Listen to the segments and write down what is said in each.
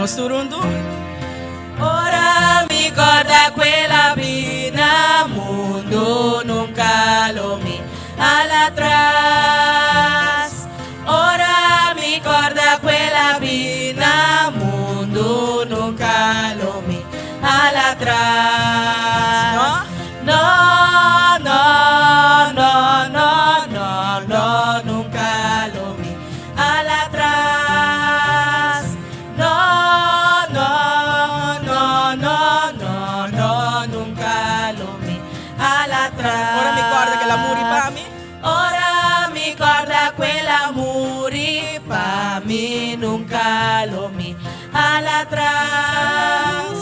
Nos tur huntu. Ora mi corda cu el a bin na mundo nunca lo mi hala atras. Ora mi corda cu el a bin na mundo nunca lo mi hala atras. No, no, no, no, no, no, no, nunca lo mi hala atras. No, no, no, no, no, no, nunca lo mi hala atras. Ora mi corda cu el a muri pa mi. Ora mi corda cu el a muri pa mi, nunca lo mi hala atras.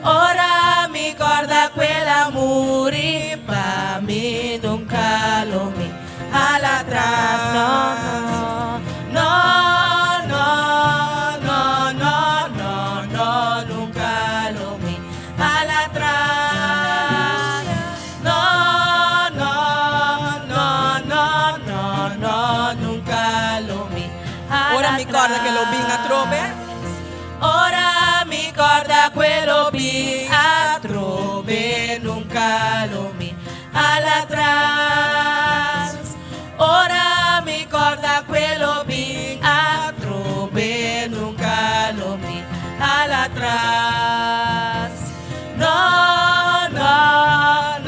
Ora mi corda cu el a muri pa mi, nunca lo mi hala atras. No, no, no, no, no, no, no, nunca lo mi hala atras. No, no, no, no, no, no, nunca lo mi hala Ora mi corda que lo bin atrobe. Ora mi corda que lo bin atrobe, nunca lo mi hala atras. Ora mi corda que lo bin atrobe, nunca lo mi hala atras. No, no,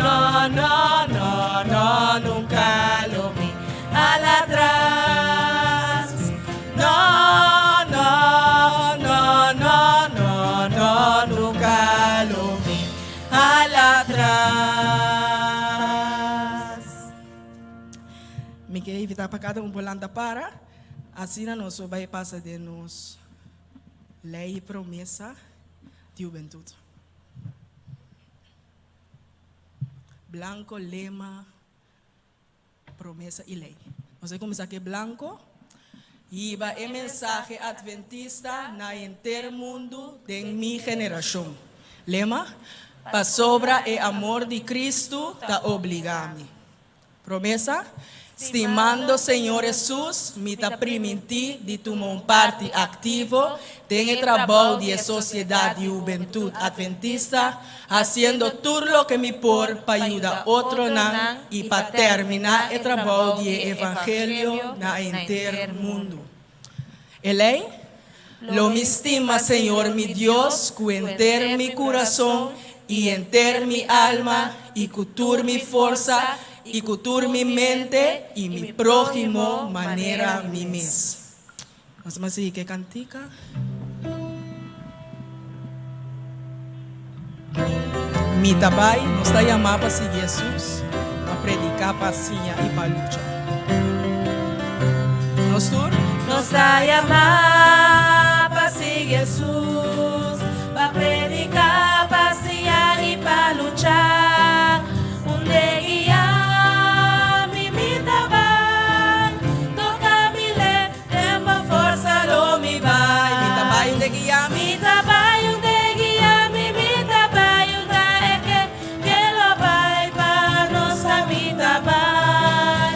no, no, no, no, nunca lo mi hala atras. No, no, no, no, no, no, nunca lo mi hala atras. Mi ke invitá pa kada un por lanta para, asina nos lo bai pasa den nos lei i promesa di hubentut. Blanco, lema, promesa i lei. Nos a kuminsá ku e blanco. Hiba e mensahe adventista na henter mundu den mi generashon. Lema, Pasobra e amor di Kristu ta obligá mi. Promesa, Stimando Señor Hesus, mi ta primintí di tuma un parti aktivo den e trabou di e Sosiedat di Hubentut Adventista, hasiendo tur loke mi por pa yuda otronan i pa terminá e trabou di e evangelio na henter mundu. E lei, Lo mi stima Señor mi Dios ku henter mi kurason i henter mi alma i ku tur mi forsa i ku tur mi mente i mi próhimo manera mi mes. Nos ta sigui ku e kantika. Mi ta bai, nos ta yamá pa sigui Hesus, pa prediká, pa siña i pa lucha. Nos tur? Nos ta yamá pa sigui Hesus, pa prediká, pa siña i pa lucha. Un de guia mi, mi ta bai, toka mi le. Den bo forsa lo mi bai. Mi ta bai un de guia mi. Mi ta bai un de guia mi mi ta bai un da e ke ke lo bai pa nos a mi ta bai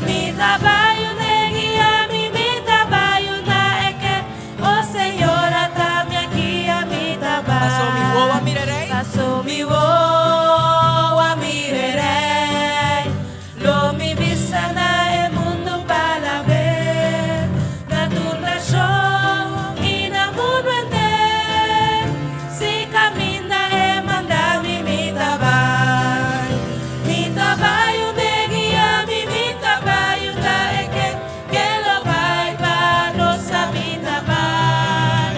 mi ta bai un de guia mi mi ta bai un da e ke o Señor ata mi aki a mi ta bai. Paso mi wowo a mira rei. Paso mi wowo a mira rei. Lo mi bisa na e mundu pa la be, na tur nashon i na mundu henter, si kaminda e manda mi, mi ta bai. Mi ta bai unda e guia mi, mi ta bai unda e ke ke lo bai pa nos sa mi ta bai.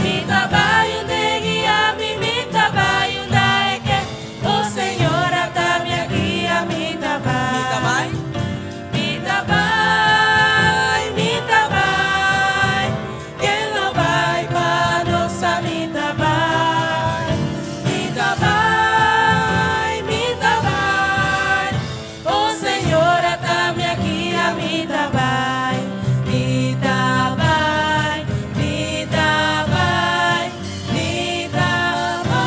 Mi ta bai unda e guia mi, mi ta bai unda e ke O Señor, ata mi aki, ami ta bai. Mi ta bai. Mi ta bai, mi ta bai. Ken lo bai pa nos? Ami ta bai. Mi ta bai, mi ta bai. O Señor, ata mi aki, ami ta bai. Mi ta bai, mi ta bai. Mi ta bai.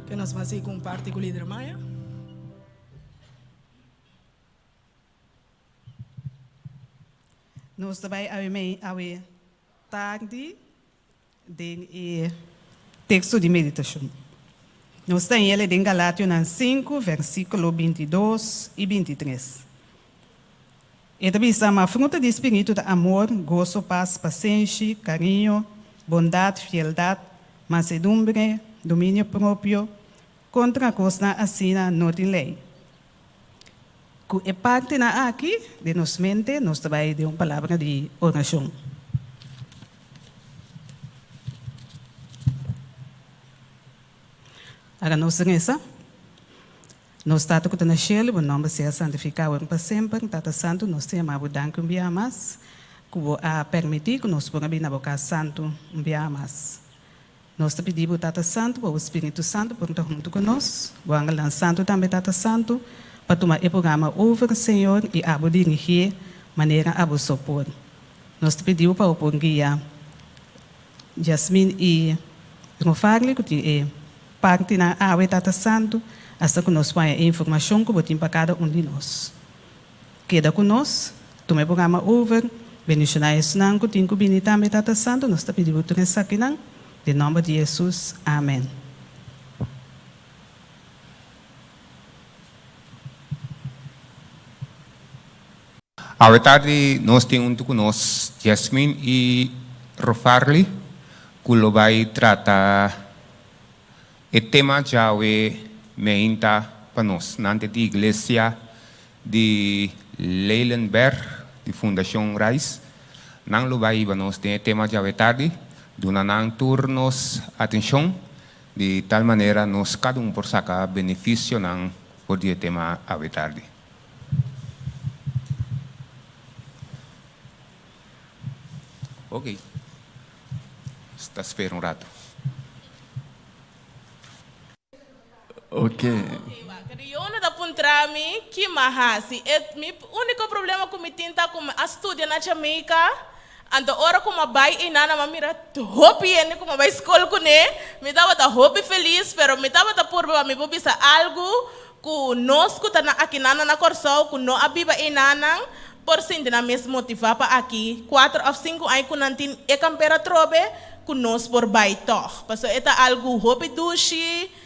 Ke nos ban sigui ku un parti ku Lider Maya. Nos ta bai awe mei awe tardi den e teksto di meditashon. Nos ta hel den Galationan sinku, versíkulo 22 i 23. E ta bisa, Ma fruta di spiritu ta amor, goso, pas, pasenshi, kariño, bondat, fieldat, mansedumbre, dominio propio. Kontra kosnan asina no tin lei. Ku e partinan aki den nos mente nos ta bai den un palabra di orashon. Laga nos resa. Nos Tata ku ta na shelu, bo nòmber sea santifiká awor i pa semper. Tata Santu, nos ta yama bo danki un biaha mas ku bo a permití ku nos por a bini na bo kas santu un biaha mas. Nos ta pidi bo, Tata Santu, pa bo Spiritu Santu por ta huntu ku nos, bo angelnan santu tambe, Tata Santu, pa tuma e programa over, Señor, i abo dirigié manera abo so por. Nos ta pidi bo pa bo por guia Jasmine i Rofarly ku tin e partinan awe, Tata Santu, asta ku nos por haña e informashon ku bo tin pa kada un di nos. Keda ku nos, tuma e programa over, bendishoná esnan ku tin ku bini tambe Tata Santu, nos ta pidi bo tur esakinan, den nòmber di Hesus, amen. Awe tardi nos tin huntu ku nos Jasmine i Rofarly ku lo bai trata E tema djawe meinta pa nos nan te di Iglesia di Leilenberg di Fundacion Rais. Nan lo bai hiba nos den e tema djawe tardi, duna nan tur nos atencion di tal manera nos cada un por saca beneficionan for di e tema awe tardi. Ok. Ta spera un rato. Ok. Riona ta puntra mi ki m'a hasi. E mi úniko problema ku mi tin ta ku mi a studia na Jamaica, anto ora ku m'a bai einan m'a mira hopi hende ku m'a bai skol kuné. Mi tabata hopi felis, pero mi tabata purba pa mi por bisa algu ku nos ku ta na akinan na Kòrsou ku no a biba einanan por sinti nan mes motivá pa aki kuater òf sinku aña ku nan tin e kampera atrobe ku nos por bai tòg. Pasobra e ta algu hopi dushi.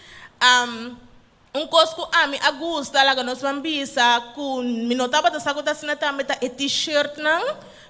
Un kos ku ami a gusta laga nos ban bisa ku mi no tabata sa ku ta asina tambe ta e T-shirtnan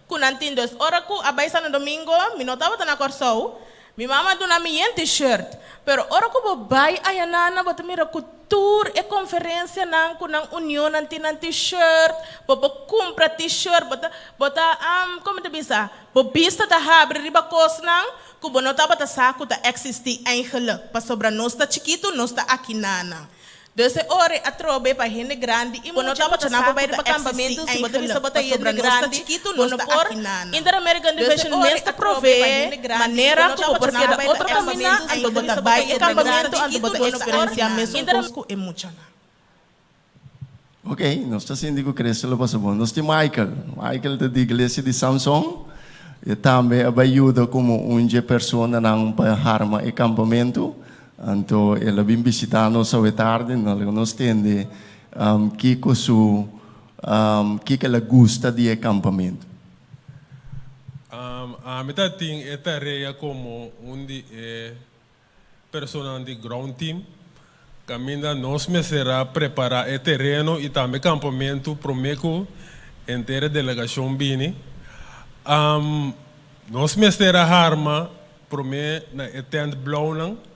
ku nan tin. Dus ora ku a bai Santo Domingo mi no tabata na Kòrsou. Mi mama a duna mi yen T-shirt. Pero ora ku bo bai ayanana bo ta mira ku Tur e konferensianan ku nan unionnan tin nan T-shirt, bo por kumpra T-shirt, bo ta, bo ta, kon mi ta bisa, bo bista ta habri riba kosnan ku bo no tabata sa ku ta eksistí eigenlik, pasobra nos ta chikitu, nos ta akinanan. Dus e ora ei atrobe pa hende grandi i mucha, muchanan por bai riba kampamentu, si bo ta bisa bo ta hende grandi, bo no por, Inter-American Division mes ta proveé manera ku bo por keda otro kaminda, anto bo ta bai e kampamentu, anto bo ta eksperensiá mesun kos ku e muchanan. Ok, nos ta sinti ku Cristo lo pasa bon. Nos tin Michael. Michael ta di iglesia di Samson. E tambe a bai yuda komo un dje personanan pa harma e kampamentu. Anto el a bin bishitá nos awe tardi, nos nos tende kiko su kiko el a gusta di e kampamentu. Ami ta tin e tarea komo un di e personanan di ground team, kaminda nos mester a prepará e tereno i tambe kampamentu promé ku henter e delegashon bini. Nos mester a harma promé na e tent blaunan.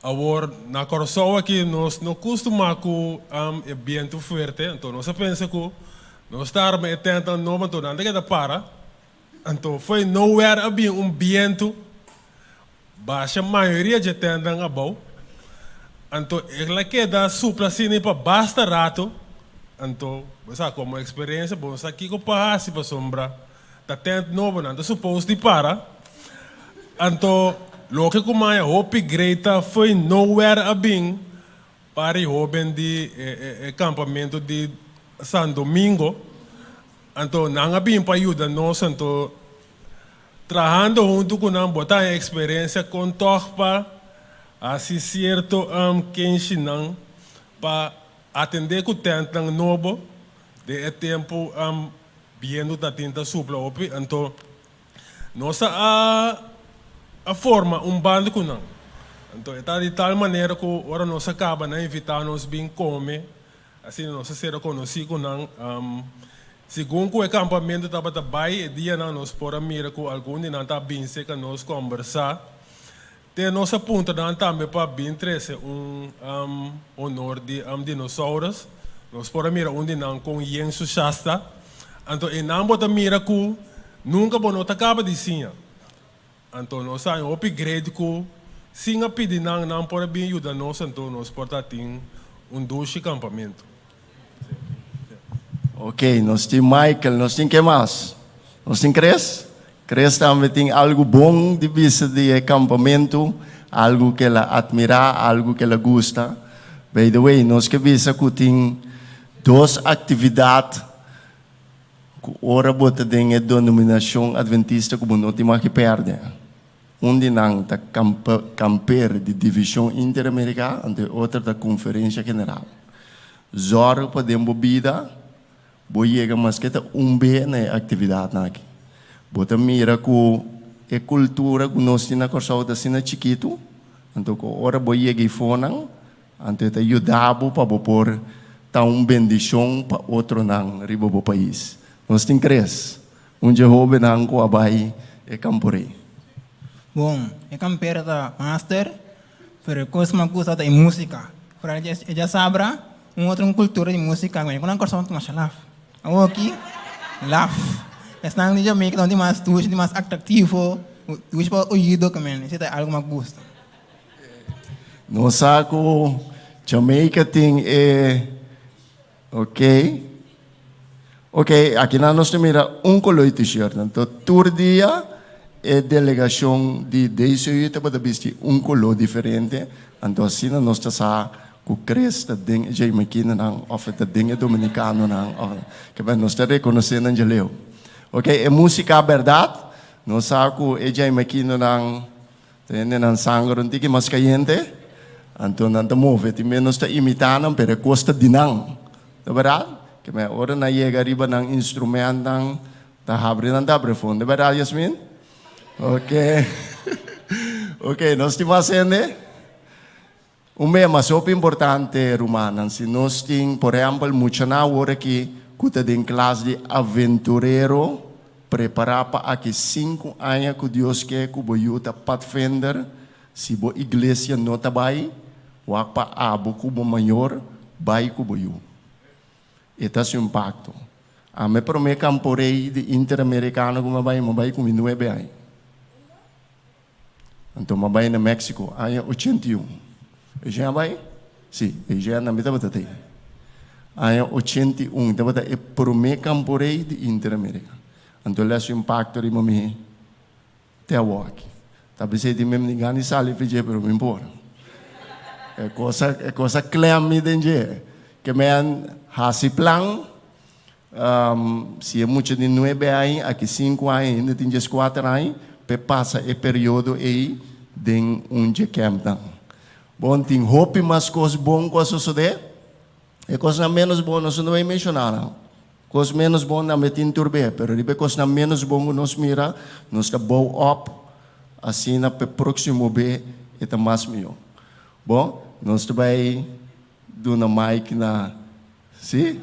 Awor, na Kòrsou aki nos no kustumá ku e bientu fuerte, anto nos a pensa ku nos ta arma e tentnan nobo, anto nan ta keda para. Anto fo'i nowhere a bin un bientu basha mayoria dje tentnan abou. Anto el a keda supla asina pa basta rato. Anto, bo sa, komo eksperensia bo no sa kiko pa hasi pasobra Ta tent nobo nan ta supos di para. Anto loke ku maya hopi great ta fo'i nowhere a bin pari hoben di e campamento di San Domingo. Anto nan a bin pa yuda nos anto trahando hunto ku nan bo ta haña experiencia kon tog pa hasi cierto kenshinan pa atende ku tentnan nobo den e tempo. Bientu ta tin ta supla hopi, anto nos a a forma un band ku nan. Anto e ta di tal manera ku ora nos a kaba nan invitá nos bin kome, asina nos a sera konosí ku nan. Segun ku e kampamentu tabata bai e dianan nos por a mira ku algun di nan ta bin serka nos kòmbersá. Te nos a puntra nan tambe pa bin trese un honor di dinosaurus. Nos por a mira un di nan kon yen su shasta. Anto einan bo ta mira ku nunka bo no ta kaba di siña. Anto nos a haña hopi great ku sin a pidi nan, nan por a bin yuda nos anto nos por ta tin un dushi kampamentu. Ok, nos tin Michael, nos tin ke mas? Nos tin Chris? Chris tambe tin algu bon di bisa di e kampamentu, algu ku el a atmirá, algu ku el a gusta. By the way, nos ke bisa ku tin dos aktividat ku ora bo ta den e denominashon adventista ku bo no tin mag di pèrdè. Un di nan ta kamper di Divishon Interamerika, anto e otro ta Konferensha General. Zòrg pa den bo bida bo yega maske ta un be na e aktividatnan aki. Bo ta mira ku e kultura ku nos tin na Kòrsou ta asina chikitu, anto ku ora bo yega eifonan, anto e ta yuda bo pa bo por ta un bendishon pa otronan riba bo pais. Nos tin kres. Un dje hóbennan ku a bai e kamporé. Bon, e kampera ta master, pero e kos ku mi a gusta ta e músika. Foral e djasabra, un otro kultura di músika ku nan Kòrsou ta masha laf. Awoki, laf. Esnan di Jamaica ta un di mas dushi, di mas atraktivo, dushi pa oido kaminda. Esei ta algu ku mi a gusta. Nos sa ku Jamaica tin e. Ok. Ok, akinan nos ta mira un koló di t-shirt. Anto tur dia e delegashon di DCU tabata bisti un koló diferente. Anto asina nos ta sa ku Chris ta den e jamaiquinonan òf e ta den e dominicanonan òf ke nos ta rekonosé nan djaleu. Ok, e músika bèrdat nos sa ku e jamaiquinonan Ta hende nan sanger un tiki mas kayente, anto nan ta move. Tin bes nos ta imitá nan, pero e kos ta di nan. Ta bèrdat? Ke men ora nan yega riba nan instrumentnan, ta habri nan ta habri fondo. Ta bèrdat, Yasmin? Ok. Ok, nos tin mas hende? Un mea mas hopi importante, rumannan, si nos tin, por ehempel, muchanan awor aki ku ta den klas di aventurero, prepará pa aki sinku aña ku Dios ke ku bo yu ta Pathfinder, si bo iglesia no ta bai, wak pa abo ku bo mayor bai ku bo yu. E ta su impakto. Ami promé kamporei di Interamerikano ku mi a bai, mi a bai ku mi nuebe aña. Anto m'a bai na Mexico aña 81. Eugene a bai? Sí, Eugene tambe tabata tei. Aña 81 tabata e promé camporei di Interamerica. Anto el a hasi un impacto riba mi te awoki. Ta bisei tin mem ni gana di sali fi dje, pero mi por. E cosa, e cosa klem mi den dje. Ke mi a hasi plan, Si e mucha di nuebe aña, aki sinku aña ainda tin dieskuater aña, p'e pasa e periodo ei den un dje kèmpnan. Bon, tin hopi mas kos bon ku a sosodé. E kosnan ménos bon nos no bai menshoná nan. Kos ménos bon tambe tin tur be, pero riba e kosnan ménos bon ku nos mira, nos ta bou òp asina p'e próksimo be e ta mas mihó. Bon, nos ta bai duna mic na. Sí?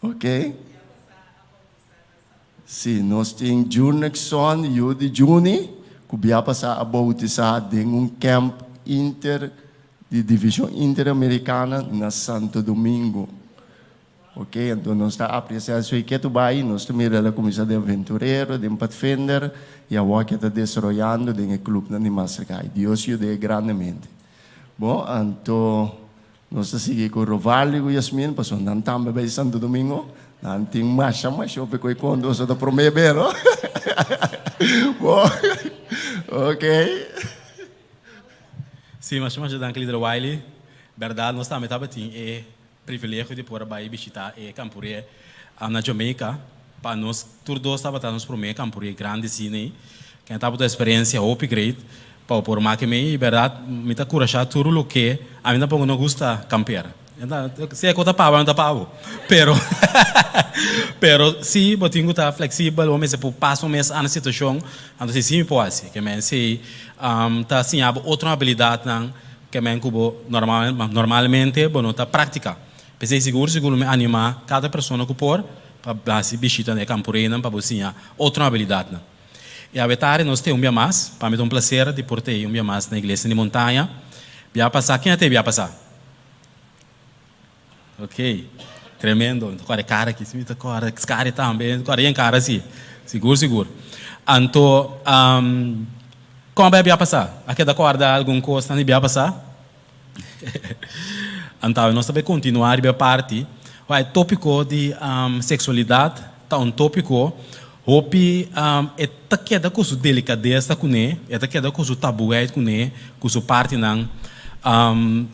Ok. Sí, nos tin Jurnexon, yu di Juni, ku bia pasá a boutisá den un camp inter di Divishon Interamerikana na Santo Domingo. Ok, anto nos ta apresiá esei ketu bai, nos ta mira el a kuminsá den Aventurero, den Pathfinder, i awor ke ta desaroyando den e klupnan di Master Guy. Dios yud'é grandemente. Bon, anto nos ta sigui ku Rovaldo i ku Yasmin, pasobra nan tambe bai Santo Domingo. Nan tin masha masha hopi ku e konto, pasobra ta promé be, no? Bon, ok. Sí, masha masha danki Lider Wiley. Bèrdat nos tambe tabatin e privilegio di por a bai bishitá e kampuré na Jamaica. Pa nos tur dos tabata nos promé kampuré grandi asina ei. Ken tabata un eksperensia hopi great pa bo por make mei. I bèrdat mi ta kurashá tur loke ami tampoko no gusta kamper. Sea ku ta pa bo o no ta pa bo. Pero, pero si bo tin ku ta fleksibel, bo mester por pas bo mes na situashon, anto si si mi por hasi. Ke men si ta siña bo otro abilidatnan ke men ku bo normalmente bo no ta praktiká. P'esei sigur sigur mi animá kada persona ku por pa hasi bishita na e kampureinan pa bo siña otro abilidatnan. I awe tardi nos te un bia mas. Pa mi ta un plaser di por te un bia mas na Iglesia di Montaña. Bia pasá, ken a te bia pasá? Ok, tremendo. Mi ta kòrda e kara aki, si mi ta kòrda skari tambe, mi ta kòrda yen kara si. Sigur, sigur. Anto, kon a bai bia pasá? A keda kòrda algun kosnan di bia pasá? Anto awe nos ta bai kontinuá riba e parti. Wak, e tópiko di seksualidat ta un tópiko hopi e ta keda ku su delikadesa kuné, e ta keda ku su tabuheid kuné, ku su partinan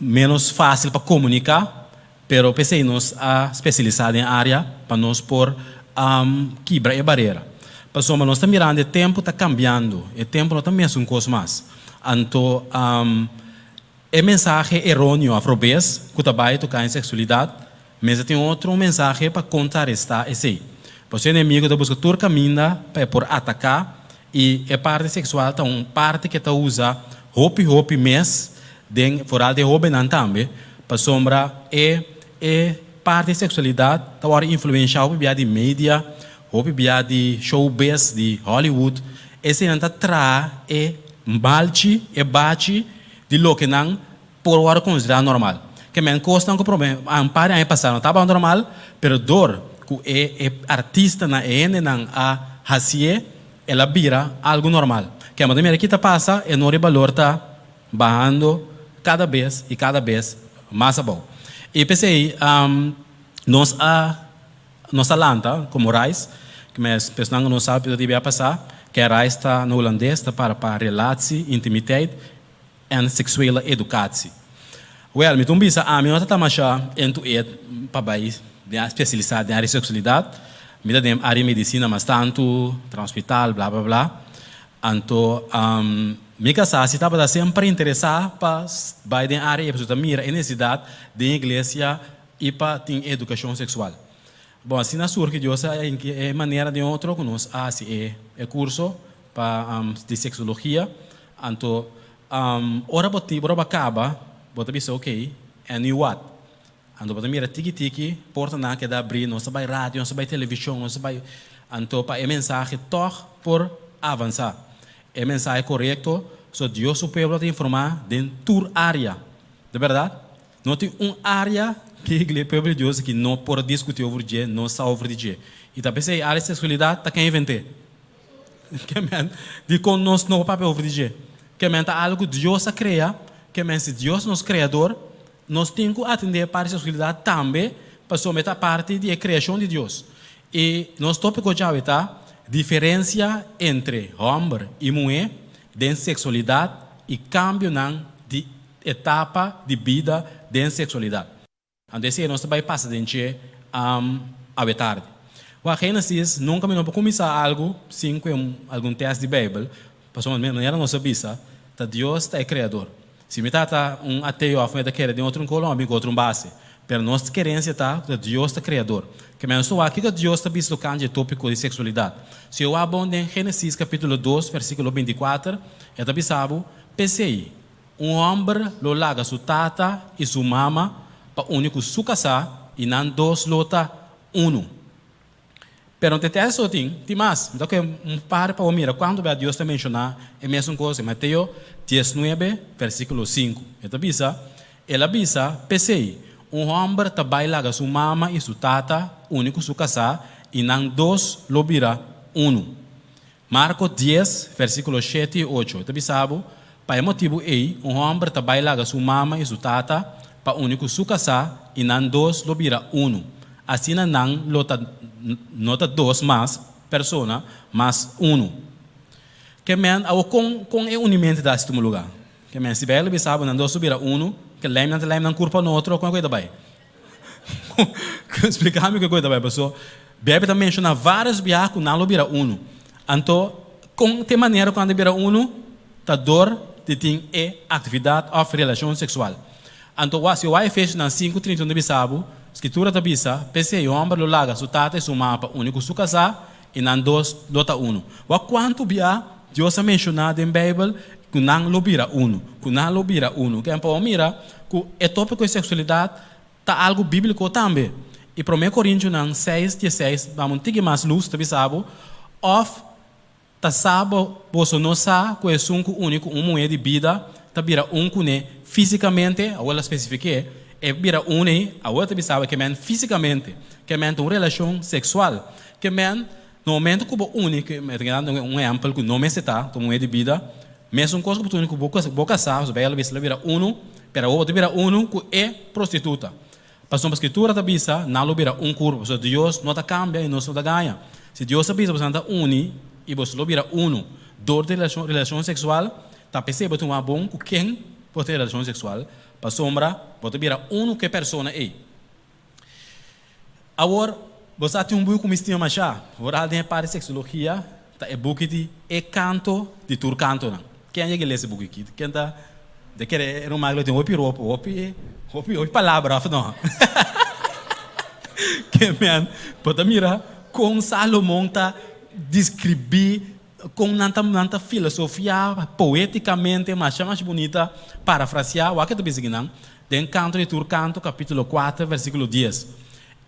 ménos fásil pa komuniká, pero p'esei nos a spesialisá den e área pa nos por kibra e barera. Pasobra nos ta mirando e tempu ta kambiando, e tempu no ta mesun kos mas. Anto e mensahe eróneo òf robes ku ta bai toká en seksualidat, mester tin otro mensahe pa kontrarestá esei. Pasobra e enemigo ta buska tur kaminda pa e por ataká i e parti seksual ta un parti ku e ta usa hopi hopi mes den foral den hóbennan tambe, pasobra e e parti seksualidat ta wòrdu influenshá hopi bia di media, Hopi bia di showbiz di Hollywood, eseinan ta traha e malchi, e bachi di loke nan por wòrdu konsiderá normal. Ke men kosnan ku promé un par di aña pasá no tabata normal, pero dor ku e e artistanan, e hendenan a hasié, el a bira algu normal. Ke bo ta mira ki ta pasa, e nor di balor ta bahando kada bes i kada bes mas abou. I p'esei nos a. Nos a lanta komo rais, mes personan ku no sa p'e ta pasá, ke rais ta na hulandes ta para pa relatie, intimiteit en seksuele educatie. Wèl, mi ta un bisa ami no ta ta masha into it pa bai den spesialisá den área seksualidat, mi ta den área medisina mas tantu, traha hospital, bla bla bla. Anto mi kasá si tabata semper interesá pa bai den área ei pasobra ta mira e nesesidat den iglesia I pa tin edukashon seksual. Bon, asina surgi Dios a e manera den otro ku nos a hasi e e kurso pa di seksologia. Anto ora bo tin ora bo a kaba bo ta bisa ok, en nu wat? Anto bo ta mira tiki tiki portanan a keda abrí, nos ta bai radio, nos ta bai televishon, nos ta bai anto pa e mensahe tòg por avansá. E mensahe korekto, so Dios su pueblo ta informá den tur área. De bèrdat? No tin un área ku e pueblo di Dios aki no por a diskutí over dje, no sa over di dje. I ta p'esei área di seksualidat ta ken invent'é. Ke men, dikon nos no por papia over di dje? Ke men ta algu ku Dios a krea, ke men si Dios nos Kreador, nos tin ku atendé e parti di seksualidat tambe, pasobra e ta parti di e kreashon di Dios. I nos tópiko djawe ta diferensia entre hòmber i muhé den seksualidat i kambionan di Etapa di bida den seksualidat. Anto esei nos ta bai pasa den dje awe tardi. Wak Génesis, nunka mi no por kuminsá algu sin ku algun tèst di Beibel, pasobra manera nos a bisa, ta Dios ta e Kreador. Si mi ta un ateo òf mi ta kere den otro un kolo, mi a bin ku otro un base. Pero nos kerensia ta ku ta Dios ta Kreador. Ke men nos ta wak kiko Dios ta bisa tokante e tópiko di seksualidat. Si bo wak bon den Génesis kapítulo dos versíkulo 24, e ta bisa bo, P'esei, Un hòmber lo laga su tata i su mama pa uni ku su kasá i nan dos lo ta unu. Pero no ta te eso tin, tin mas. Mi ta kohe un par pa bo mira kuantu bia Dios ta menshoná e mesun kos den Mateo 19, versíkulo 5. E ta bisa, El a bisa, P'esei, un hòmber ta bai laga su mama i su tata uni ku su kasá i nan dos lo bira unu. Marko dies, versíkulo shete i ocho, ta bisa bo, Pa e motibu ei, un hòmber ta bai laga su mama i su tata pa uni ku su kasá, i nan dos lo bira unu. Asina nan lo ta no ta dos mas persona, mas unu. Ke men, awor kon kon e unimentu ta hasi tuma lugá? Ke men, si Beibel bisa bo nan dos lo bira unu, ke lèim nan ta lèim nan kurpa no otro, kon e ku e ta bai? Splika mi kiko ta bai paso Beibel ta menshoná vários biaha ku nan lo bira unu. Anto kon ta e manera ku nan ta bira unu? Ta dor di tin e aktividat òf relashon seksual. Anto wak, si wak Efesionan 5:31 ta bisa bo, Skritura ta bisa, P'esei e hòmber lo laga su tata i su mama pa uni ku su kasá, i nan dos lo ta unu. Wak kuantu bia Dios a menshoná den Beibel ku nan lo bira unu, ku nan lo bira unu. Ken pa bo mira ku e tópiko di seksualidat ta algu bíbliko tambe. I Promé Korintionan seis, dieseis, dam un tiki mas lus, ta bisa bo, Òf Ta sa bo, boso no sa ku esun ku uni ku un muhé di bida ta bira un kuné físikamente, awor el a spesifik'é, e bira un ei, awor ta bisa bo ke men físikamente, ke men ta un relashon seksual, ke men na momento ku bo uni, ke mi ta dando un ehèmpel ku no mester ta, ta un muhé di bida, mesun kos ku bo ta uni ku bo bo kasá, pasobra Beibel a bisa lo bira unu, pero awor bo ta bira unu ku e prostituta. Pasobra Skritura ta bisa, Nan lo bira un kurpo. Pasobra Dios no ta kambia i nos no ta gaña. Si Dios a bisa boso nan ta uni i boso lo bira unu dor di relashon seksual, ta p'esei bo tuma bon ku ken bo tin relashon seksual, pasobra bo ta bira unu ku e persona ei. Awor, bo sa tin un buki ku mi stima mashá, foral den e parti seksologia, ta e buki di E Kanto di Tur Kantonan. Ken yega lesa e buki aki? Ken ta ta kere e ruman aki lo tin hopi ropa, hopi, hopi, hopi palabra of no? Ke men, bo ta mira kon Salomon ta deskribí kon nan ta nan ta filosofiá poétikamente masha masha bunita parafrasiá wak e ta bisa kinan den Kanto di Tur Kanto kapítulo kuater versíkulo dies,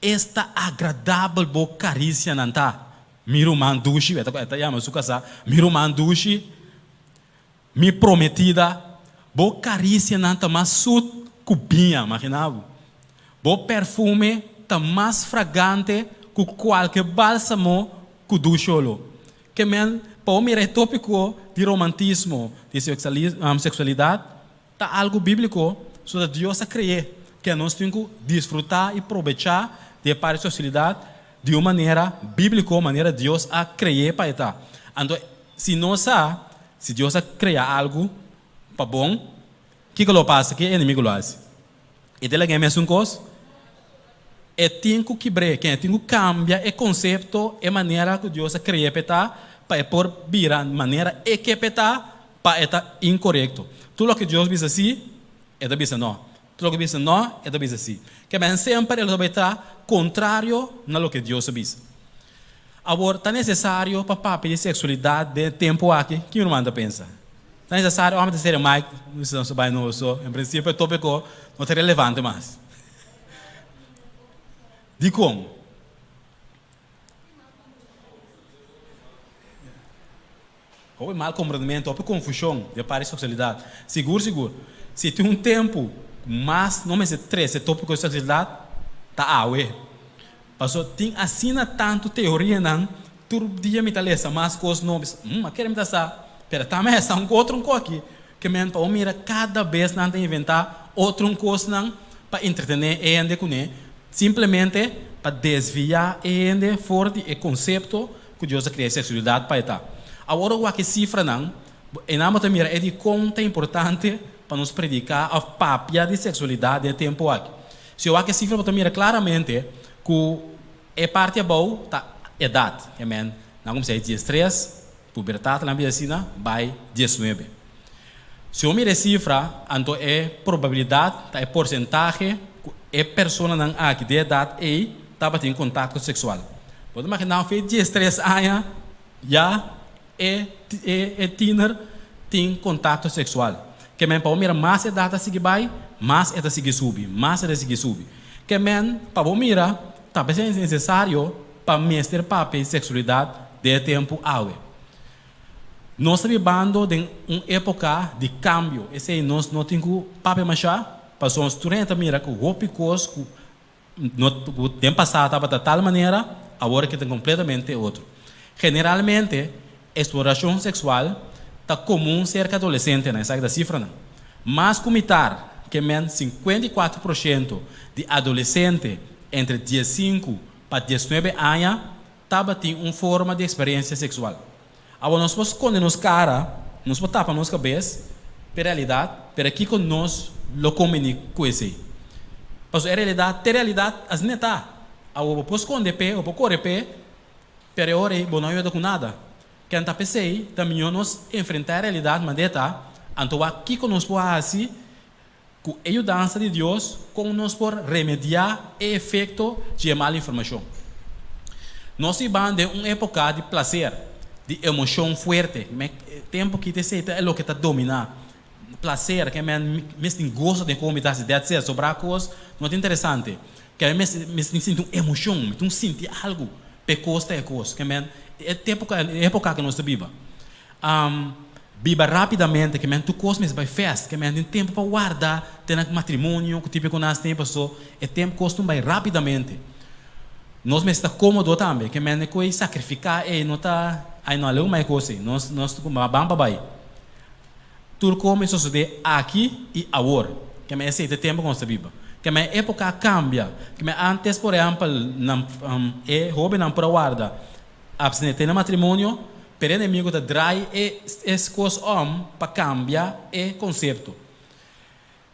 Esta agradabel bo karisianan ta, Mi ruman dushi, e ta yama su kasá, mi ruman dushi, mi prometida, bo karisianan ta mas sut ku biña, imagina bo. Bo perfume ta mas fragante ku kualke bálsamo ku dushi olo. Ke men, pa bo mira e tópiko di romantismo, di seksualidat, Ta algu bíbliko, so ta Dios a kre'é, ke nos tin ku disfrutá i probechá di e parti sosialidat di un manera bíbliko, manera Dios a kre'é pa e ta. Anto, si nos sa si Dios a krea algu pa bon, kiko lo pasa? Ke e enemigu lo hasi? E ta laga e mesun kos? E tin ku kibr'é, ken e tin ku kambia e konsepto, e manera ku Dios a kre'é pa e ta, pa e por bira manera e ke pa e ta, Pa e ta inkorekto. Tur loke Dios bisa sí, e ta bisa no. Tur loke bisa no, e ta bisa sí. Ke men semper e lo ta bai ta kontrario na loke Dios a bisa. Awor, ta nesesario pa papia di seksualidat den e tempu aki? Ki mi ruman ta pensa? Ta nesesario? Ora mi ta seria Mike, mi bisa nos ta bai nos so. En prinsipio e topiko no ta relevante mas. Dikon? Hopi mal komprendementu, hopi konfushon den parti di seksualidat. Sigur sigur, si tin un tempu ku mas no mester trese topiko di seksualidat, ta awe. Pasobra tin asina tantu teorianan, tur dia mi ta lesa mas kos nobo, mi bisa, a kere mi ta sa, pero ta mester un otro un koki ke men pa bo mira kada bes nan ta inventá otro un kosnan pa entretené e hende kuné, simplemente pa desviá e hende for di e konsepto ku Dios a krea e seksualidat pa e ta. Awor ora wak e sifranan, einan bo ta mira e dikon ta importante pa nos prediká òf papia di seksualidat den e tempu aki. Si bo wak e sifra bo ta mira klaramente ku e parti abou ta edat, amen, nan kuminsá di diestres, pubertat nan bira asina, bai diesnuebe. Si bo mira e sifra, anto e probabilidat ta e porsentahe ku e personanan aki di edat ei tabatin kontakto seksual. Bo ta imaginá un fe diestres aña ya e e tiner tin kontakto seksual. Ke men pa bo mira mas edat ta sigui bai, mas e ta sigui subi, mas e ta sigui subi. Ke men pa bo mira ta p'esei nesesario pa mester papia di seksualidat den e tempu awe. Nos ta bibando den un époka di kambio, esei nos no tin ku papia mashá, pasobra nos tur hende ta mira ku hopi kos ku no ku den pasado tabata tal manera, awor aki ta kompletamente otro. Generalmente, eksplorashon seksual ta komun serka adolesentenan, esaki ta sifranan. Mas ku mitar, ke men 54% di adolesente entre diesinku pa diesnuebe aña tabatin un forma di eksperensia seksual. Awor nos por skonde nos kara, nos por tapa nos kabes p'e realidat, pero kiko nos lo kombiní ku esei? Pasobra e realidat t'e realidat, asina e ta. Awor bo por skonde p'e, bo por kore p'e, pero e ora ei bo no a yuda ku nada. Ken ta p'esei ta mihó nos enfrentá e realidat manera e ta, anto wak kiko nos por hasi. Ku e yudansa di Dios, kon nos por remediá e efekto dje mal informashon? Nos biba den un époka di plaser, di emoshon fuerte. E tempu aki ta esei ta e loke ta dominá. Plaser, ke men mes tin goso den kon mi ta hasi, that's it. Sobrá kos no ta interesante. Ke men mes tin sinti un emoshon, mi tin sinti algu pa e kos ta e kos. Ke men e tempu, e époka ku nos ta biba. Biba rápidamente, ke men tur kos mester bai fèst, ke men tin tempu pa warda te na matrimonio ku tipiko nas tin, paso e tempu kos tin bai rápidamente. Nos mester ta kómodo tambe, ke men e koe sakrifiká ei no ta ai no aleu mai kos ei, nos nos ban pa bai. Tur kos mester sosodé aki i awor, ke men esei ta e tempu ku nos ta biba. Ke men e époka a kambia, ke men ántes por ehèmpel nan e hóbennan por a warda Abstené te na matrimonio, pero e enemigo ta draai e es kos om pa kambia e konsepto.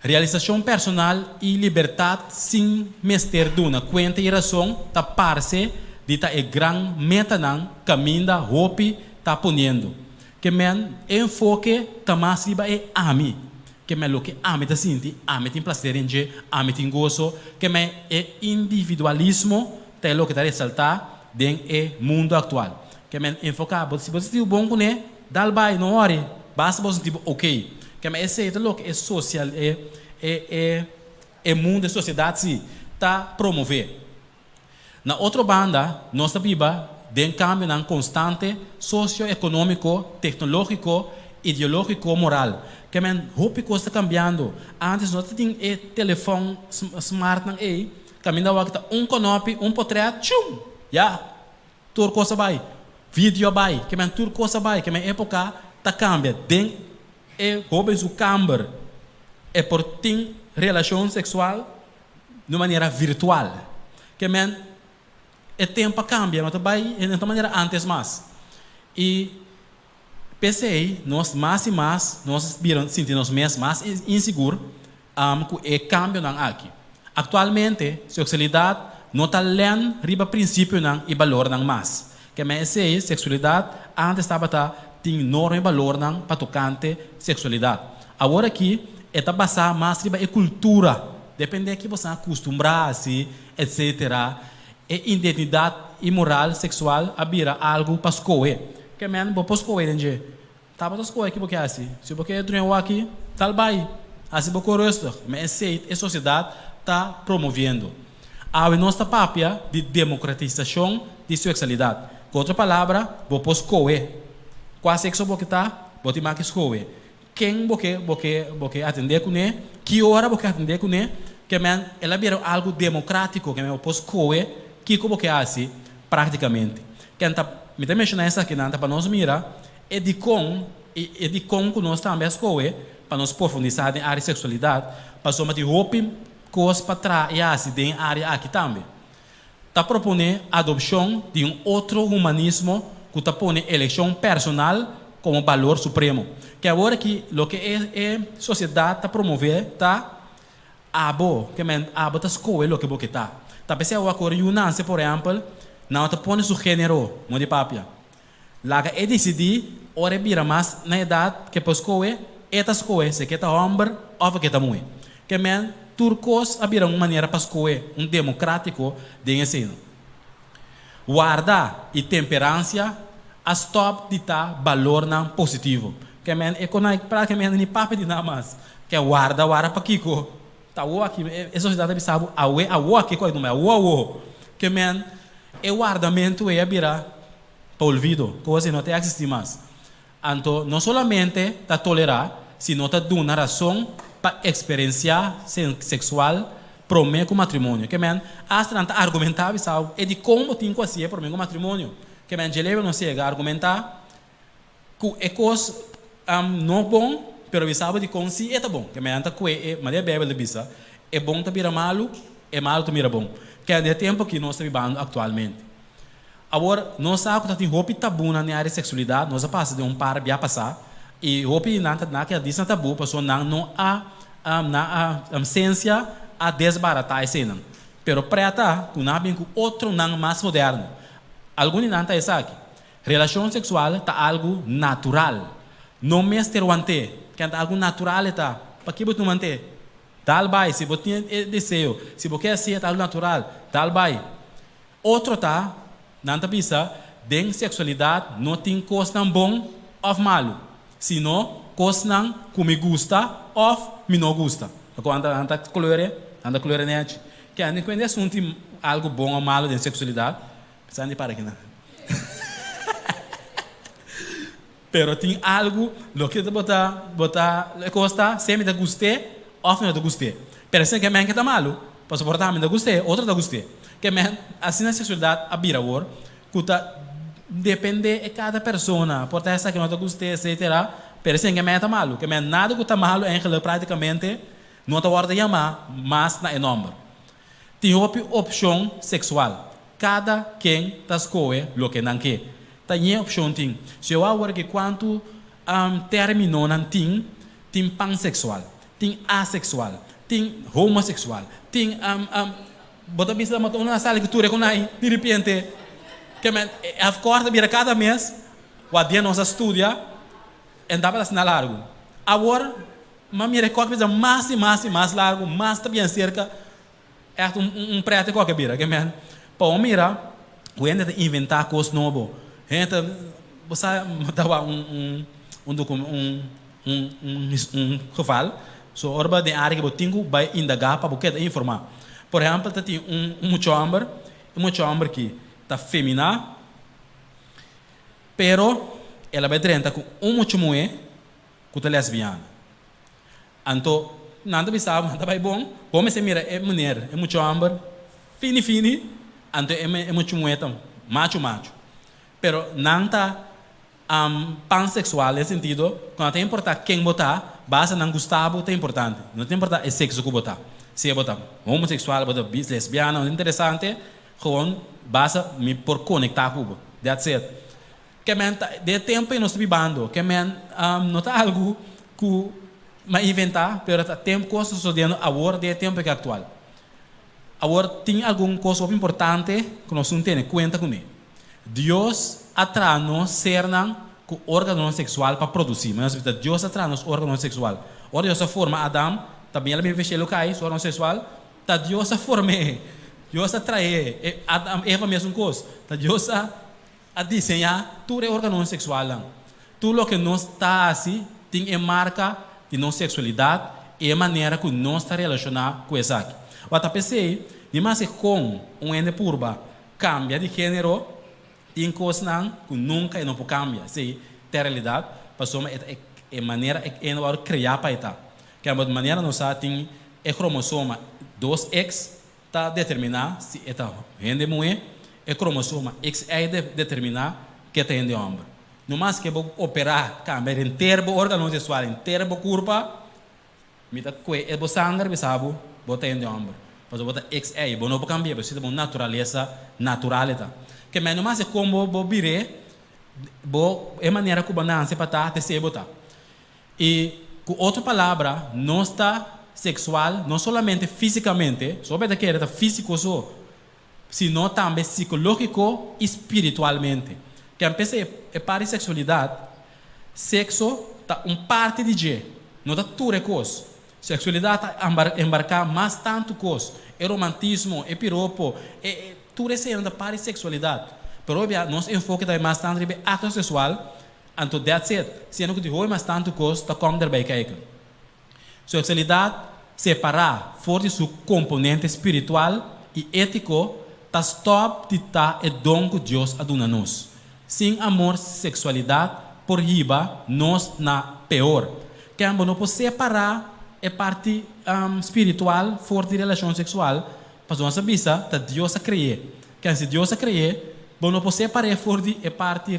Realisashon personal i libertat sin mester duna kuenta i rason ta parse di ta e gran metanan kaminda hopi ta poniendo. Ke men e enfoke ta mas riba e ami, ke men loke ami ta sinti, ami tin plaser den dje, ami tin goso, ke men e individualismo ta e loke ta resaltá den e mundu aktual. Ke men enfoká bo, si bo ta sinti bo bon kuné, dal bai, no wòri, basta bo sinti bo okey. Ke men esei ta loke e sosial, e e e e mundu, e sosiedat si, ta promové. Na otro banda, nos ta biba den kambionan konstante sosio-ekonómiko, teknológiko, ideológiko, moral. Ke men hopi kos ta kambiando. Ántes no ta tin e telefòn smartnan ei, Kaminda wak ta un konopi, un potrèt, tjum! Ya! Tur kos a bai. Video a bai. Ke men tur kos a bai. Ke men époka ta kambia. Den e hóben su kamber e por tin relashon seksual di un manera virtual. Ke men e tempu a kambia, no ta bai no ta manera ántes mas. I P'esei, nos mas i mas nos bira sinti nos mes mas insigur ku e kambionan aki. Aktualmente, seksualidat no ta lèn riba prinsipionan i balornan mas. Keme esei, seksualidat ántes tabata tin norma i balornan pa tokante seksualidat. Awor aki e ta basá mas riba e kultura, dependé ki boso a kustumbrá hasi, etsetera. E identidat i moral seksual a bira algu pa skohe. Ke men bo por skohe den dje. Tabata skohe ki bo ke hasi. Si bo ke druen waki, tal bai. Hasi bo ko rustig. Ma esei e sosiedat ta promoviendo. Awe nos ta papia di demokratisashon di seksualidat. Ku otro palabra, bo por skohe kua sekso bo ke ta, bo tin make skohe. Ken bo ke bo ke bo ke atendé kuné, ki ora bo ke atendé kuné, ke men el a bira algu demokratiko, ke men bo por skohe kiko bo ke hasi praktikamente. Ken ta mi ta menshoná esakinan ta pa nos mira e dikon i e dikon ku nos tambe a skohe pa nos profundisá den área seksualidat, pasobra tin hopi kos pa traha i hasi den e área aki tambe. Ta proponé adopshon di un otro humanismo ku ta pone elekshon personal komo balor supremo. Ke awor aki loke e e sosiedat ta promové ta abo, ke men abo ta skohe loke bo ke ta. Ta p'esei awor ku ora yu nanse por ehèmpel, nan no ta pone su género, mo di papia. Laga e disidí ora e bira mas na edat ke por skohe, e ta skohe si ke ta hòmber òf ke ta muhé. Ke men tur kos a bira un manera pa skohe, un demokratiko den esei. Warda i temperansia a stòp di ta balornan positivo. Ke men e konai praktikamente ni papia di nan mas. Ke warda, warda pakiko? Ta awo aki e sosiedat ta bisa bo awe awo aki ku a awo awo. Ke men e wardamentu ei a bira pa olvido, kos ei no ta eksistí mas. Anto no solamente ta tolerá, sino ta duna rason pa eksperensiá seksual promé ku matrimonio. Ke men asta nan ta argumentá bisa bo e dikon bo tin ku hasié promé ku matrimonio. Ke men dje lebe no siega argumentá ku e kos no bon, pero bisa bo dikon si e ta bon. Ke men nan ta kue e manera Beibel ta bisa, e bon ta bira malu, e malu ta bira bon. Kende e tempu aki nos ta bibando aktualmente. Awor, nos sa ku ta tin hopi tabúnan den área di seksualidat, nos a pasa den un par bia pasá, i hopi di nan ta nan a keda disna tabú pasobra nan no a nan a sensia a desbaratá eseinan. Pero prèt ta ku nan a bin ku otronan mas moderno. Algun di nan ta esaki, Relashon seksual ta algu natural. No mester want'é. Ken ta algu natural e ta. Pakiko bo tin want'é? Dal bai, si bo tin e deseo, si bo ke hasié ta algu natural, dal bai. Otro ta, nan ta bisa, den seksualidat no tin kosnan bon òf malu, sino kosnan ku mi gusta òf mi no gusta. Ako nan ta kleur, nan ta kleur nèchi. Kende kuende asuntu di algu bon òf malu den seksualidat? Pensa di para kinan. Pero tin algu loke bo ta bo ta e kos ta sea mi ta gust'é òf mi no ta gust'é. Pero esei ke men ke ta malu, pasobra por ta mi ta gust'é, otro ta gust'é. Ke men asina seksualidat a bira awor ku ta dependé e kada persona, por ta esaki no ta gust'é etsetera, pero esei ke men ta malu. Ke men nada ku ta malu eigenlik praktikamente no ta wòrdu yamá mas na e nòmber. Tin hopi opshon seksual. Kada ken ta skohe loke nan ke. Ta ñe opshon tin. Si yo awor ki kuantu tèrminonan tin, tin panseksual, tin aseksual, tin homoseksual, tin bo ta bisa bo ta unda na sali ku tur e ku nan di ripiente ke men e afkòrt ta bira kada mes wak dia nos a studia en tabata asina largu. Awor Ma mira e kòke bisa mas i mas i mas largu, mas ta bien serka. Ègt un un prèt e kòke bira. Ke men, pa bo mira ku hende ta inventá kos nobo. Hende ta, bo sa mi ta wak un un un doku un un un un geval. So ora bo den área ke bo tin ku bai indagá pa bo keda informá. Por ehèmpel ta tin un un mucha hòmber, e mucha hòmber ki ta feminá, pero el a bai drenta ku un mucha muhé. Ku ta lesbiana. Anto nan ta bisa bo, nan ta bai bon, bo mester mira e meneer, e mucha homber fini fini, anto e e mucha muhe ta machu machu. Pero nan ta panseksual den sentido ku no ta importa ken bo ta, basta nan gusta bo ta importante. No ta importa e sekso ku bo ta. Sea bo ta homoseksual, bo ta lesbiana, no ta interesante, gewoon basta mi por konekta ku bo. That's it. Ke men ta den e tempu ei nos ta bibando, ke men no ta algu ku mi a inventá, pero ta tempu kos ta sosodiendo awor den e tempu ki aktual. Awor tin algun kos hopi importante ku nos tin tene kuenta kuné. Dios a traha nos sernan ku órganonan seksual pa produsí. Manera nos a bisa, Dios a traha nos órganonan seksual. Ora Dios a forma Adam, ta bin el a bin veshé lo kai, su órgano seksual, ta Dios a form'é, Dios a traé, Adam, Eva mesun kos, ta Dios a. A diseñá tur e órganonan seksualnan. Tur loke nos ta hasi tin e marka di nos seksualidat i e manera ku nos ta relashoná ku esaki. Wak ta p'esei, ni maske kon un hende purba kambia di género, tin kosnan ku nunka e no por kambia. Esei ta e realidat, pasobra e ta e manera e hende wòrdu kreá pa e ta. Kèn manera nos sa tin e kromosoma 2X Ta determiná si e ta hende muhé, e kromosoma XY ta determiná ke ta hende hòmber. No mas ke bo operá, kambia henter bo órgano seksual, henter bo kurpa, mi ta kue e bo sanger bisa bo, bo ta hende hòmber. Pasobra bo ta XY, bo no por kambia, pasobra ta bo naturalesa natural e ta. Ke men no mas e kon bo bo bir'é, bo e manera ku bo nase pa ta, ta esei bo ta. I ku otro palabra, nos ta seksual no solamente físikamente, so bo ta kere ta físiko so, sino tambe sikológiko i spiritualmente. Ken p'esei e parti seksualidat, sekso ta un parti di dje, no ta tur e kos. Seksualidat ta embarká mas tantu kos, e romantismo, e piropo, e tur eseinan ta parti di seksualidat. Pero hopi bia nos enfoke ta bai mas tantu riba e akto seksual, Anto that's it, siendo ku di hopi mas tantu kos ta kom derbei kijken. Seksualidat separá for di su komponente spiritual i étiko ta stòp di ta e don ku Dios a duna nos. Sin amor seksualidat por hiba nos na peor. Ken bo no por separá e parti spiritual for di relashon seksual Pasobra nos a bisa ta Dios a kre'é. Ken si Dios a kre'é, bo no por separ'é for di e parti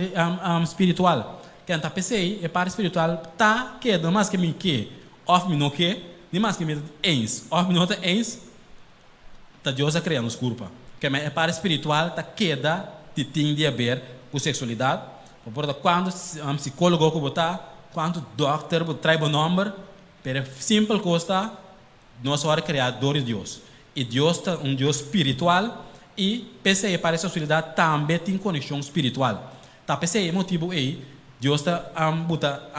spiritual. Ken ta p'esei e parti spiritual ta keda no maske mi ke òf mi no ke, ni maske mi ta eens òf mi no ta eens, ta Dios a krea nos kurpa. Ken e parti spiritual ta keda di tin di haber ku seksualidat. Bo por ta kuantu sikólogo ku bo ta, kuantu dòkter bo trae bo nòmber, pero e simpel kos ta, Nos a wòrdu kreá dor di Dios, i Dios ta un Dios spiritual, i p'esei e parti seksualidat tambe tin konekshon spiritual. Ta p'esei e motibu ei Dios ta buta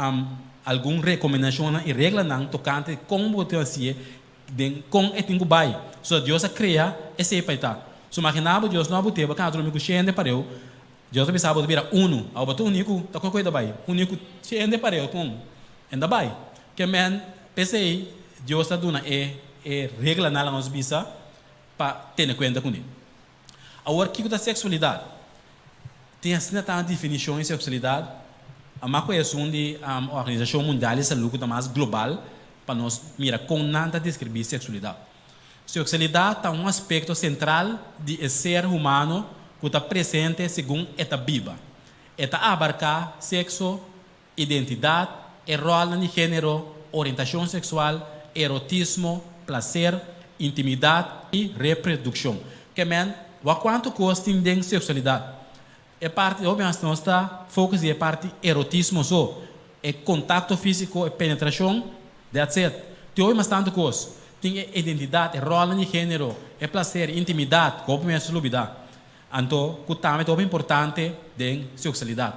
algun rekomendashonnan i reglanan tokante kon bo ta hasié. Den kon e tin ku bai. So Dios a krea esei pa e ta. So magina bo Dios no a but'é bo kana drumi ku shende pareu. Dios a bisa bo ta bira unu. Awo bo ta uní ku ta kon ku e ta bai? Uní ku shende pareu kon e ta bai? Ke men p'esei Dios ta duna e e reglanan laga nos bisa pa tene kuenta kuné. Awor kiko ta seksualidat? Tin asina tantu definishon di seksualidat, ama ku esun di Organisashon Mundial di Salú ku ta mas global pa nos mira kon nan ta deskribí seksualidat. Seksualidat ta un aspekto sentral di e ser humano ku ta presente segun e ta biba. E ta abarká sekso, identidat, e ròlnan di género, orientashon seksual, erotismo, plaser, intimidat i reprodukshon. Ke men, wak kuantu kos tin den seksualidat. E parti, hopi mas nos ta focus di e parti erotismo so, e kontakto físiko, e penetrashon, that's it. Tin hopi mas tantu kos. Tin e identidat, e ròlnan di género, e plaser, intimidat, ku hopi mes ta lubidá. Anto, ku tambe ta hopi importante den seksualidat.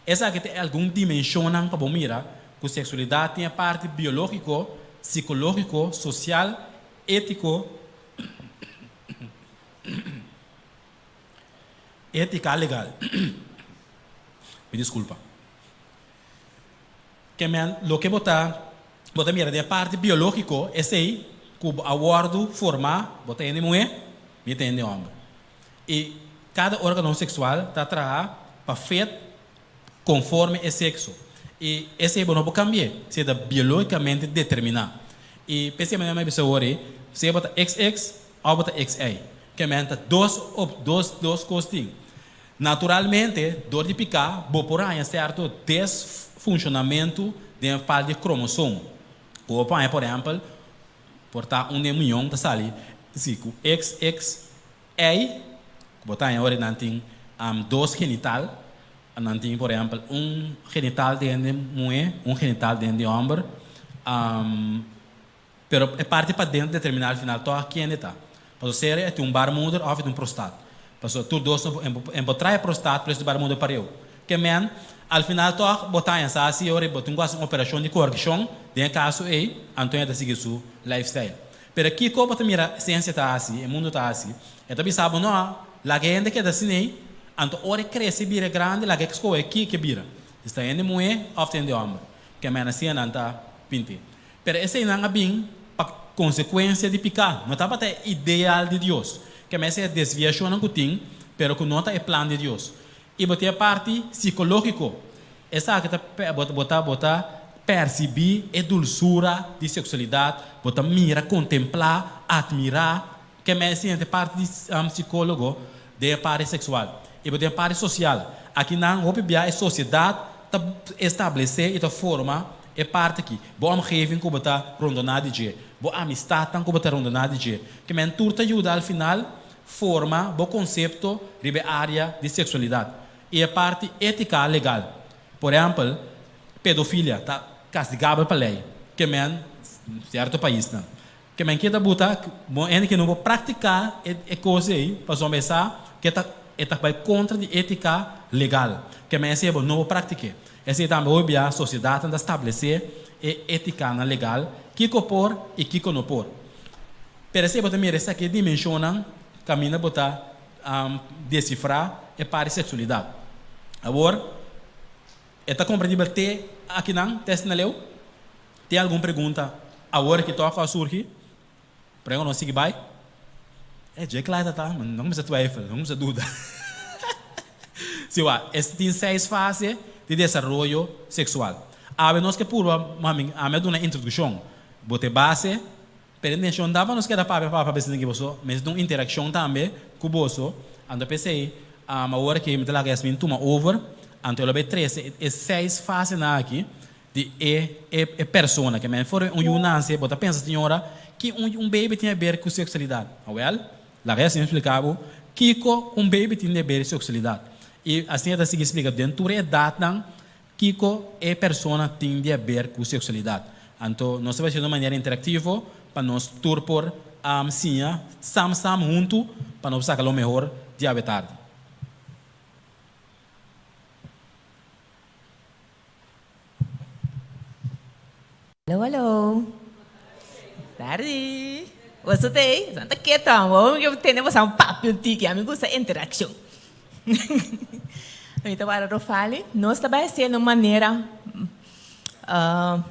Esaki ta e algun dimenshonnan pa bo mira ku seksualidat tin e parti biológiko, sikológiko, sosial, étiko, étika legal. Mi diskulpa. Ke men loke bo ta bo ta mira den e parti biológiko esei ku bo a wòrdu formá, bo ta hende muhé, mi ta hende hòmber. I kada órgano seksual ta traha pa fet konforme e sekso. I esei bo no por kambi'é, si e ta biológikamente determiná. I p'esei manera mi a bisa awor ei, sea bo ta XX òf bo ta XY. Kemen ta dos op dos dos kos tin. Naturalmente, dor di piká bo por haña sèrto desfunshonamentu den e par di kromosom. Ku bo por haña, por ehèmpel, Por ta un den mion ta sali si ku XX ku bo ta haña ora nan tin dos genital, nan tin por ehempel un genital den hende muhé, un genital den hende hòmber, pero e parti paden ta determiná al final tòg kende ta. Pasobra sera e tin un barmoeder òf e tin un prostat. Pasobra tur dos no por, en por traha e prostat pero e barmoeder pareu. Ke men, al final tòg bo ta haña sa si ora bo tin ku hasi un operashon di korekshon, den e kaso ei, Antonio ta sigui su lifestyle. Pero kiko bo ta mira siensia ta hasi, e mundu ta hasi? E ta bisa bo, no, laga e hende keda asin'ei, anto ora e krese bira grandi, laga e skohe ki ke bira, si ta hende muhé òf ta hende hòmber. Ke men asin nan ta pint'é. Pero eseinan a bin pa konsekuensia di piká. No tabata e ideal di Dios. Ke mester e desviashonnan ku tin, pero ku no ta e plan di Dios. I bo tin e parti sikológiko. Esaki ta bo ta bo ta persibí e dulsura di seksualidat, bo ta mira, kontemplá, atmirá. Ke mester e parti di sikólogo den e parti seksual. I bo tin e parti sosial. Akinan hopi bia e sosiedat ta establesé i ta forma e parti aki. Bo omgeving ku bo ta rondoná di dje, bo amistatnan ku bo ta rondoná di dje. Ke men tur ta yuda al final forma bo konsepto riba e área di seksualidat. I e parti étika legal. Por ehèmpel, pedofilia ta kastigabel pa lei. Ke men sierto paisnan. Ke men ke ta buta bo hende ke no por praktiká e kos ei pasobra e sa ke ta e ta bai kontra di étika legal. Ke men esei bo no por praktik'é. Esei tambe hopi bia sosiedatnan ta stablesé e étikanan legal kiko por i kiko no por. Pero esei bo ta mira esaki e dimenshonnan kaminda bo ta desifrá e parti seksualidat. Awor e ta komprendibel te akinan, te asina leu? Tin algun pregunta awor ki tok a surgi? Prego nos sigui bai. E dje kla ta ta, no kumsa twijfel, no kumsa duda. Si wak, es tin seis fase di desaroyo seksual. Awe nos ke purba, mami, ami a duna introdukshon. Bo ta e base, pero e intenshon ta pa nos keda papia papia bes den boso, mester tin un interakshon tambe ku boso. Anto p'esei, awor aki mi ta laga Yasmin tuma over, anto e lo bai trese e seis fasenan aki Di e e e persona ke men for un yu nanse bo ta pensa señora ki un un baby tin haber ku seksualidat awel laga e asina splika bo kiko un baby tin di haber seksualidat i asina e ta sigui splika den tur e edatnan kiko e persona tin di haber ku seksualidat anto nos ta bai hasi di un manera interaktivo pa nos tur por siña sam sam huntu pa nos saka lo mehor di awe tardi. Hallo hallo. Tardi. Boso ta ei? Boso ta keto amo. Mi ke tende boso papia un tiki. Ami gusta interakshon. Mi ta wara Rofali. Nos ta bai hasié na un manera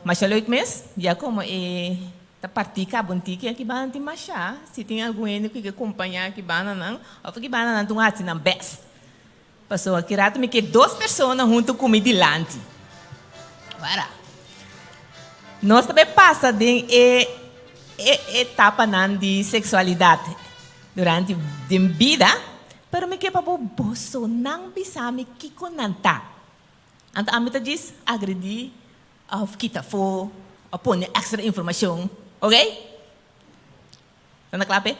masha leuk mes. Ya komo e ta partí kaba un tiki aki banda tin masha. Si tin algun hende ku ke kompañá aki bandanan òf aki bandanan ta un hasi nan bèst. Pasobra ki rato mi ke dos persona huntu ku mi dilanti. Wara. Nos ta bai pasa den e e etapanan di seksualidat durante den bida, pero mi ke pa bo bosonan bisa mi kiko nan ta. Anto ami ta djis agredí òf kita afó òf pone èkstra informashon, oke? Ta na kla p'e?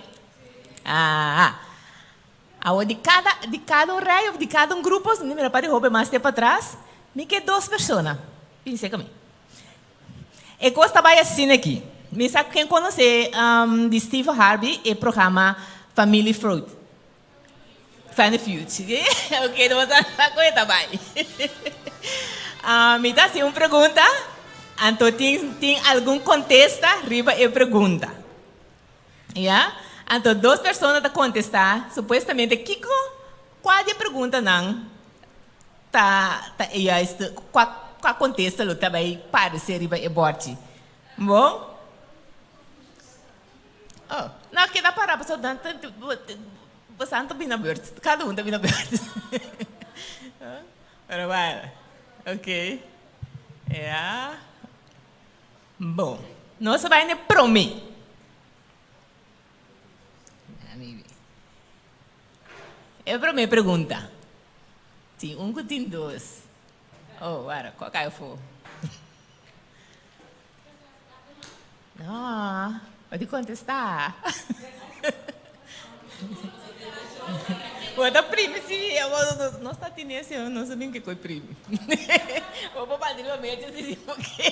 Aha. Awor di kada di kada un rei of di kada un grupo, mi mira pa di hopi mas te patras, mi ke dos persona. Piensa ku mi. E kos ta bai asina aki. Mi sa ken konosé di Steve Harvey e programa Family Feud. Family Feud. Ok, nos a sa kon e ta bai. Mi ta hasi un pregunta, anto tin tin algun kontesta riba e pregunta. Ya? Anto dos persona ta kontestá supuestamente kiko, kua di e preguntanan ta ta e juiste, kua kua kontesta lo ta bai paresé riba e bòrchi. Bon? Oh, no keda pará pasobra nan ta bosan ta bini na bùrt, kada un ta bini na bùrt. Pero bueno, ok. Ya. Bon, nos a bai na e promé. E promé pregunta. Tin un ku tin dos. Oh, wara, kua kai afó? No, bo di kontestá. Bo ta primi si, nos ta tene si, nos ta bin ke koi primi. Bo por bati riba mecha si si bo ke.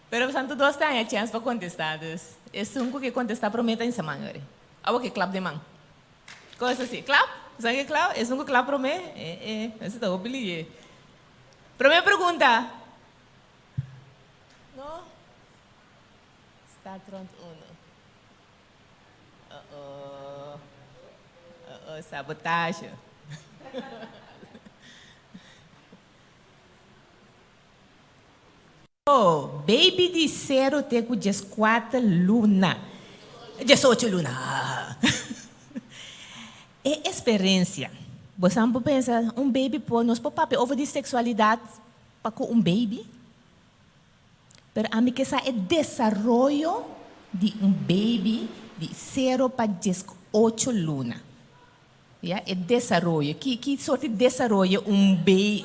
Pero boso tur dos ta haña chèns pa kontestá, dus esun ku ke kontestá promé ta insa man yori. Abo ke klap den man. Kos asi, klap? Boso ke klap? Esun ku klap promé, e e, ese ta hopi liye. Promé pregunta. No? Start rond uno. Oh oh. Oh oh, sabotage. Oh, baby di sero te ku dieskuater luna. Diesocho luna. E experiencia. Bosan por pensa un baby por, nos por papia over di sexualidad pa cu un baby? Pero ami ke sa e desaroyo di un baby di sero pa diesocho luna. Ya, e desaroyo. Ki ki soort di desaroyo un baby,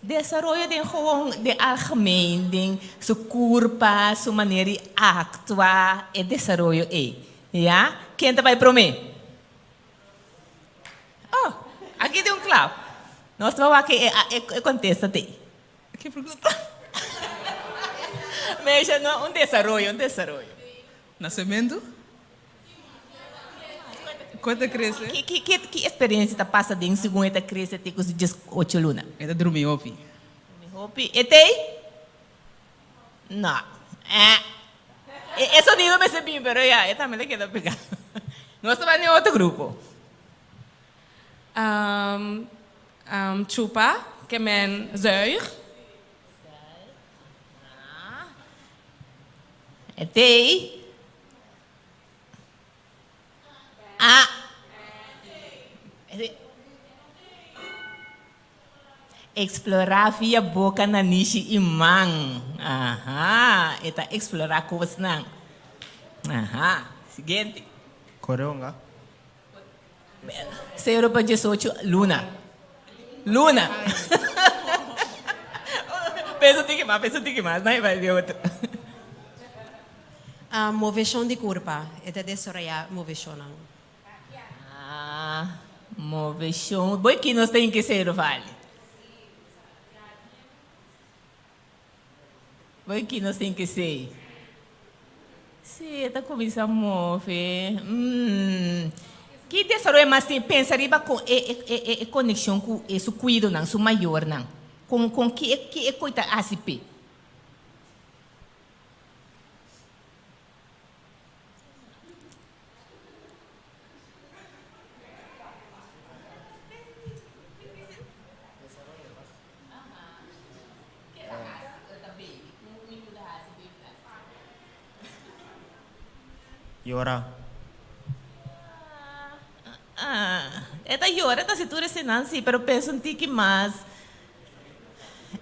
desaroyo den gewoon den algemeen, den su curpa, su manera di actua, e desaroyo ey. Ya, ken ta bay prome? Oh, aki tin un klap. Nos ta wak e e kontesta te. Ki pregunta? Meisha, no, un desaroyo, un desaroyo. Nasementu? Kon ta krese? Ki ki ki ki eksperensia ta pasa den segun e ta krese te ku su diesocho luna? E ta drumi hopi. Drumi hopi. E t'ei? No. Eh. E sonido mester bin, pero ya, e tambe ta keda pegá. Nos ta bai den otro grupo. Um, um, chupa, ke men zuig. E t'ei? A. Eksplorá via boka, nanishi i man. Aha, e ta eksplorá kosnan. Aha, siguiente. Kore unga. Sero pa diesocho luna. Luna. Pensa un tiki mas, pensa un tiki mas. Nan e bai di otro. Moveshon di kurpa. E ta desaroyá moveshonnan. Ah, moveshon. Bo ki nos tin ki ser vale? Bo ki nos tin ki ser? Si, e ta kuminsá move. Mm. Ki desaroyo mas tin? Pensa riba kon e e e e konekshon ku e su kuidonan, su mayornan. Kon kon ki e ki e koi ta hasi p'e? Yora. Ah, e ta yora, ta si tur eseinan si, pero pensa un tiki mas.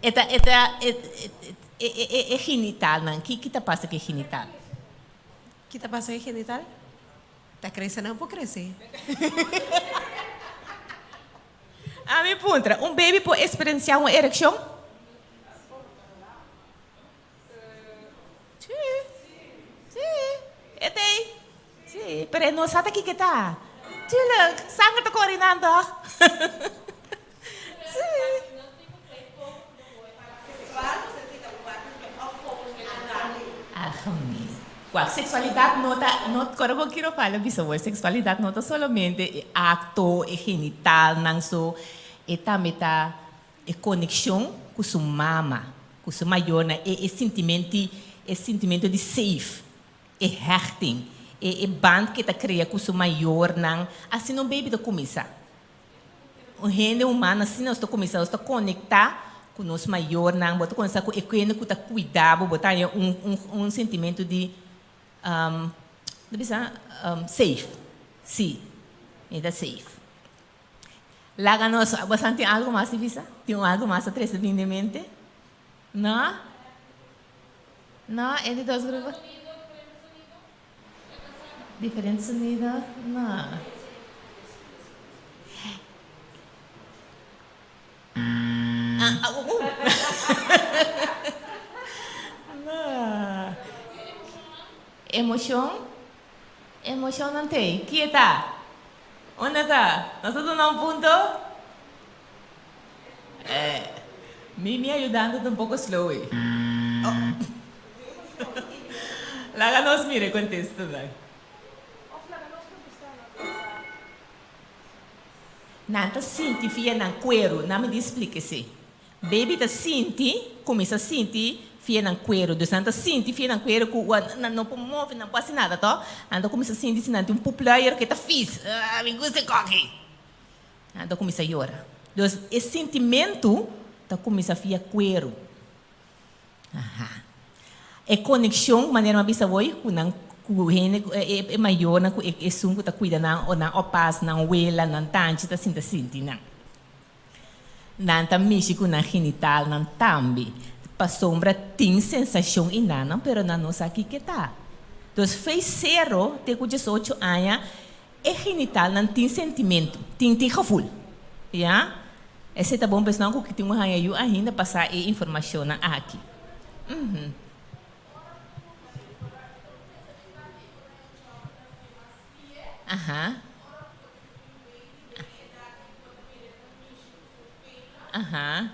E ta, e ta, e, e, e, e, e genitalnan, ki, ki ta pasa ku e genital? Ki ta pasa ku e genital? Ta krese nan por krese. Ami puntra, un baby por eksperensiá un erekshon? Sí, sí, e ta ei. Sí, pero e no sa ta kiko e ta. Tuurlijk, sanger ta kore nan tòg? Sí. Algemeen. Wak, seksualidat no ta, no, kora bo kiro fala bisa bo, seksualidat no ta solamente e akto, e genitalnan so, e tambe ta E konekshon ku su mama, ku su mayornan, e e sintimenti, e sintimento di safe, e hechting, e e band ku e ta krea ku su mayornan, asina un baby ta kuminsá. Un hende humano asina nos ta kuminsá, nos ta konektá ku nos mayornan, bo ta kuminsá ku e kende ku ta kuida bo, bo ta haña un un un sintimento di, ta bisa, safe, si, mi ta safe. Laga nos, bosan tin algo mas di bisa? Tin un algo mas ta trese bin den mente? No? No? E di dos grupo? Diferente sonido? No. Ah, ah, uh, uh. No. Emocion? Emocionnan t'ei. Kie ta? Unda ta? Nos ta duna un punto? Eh, mi mi ayudante ta un poco slow ei. Oh. Laga nos mira e contestanan. Nan ta sinti via nan cuero. Nan mi di splica esei. Baby ta sinti, cuminsa sinti fia nan cuero. Dus nan ta sinti fia nan cuero cu nan no por move, nan por haci nada to. Nan ta cuminsa sinti si nan tin un pupluier cu e ta vies. Ah, mi gusta e coki! Nan ta cuminsa yora. Dus e sintimento ta cuminsa fia cuero. Aha. E conexion, manera mi a bisa hoy, cu nan cu hende cu e mayornan cu esun cu ta cuida nan o nan opas, nan wela, nan tanchi ta sinta sinti nan. Nan ta mishi ku nan genitalnan tambe, pasobra tin sensashon i nannan, pero nan no sa kiko ta. Dus fei sero te ku diesocho aña e genitalnan tin sentimentu, tin tin gevoel. Ya? Esei ta bon pa esnan ku tin un haña yu ainda pa sa e informashonnan aki. Uhum. Aha. Aha.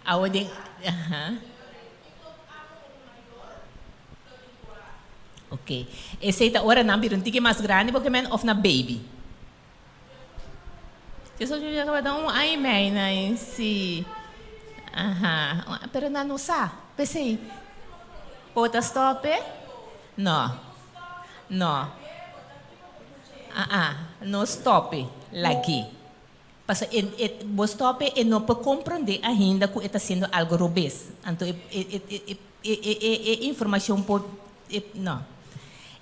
Awo den, aha. Ok. Esei ta ora nan bira un tiki mas grandi bo ke men of na baby? Yo so yo tabata un aña y mei na si. Aha. Pero nan no sa. P'esei. Bo ta stop e? No. No. Ah ah. No stop e. Lag'e. Pasobra e e bo stop e, e no por comprende ainda cu e ta haciendo algo robes. Anto e e e e e e e e informacion por e no.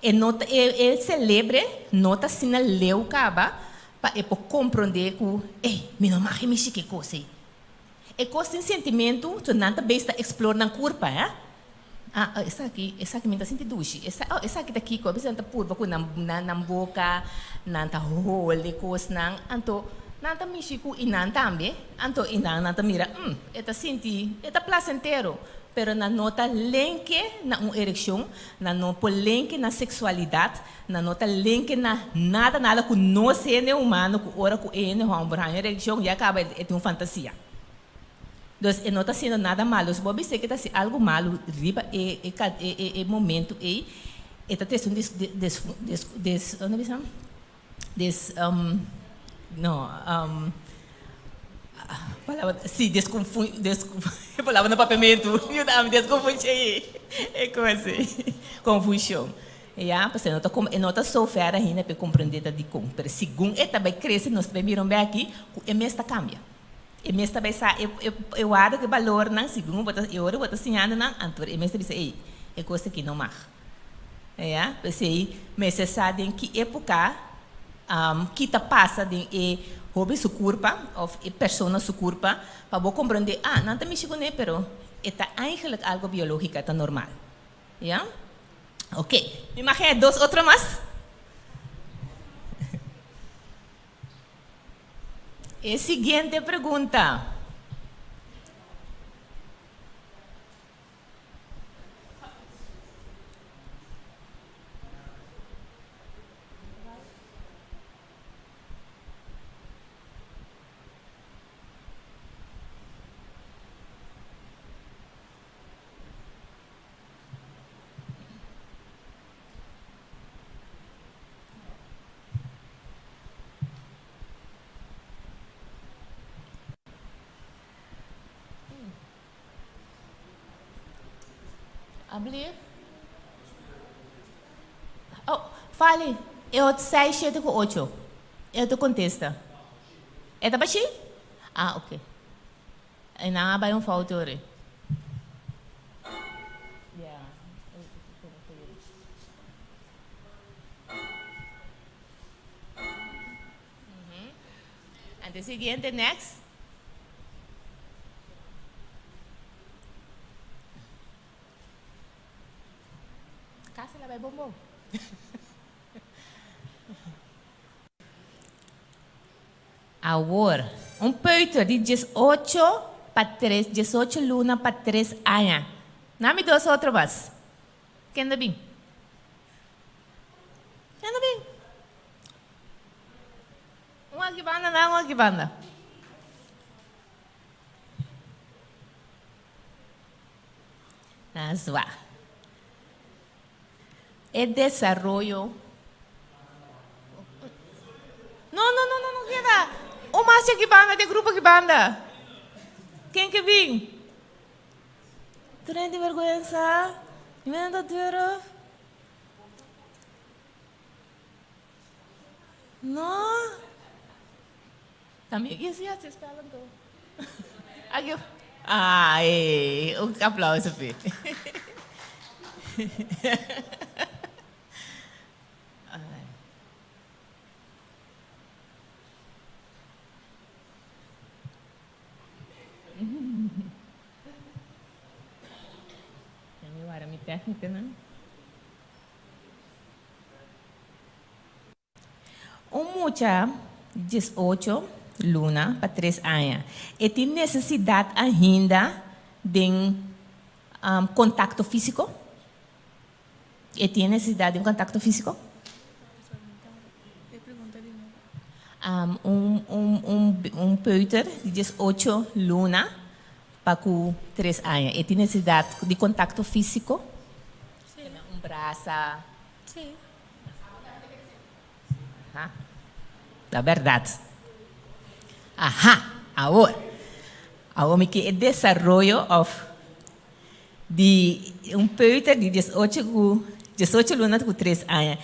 E no ta e e celebre no ta asina leu caba pa e por comprende cu, ey, mi no mag e mishi cu e cos ey. E kos tin sentimentu, so nan ta bes ta explore nan kurpa, hè. Ah, oh, esaki, esaki mi ta sinti dushi. Esa, oh, esaki ta kiko? A bes nan ta purba ku nan, nan, nan boka, nan ta hole kosnan. Anto, nan ta mishi ku i nan tambe. Anto i nan, nan ta mira, mm, e ta sinti, e ta placentero. Pero nan no ta lenke na un erekshon, nan no por lenke na seksualidat, Nan no ta lenke na nada nada ku nos hende humano ku ora ku e hende hòmber haña erekshon ya kaba e tin un fantasia. Dus e no ta hasiendo nada malu. Si bo a bis'é ke ta hasi algu malu riba e e e e momentu ei e ta trese un des des des des no bisa des no palabra si desconfu des e palabra na papiamentu yuda mi desconfunshi e kos ei confushon. Ya, pasobra e no ta kom, e no ta so ver ainda pa e komprendé ta dikon. Pero segun e ta bai krese nos ta bai mira un beki ku e mes ta kambia. E mes ta bai sa e e e warda ku e balornan segun bo ta e ora bo ta siñando nan anto e mes ta bisa ey e kos aki no mag. Ya, p'esei mester sa den ki époka ki ta pasa den e hóben su kurpa òf e persona su kurpa pa bo komprondé, ah, nan ta mishi kuné pero e ta eigenlijk algo biológiko, e ta normal. Ya? Oké, mi mag haya dos otro mas? E siguiente pregunta. Alsjeblieft. Oh, fale. E ot seis, shete ku ocho. E otro kontesta. E ta bashi? Ah, oké. E nan a bai un fout ori. Ja. Ante siguiente, next. Casi la bai bon bon. Awor, un peuter di 18 pa 3, 18 luna pa 3 aña. Nami dos otro mas. Ken ta bin? Ken ta bin? Un aki banda nan, un aki banda. Azwa. E desaroyo. No, no, no, no, no keda. Un mas aki banda, di grupo aki banda. Ken ke bin? Tur hende tin vergüensa. Niemand ta durf. No. También ki si haci spel anto. Aki. Ah, eh, un aplauso pe. Mi wara mi técnicanan. Un mucha di 18 luna pa 3 aña e tin nesesidat ainda den kontakto físiko? E tin nesesidat di un kontakto físiko? Un peuter di 18 luna pa ku 3 aña e tin nesesidat di kontakto físiko? Un brasa. Sí. Aha. Ta bèrdat. Aha. Awor. Awor mi ke e desaroyo òf di un peuter di diesocho ku diesocho luna ku tres aña.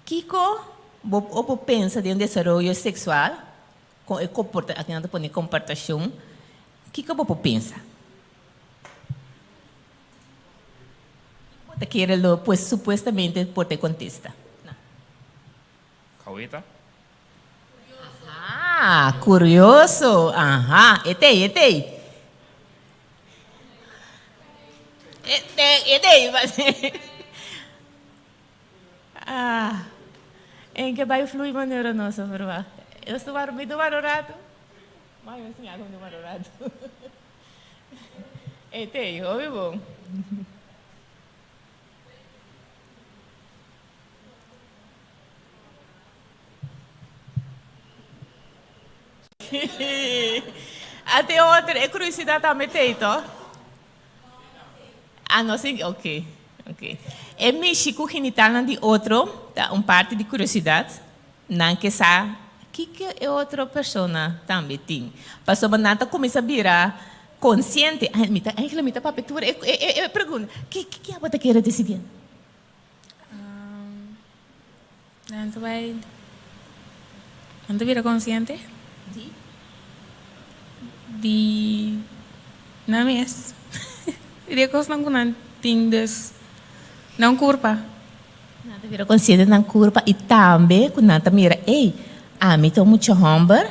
Kiko bo o bo pensa di un desaroyo seksual kon e komporta aki nan ta pone komportashon. Kiko bo por pensa? Bo ta kere lo pues supuestamente por ta e contesta. Na. Kaweta. Aha, curioso. Aha, e t'ei, e t'ei. E t'ei, e t'ei. Ah, en ke bai flui manera nos a verwagt. Nos ta wak, mi ta wak un rato. Mai mi siña con ta wak un rato. E t'ei, hopi bon. Ate otro, e curiosidad tambe t'ei to? Ah, no si, ok, ok. E mishi ku genitalnan di otro ta un parti di curiosidad. Nan ke sa kiko e otro persona tambe tin. Pasobra nan ta kuminsá bira konsiente. Ay, mi ta, eigenlijk mi ta papia tur e, e, e pregunta. Ki, ki abo ta kere disidí? Nan ta bai, nan ta bira konsiente? Di? Di nan mes. Di e kosnan ku nan tin dus nan kurpa. Nan ta bira konsiente di nan kurpa i tambe ku nan ta mira, ey, ami ta un mucha hòmber,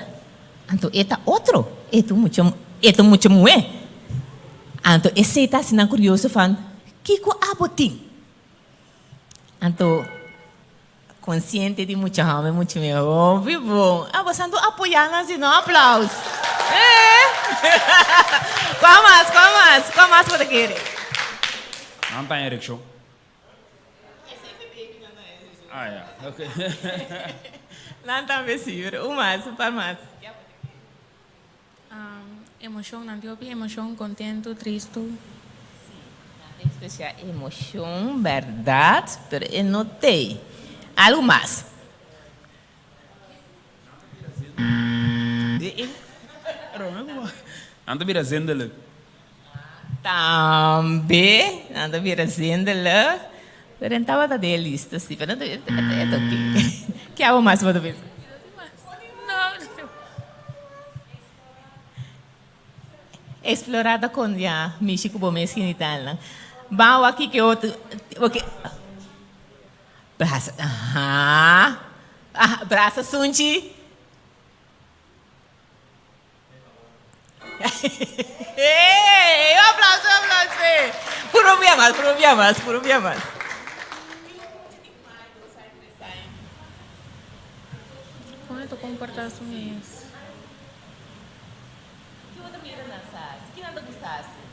anto e ta otro, e ta un mucha, e ta un mucha muhé. Anto esei ta hasi nan kurioso van, kiko abo tin? Anto Konsiente di mucha hòmber mucha mi hopi bon. Ah bo santu apoyá nan si no aplaus. Eh. Kua mas kua mas kua mas bo ta kere? Nan ta erekshon. Ah ya ok. Nan tambe si pero un mas un par mas. Emoshon, nan tin hopi emoshon, kontentu, tristu. Sí, nan ta ekspresá emoshon, bèrdat, pero e no t'ei. Algu mas? Nan ta bira zindelijk. Tambe, nan ta bira zindelijk. Pero e tabata den e lista, sí, pero e ta oké. Ke abo mas bo ta pensa? Explorá ta kon ya mishi ku bo mes genitalnan. Ban wak kiko otro. Oke. Brasa, aha. Aha, brasa sunchi. Hey, un aplauso, un aplauso. Puro un bia mas, puro un bia mas, puro un bia mas. Kon e ta komportá su mes? Ki bo ta mira nan sa hasi? Ki nan ta gusta hasi?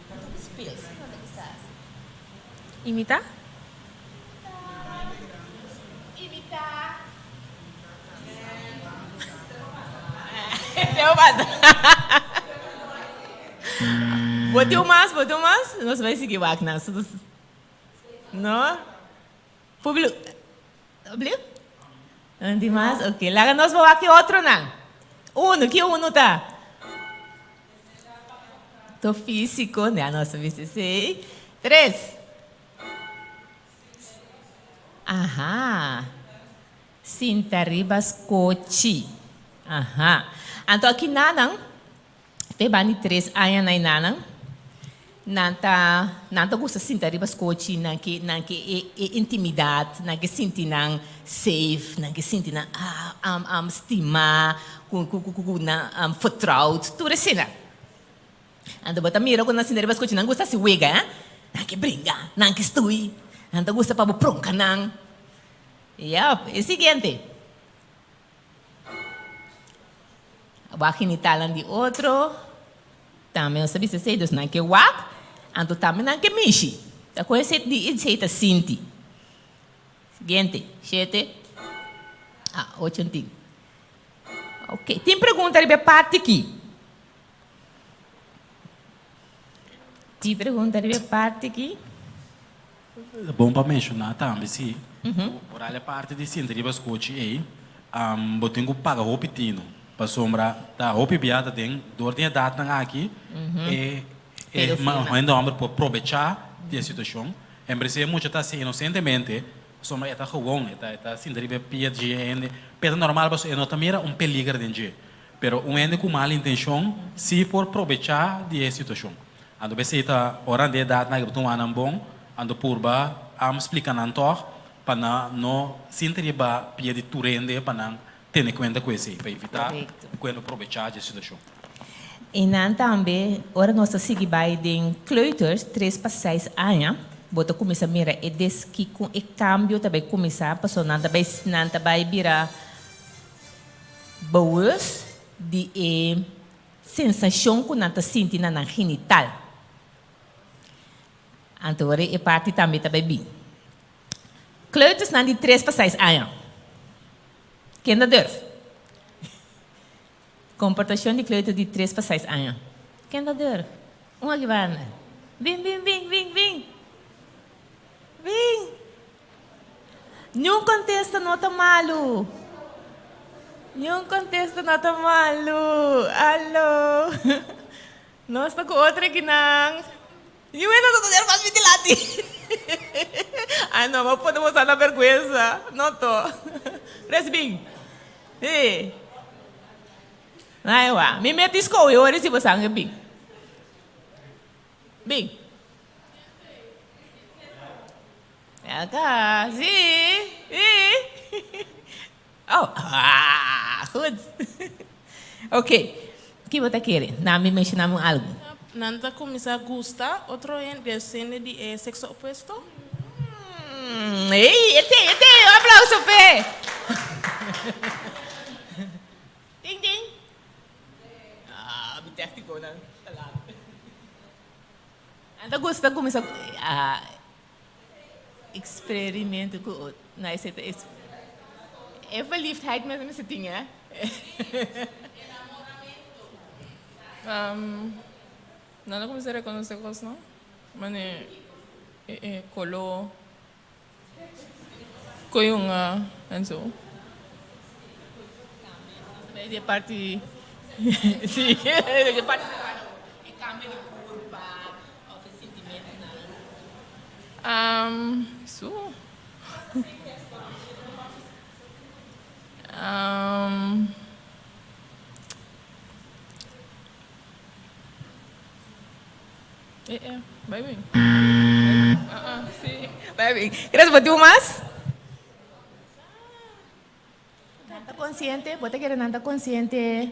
Nan ta hopi speels. Ki nan ta gusta hasi? Imitá? Imitá. Debo pasa. Bo tin un mas? Bo tin un mas? Nos bai sigui wak nan. No? Publi Obliu? Un di mas? Ok. Laga nos bo wak ki otronan. Uno, ki uno ta? To físiko. Ya nos a bisa esei. Tres. Aha. Sinta riba skochi. Aha. Anto aki nanan, te ban di tres aña na e nanan, nan ta, nan ta gusta sinta riba skochi, nan ke, nan ke e, e intimidat, nan ke sinti nan safe, nan ke sinti nan ah, am, am stimá, ku, ku, ku, ku nan am vertrouwd, tur esei. Anto bo ta mira ku nan sinta riba skochi, nan gusta hasi wega, eh? Nan ke bringa, nan ke stui, nan ta gusta pa bo pronka nan. Yep, e siguiente. Wak genitalnan di otro. Tambe nos ta bisa esei, dus nan ke wak, anto tambe nan ke mishi. Ta kon esei di esei ta sinti. Siguiente, shete, ah, ocho tin. Ok, tin pregunta riba e parti aki? Tin pregunta riba e parti aki? Ta bon pa menshoná tambe si por al e parti di sinta riba skochi ei, bo tin ku paga hopi tinu pasobra ta hopi bia ta den dor di edatnan aki e e hende hòmber por probechá di e situashon. En bes e mucha ta hasi inosentemente pasobra e ta gewoon, e ta e ta sinta riba e pia dje e hende, pero ta normal pasobra e no ta mira un peliger den dje. Pero un hende ku mal intenshon si por probechá di e situashon. Anto p'esei ta ora nan den edatnan aki bo tuma nan bon, anto purba am splika nan tòg pa nan no sinti riba pia di tur hende pa nan tene kuenta ku esei, pa evitá ku hende probechá di e situashon. I nan tambe, ora nos ta sigui bai den kleuters, tres pa seis aña, bo ta kuminsá mira e deski kon e kambio ta bai kuminsá, pasobra nan ta bai nan ta bai bira bewust di e sensashon ku nan ta sinti na nan genital. Anto ora e parti tambe ta bai bin. Kleutersnan di tres pa seis aña. Ken ta durf? Komportashon di kleuter di tres pa seis aña. Ken ta durf? Un aki banda. Bin, bin, bin, bin, bin. Bin. Niun kontesta no ta malu. Niun kontesta no ta malu. Alo. Nos ta ku otro ekinan. Niun hende no ta ser mas mi dilanti. Ai no, bo pone boso na bergwensa. No to. Res bin. Hey. Aiwa, mi meti skohe ora si bo sangue bin. Bin. Aka, si, si. Oh, ah, goed. Ok, ki bo ta kere? Na mi menshoná mi un algu. Nan ta kuminsá gusta otro hende, hende di e sekso opuesto. Ey, e te, e te, un aplauso p'e. Ding, ding. Ah, mi técniconan ta laat. Nan ta gusta kuminsá experimento ku otro. No, esei ta e verliefdheid mes mester tin, eh. Nan ta kuminsá rekonosé kosnan, manera e koló. Koyunga en zo. Di parti si di parti e cambio di curpa of e sentimentonan. Su. E e, bai bin. Ah ah, si. Bai bin. Gracias, bo tin un mas? Nan ta konsiente? Bo ta kere nan ta konsiente?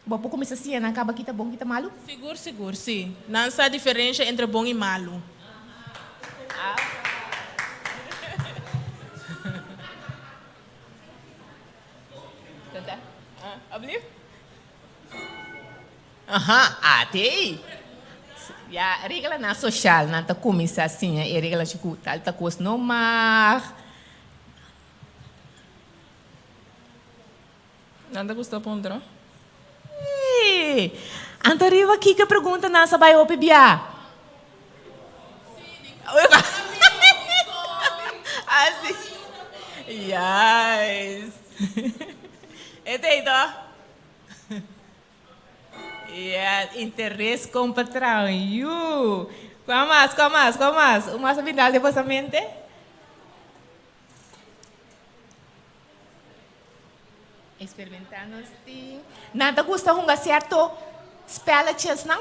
Bo por kuminsá siña nan kaba kita bon, kita malu? Sigur, sigur, si. Nan sa diferensha entre bon i malu. Alblief? Aha, ate. Ya reglanan social nan ta cuminsa siña e regla si cu tal ta cos no mag. Nan ta gusta puntra. Ey! Anto riba kiko pregunta nan sa bay hopi bia? Asi. Yes. E ta ey toh? Yes, interes kon pa traha un yu. Kua mas, kua mas, kua mas? Un mas a bin dal den boso mente? Experimentá nos tin. Nan ta gusta hunga sierto spelletjesnan?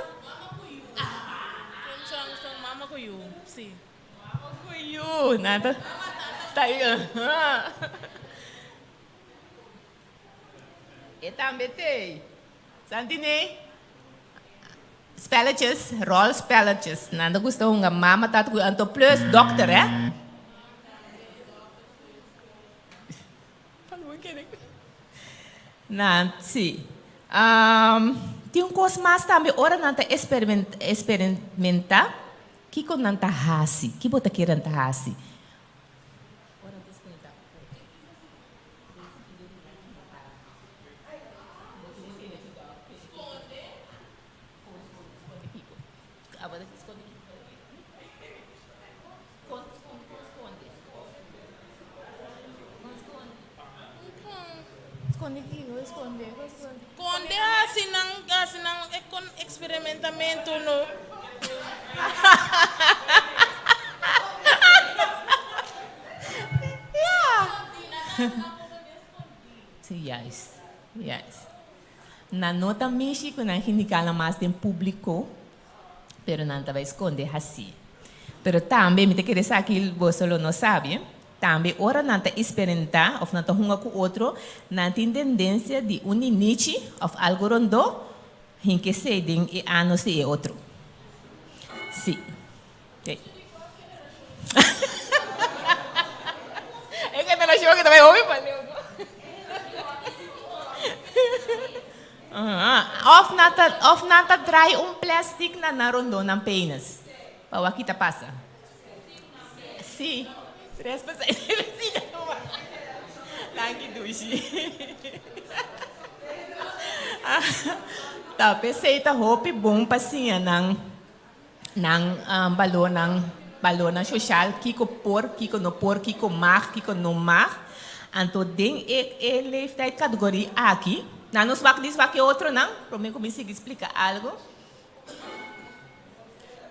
Son, son mama ku yu, si. Mama ku yu, nan ta, ta, E tambe t'ei. Santine, Spelletjes, rolspelletjes. Nan ta gusta hunga mama, tata ku anto plus dokter, hè? Nan, si. Tin un kos mas tambe, ora nan ta esperimentá, kiko nan ta hasi? Ki bo ta kere nan ta hasi? Konde hasi nan hasi nan eksperimentamentu no. Sí, juist, juist. Nan no ta mishi ku nan gindikal mas den públiko, pero nan ta bai skonde hasí. Pero tambe, mi ta kere sa ki boso lo no sabi, tambe ora nan ta esperentá òf nan ta hunga ku otro, nan tin tendensia di un ninichi òf algu rondó hinka esei den e anos di e otro. Sí. E generashon aki ta bai hopi pa leu no. Of nan ta of nan ta draai un plastic na nan rondó nan penis pa wak kita pasa. Si, tres pa seis Danki Dushi. Ta p'esei ta hopi bon pa siña nan. Nan balornan, balornan soshal, kiko por, kiko no por, kiko mag, kiko no mag. Anto den e e leeftijd categorie aki, nan nos wak dis wak e otronan, prome ku mi sigui splika algo.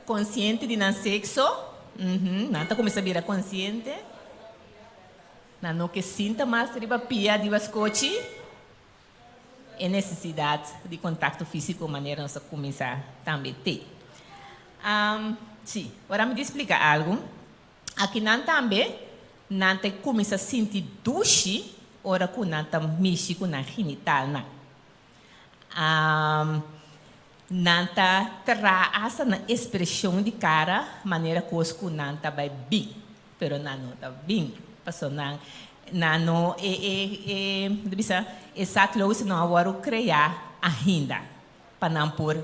Konsiente di nan sekso, nan ta kuminsá bira konsiente. Nan no ke sinta mas riba pia di baskochi. E nesesidat di kontakto físiko manera nos a kuminsá tambe te. Sí, ora mi di splika algu, akinan tambe nan ta kuminsá sinti dushi ora ku nan ta mishi ku nan genitalnan. Nan ta traha asta nan ekspreshon di kara manera kos ku nan ta bai bin, pero nan no ta bin, pasobra nan nan no e e e ta bisa e zaadloze no a wòrdu kreá ainda pa nan por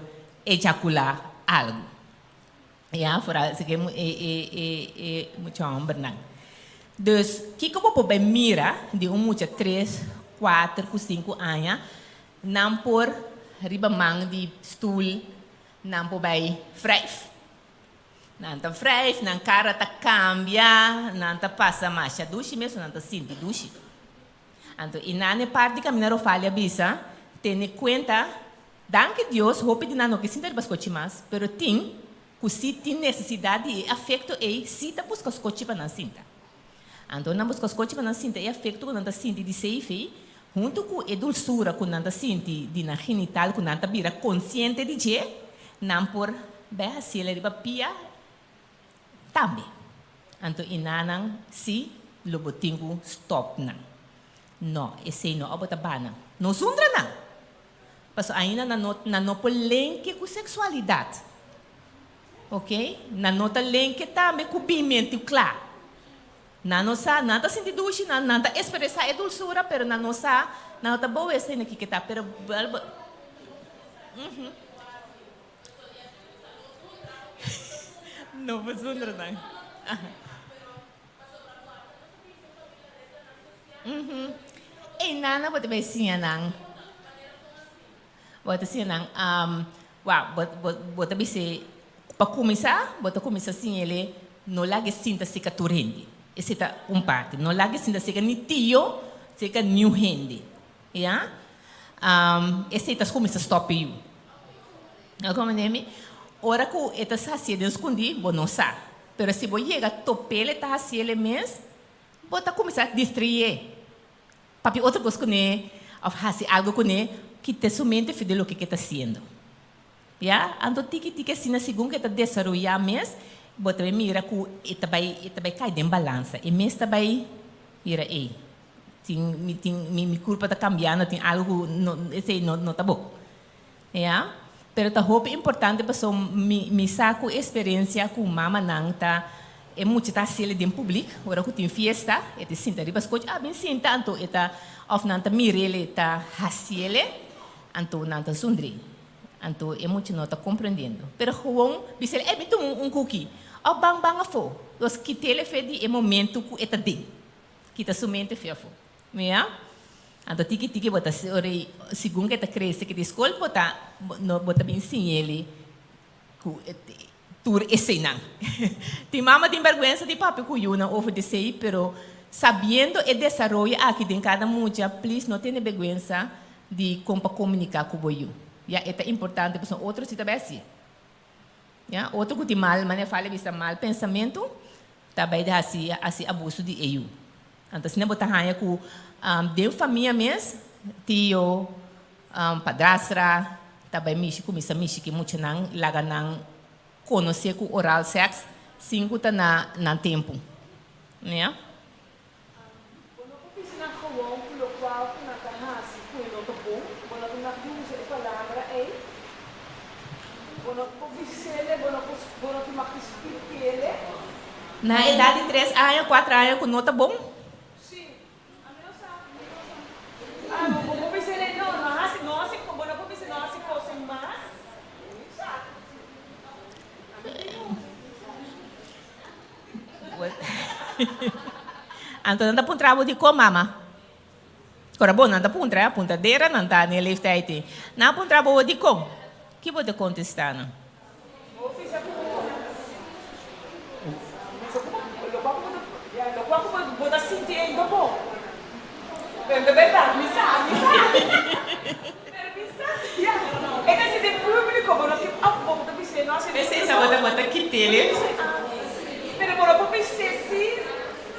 ejakulá algu. Ya, foral esaki e e e e mucha hòmbernan. Dus, kiko bo por bai mira di un mucha tres, kuater ku sinku aña? Nan por riba man di stul, nan por bai wrijf. Nan ta wrijf, nan kara ta kambia, nan ta pasa masha dushi mes, nan ta sinti dushi. Anto i nan e parti kaminda Rofalia bisa, tene kuenta, danki Dios hopi di nan no ke sinta riba skochi mas, pero tin ku si tin nesesidat di e afekto ei si ta buska skochi pa nan sinta. Anto nan buska skochi pa nan sinta e afekto ku nan ta sinti di seif ei, huntu ku e dulsura ku nan ta sinti di nan genital ku nan ta bira konsiente di dje, nan por bai hasiel riba pia tambe. Anto i nanan si lo bo tin ku stòp nan. No, esei no a bo ta bana. No zundra nan! Pasobra ainda nan no nan no por lenke ku seksualidat. Ok? Nan no ta lenke tambe ku bimentu kla. Nan no sa, nan ta sinti dushi, nan nan ta ekspresá e dulsura, pero nan no sa, nan no ta bowe esei kiko ta. Pero bo. No por zundra nan. Ey nana bo ta bay siña nan. Bo ta siña nan wou bo bo bo ta bis'é pa kuminsá bo ta kuminsá siñ'el'e no laga e sinta seka tur hende. Esei ta un parti. No laga e sinta seka ni tio, seka niun hende. Ya. Esei ta kuminsá stòp e yu. A komprendé mi? Ora ku e ta hasié den skundí, bo no sa. Pero si bo yega top'el e ta hasié el mes, bo ta kuminsá distrié. Papia otro kos kuné òf hasi algu kuné, kita su mente for di loke ku e ta hasiendo. Ya? Anto tiki tiki asina segun ku e ta desaroyá mes, bo ta bai mira ku e ta bai e ta bai kai den balansa. E mes ta bai mira, ey, tin mi tin mi mi kurpa ta kambiando, tin algu ku no esei no no ta bon. Ya, pero ta hopi importante paso mi mi sa ku esperencia ku mamanan ta e mucha ta hasiel den publik ora ku tin fiesta e ta sinta riba skochi a bin sinta anto e ta of nan ta mirel e ta hasiel anto nan ta zundri anto e mucha no ta komprendiendo pero gewoon bisel ey bin tuma un kuki of ban ban afo los kitel e fe di e momento ku e ta den kita su mente fe afo. Mira, anto tiki tiki bo ta ora i segun ku e ta krese ku di skol bo ta no bo ta bin siñ'el ku tur eseinan. Tin mama tin bèrgwensa di papia ku yunan over di esei, pero sabiendo e desaroyo aki den kada mucha, please no tene bèrgwensa di kon pa komuniká ku bo yu. Ya e ta importante pasobra otro si ta bai hasié. Ya, otro ku tin mal manera fala bisa mal pensamentu ta bai di hasi hasi abuso di e yu. Anto asina bo ta haña ku den famia mes tio, padrastra ta bai mishi kuminsá mishi ku e muchanan laga nan konosé ku oral sèks sin ku ta na nan tempu. Ya. Bo no por bisa nan gewoon ku lokual ku nan ta hasi ku e no ta bon. Bo no ta mag di usa e palabra ei. Bo no por bis'ele, bo no por, bo no ta mag di splik'ele. Na edat di tres aña, kuater aña ku no ta bon. Sí. Ami no sa, mi no sa. Ah, bo por bis'ele, no, no hasi, no hasi, bo no por bisa no hasi kos ei mas. Mi sa. Ami tin un. Anto nan ta puntra bo dikon, mama? Ora bo, nan ta puntra, puntadera nan ta na e leeftijd ei. Nan a puntra bo dikon? Ki bo ta kontestá nan? P'esei tabata bo ta kit'el. Pero bo no por bis'é sí,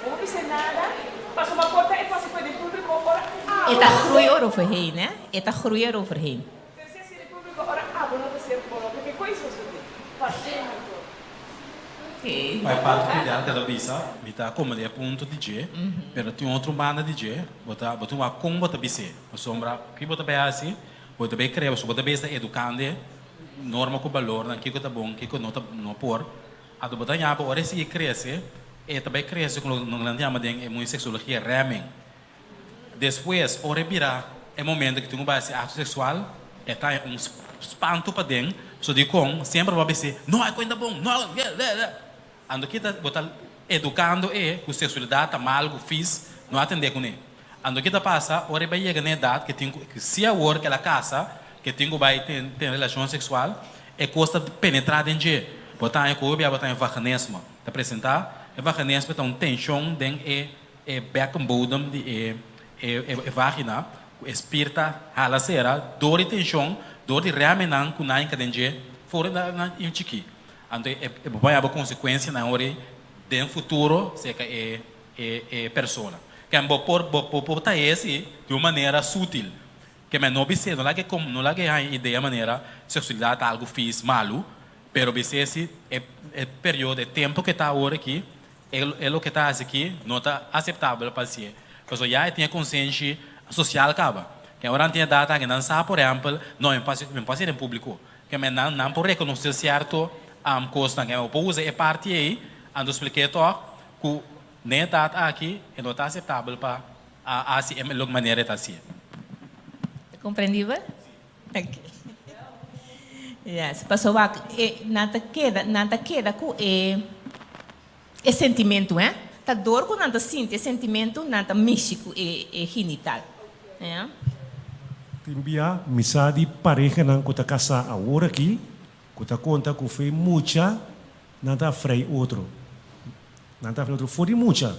bo por bis'é nada, pasobra por ta e kos ku den públiko ora abo. E ta groei eroverheen, hè? E ta groei eroverheen. Pa e parti ku ideal ta bisa, mi ta komprendé e punto di dje, pero tin otro banda di dje, bo ta bo tin wak kon bo ta bis'é. Pasobra ki bo ta bai hasi, bo ta bai krea, pasobra bo ta bai esta edukand'e norma ku balornan, kiko ta bon, kiko no ta no por. Anto bo ta haña bo ora e sigui krese, e ta bai krese ku loke nan ta yama den e mundu di seksologia remming. Despues, ora e bira e momento ku tin ku bai hasi akto seksual, e ta haña un spantu paden, so dikon semper bo a bis'é, No, e kuenta bon, no, le, le, le. Anto kita bo ta edukando e ku seksualidat ta mal, ku fis, no atendé kuné. Anto kita pasa ora e bai yega na edat ke tin ku, si awor ke el a kasa, ke tin ku bai ten ten relashon seksual, e kos ta penetrá den dje. Bo ta haña ku hopi bia bo ta haña vaginismo ta presentá. E vaginismo ta un tenshon den e e bekkenbodem di e e e vagina ku e spier ta hala sera dor di tenshon, dor di rèmennan ku nan hinka den dje for di nan yu chikí. Anto e e bo por haña bo konsekuensianan ora den futuro serka e e e persona. Ken bo por bo por ta hesi di un manera sutil. Ke men no bis'é, no laga e no laga e haña idea manera seksualidat ta algu fis, malu, pero bis'é si e e periodo, e tempu ke ta awor aki, e e loke ta hasi aki no ta aseptabel pa hasié. Pasobra ya e tin e konsenshi sosial kaba. Ken ora nan tin edat aki nan sa por ehèmpel, no mi por mi por hasié den públiko. Ke men nan nan por rekonosé sierto kosnan. Ke men bo por usa e parti ei anto splik'é tòg ku n'e edat aki e no ta aseptabel pa hasi e loke manera e ta hasié. Ta komprendibel? Ok. Yes, pasobra wak e nan ta keda nan ta keda ku e e sentimentu hè. Ta dor ku nan ta sinti e sentimentu nan ta mishi ku e e genital. Ya. Tin bia mi sa di parehanan ku ta kasá awor aki ku ta konta ku fe mucha Nan ta frei otro. Nan ta frei otro for di mucha.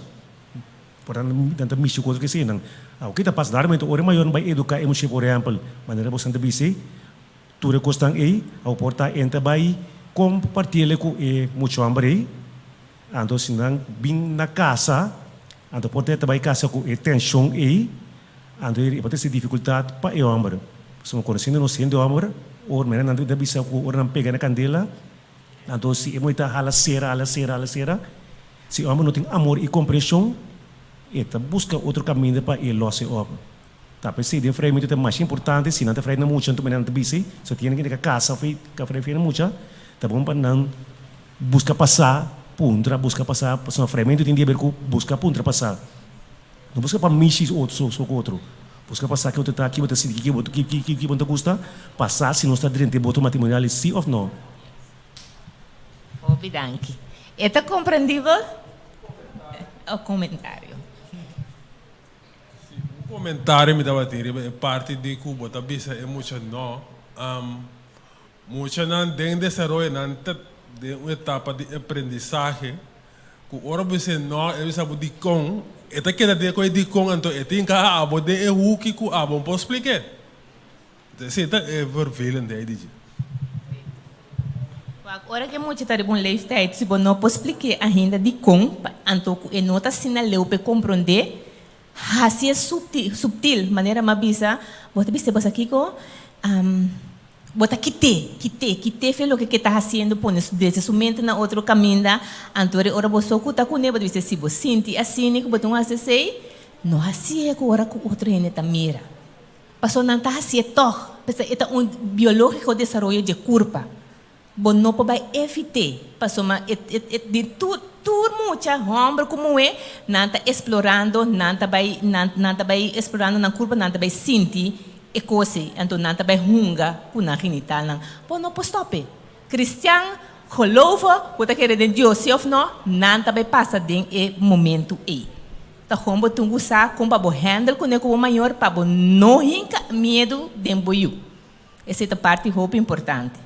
Por nan nan ta mishi ku otro kesenan. Awor ke ta pasa darmento ora e mayornan bai eduká e mucha por ehèmpel manera boso ta bisa ei tur e kosnan ei awor por ta e ta bai kompartiel ku e mucha hòmber ei anto si nan bin na kasa anto por ta e ta bai kasa ku e tenshon ei anto e por ta hasi difikultat pa e hòmber pasobra konosiendo nos hende hòmber ora manera nan ta bisa ku ora nan pega na kandela Anto si e muhé ta hala sera, hala sera, hala sera, si e hòmber no tin amor i komprenshon, e ta buska otro kaminda pa e lòs e òp. Ta p'esei den freimentu ta masha importante, si nan ta frei na mucha, anto manera nan ta bisa, si tiene kende ka kasa òf ka frei na mucha, ta bon pa nan buska pasá, puntra, buska pasá, pasobra freimentu tin di haber ku buska puntra pasá. No buska pa mishi otro so ku otro. Buska pa sa ke bo ta ta, ki bo ta sinti, ki bo ki bo ta gusta, pa sa si nos ta drenta e boto matrimonial si of no. Hopi danki. E ta komprendibel? O komentario. Si, un komentario mi tabatin riba e parti di ku bo ta bisa e mucha no. Muchanan den desaroyo nan ta den un etapa di aprendisahe ku ora bo bisa no e bisa bo dikon e ta keda den ku e dikon anto e tin ka abo den e huki ku abo no por splik'é. Esei ta e vervelendheid di dje. Wak, ora ku e mucha ta riba un leeftijd si bo no por splik'é ainda dikon anto ku e no ta asina leu pa e komprondé hasi e subtil manera mi a bisa bo ta bisa bo sa kiko Bo ta kit'é, kit'é, kit'é fe loke ke ta hasiendo, pone su desde su mente na otro kaminda, anto e ora bo so ku ta kuné, bo ta bisa si bo sinti asina ku bo tin un hasi esei, no hasié ku ora ku otro hende ta mira. Pasobra nan ta hasié tòg, pasobra e ta un biológiko desaroyo dje kurpa. Bo no por bai evit'é, pasobra e e di tur tur mucha, hòmber ku muhé, nan ta esplorando, nan ta bai nan nan ta bai esplorando nan kurpa, nan ta bai sinti e kos ei, anto nan ta bai hunga ku nan genitalnan. Bo no por stòp e. Kristian, geloven, ku ta kere den Dios si òf nò, nan ta bai pasa den e momentu ei. Ta kon bo tin ku sa kon pa bo hèndel kuné ku bo mayor pa bo no hinka miedu den bo yu. Esei ta parti hopi importante.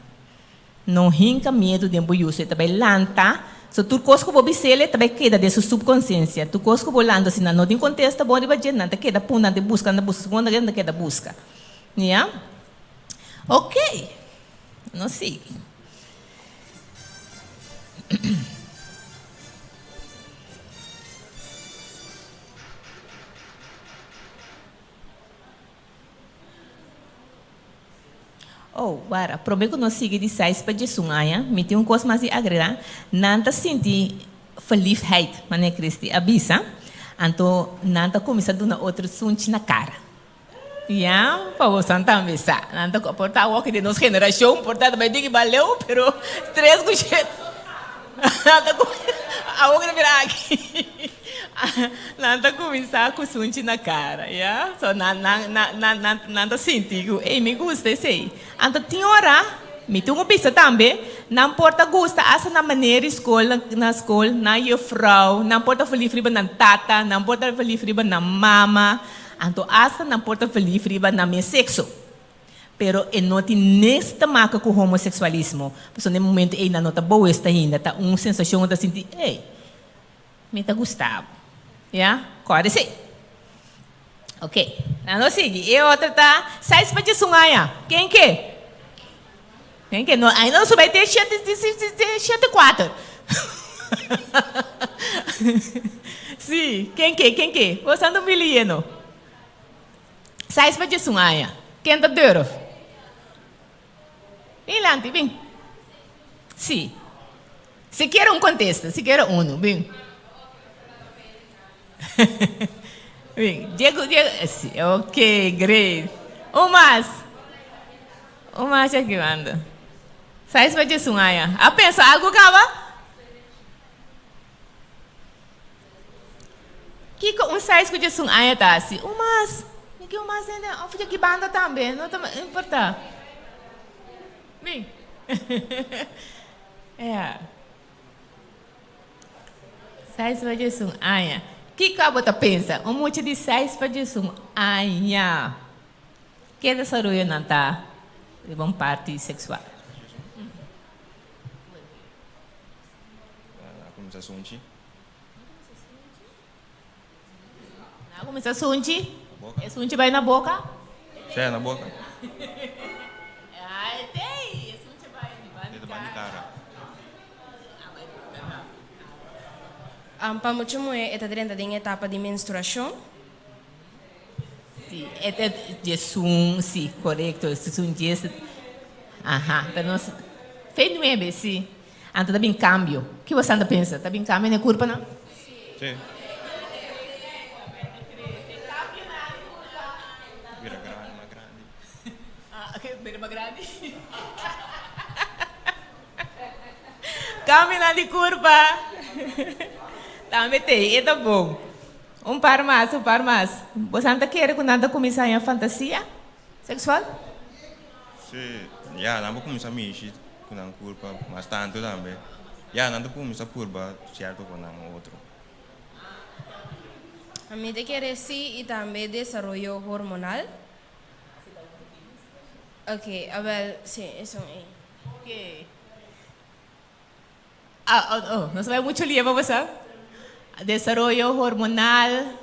No hinka miedu den bo yu, so e ta bai lanta. So tur kos ku bo bis'el e ta bai keda den su subkonsiensia. Tur kos ku bo lanta si nan no tin kontesta bon riba dje, nan ta keda punda, nan ta buska, nan ta buska, segun nan ta keda buska. Ya? Oke. Nos sigui. Oh, wara, promé ku nos sigui di seis pa diesun aña, mi tin un kos mas di agregá, nan ta sinti verliefdheid, manera Christy a bisa, anto nan ta kuminsá duna otro sunchi na kara. Ya, pa bosan tambe sa. Nan ta por ta awor den nos generashon por ta bai diki baleu, pero tres ku shete nan ta awor ku ta bira aki nan ta kuminsá ku sunchi na kara, ya. So nan nan nan nan nan ta sinti ku ey mi gusta esei. Anto tin ora mi tin ku bisa tambe nan por ta gusta asta na manera di skol na skol nan yefrou, nan por ta verlief riba nan tata, nan por ta verlief riba nan mama. Anto asta nan por ta verlief riba nan mes sekso. Pero e no tin niks ta maka ku homoseksualismo, pasobra na e momento ei nan no ta bewust ainda, ta un sensashon ku ta sinti, ey, mi ta gusta bo. Ya? Kòrda esei. Ok, nan lo sigui. E otro ta seis pa diesun aña. Ken ke? Ken ke? No, ainda no su bai te shete, shete kuater. Sí, ken ke, ken ke? Bo santo mili yeno. Seis pa diesun aña. Ken ta durf? Bin lanti, bin. Sí. Sikiera un kontesta, sikiera unu, bin. Bin, Diego, Diego, sí, ok, great. Un mas. Un mas aki banda. Seis pa diesun aña. A pensa algu kaba? Kiko un seis ku diesun aña ta hasi? Un mas. Mi ke un mas hende. Of di aki banda tambe. No ta importa. Bin. Ja. Seis pa diesun aña. Kiko abo ta pensa? Un mucha di seis pa diesun aña. Ke desaroyonan ta riba un parti seksual? A kuminsá sunchi. A kuminsá sunchi? E sunchi bai na boka? Sí, na boka. Ai, tei! E sunchi bai di banda di kara. Pa mucha muhé e ta drenta den etapa di menstruashon. Sí, e ta diesun, sí, korekto, esun dies, aha, pero nos, fe nuebe, sí. Anto ta bin kambio. Ki bo ta pensa? Ta bin kambio na e kurpanan? Sí. Bira grandi, mas grandi. Ah, ok, bira mas grandi. Kambionan di kurpa. Tambe te, e ta bon. Un par mas, un par mas. Bosan ta kere ku nan ta kuminsá haña fantasia seksual? Sí, ya, nan por kuminsá mishi ku nan kurpa mas tantu tambe. Ya, nan ta kuminsá purba sierto ku nan otro. Mi ta kere sí i tambe desaroyo hormonal. Ok, awel, sí, esun ei. Ok. Ah, oh, oh, nos a bai mucho lie pa boso. Desaroyo hormonal,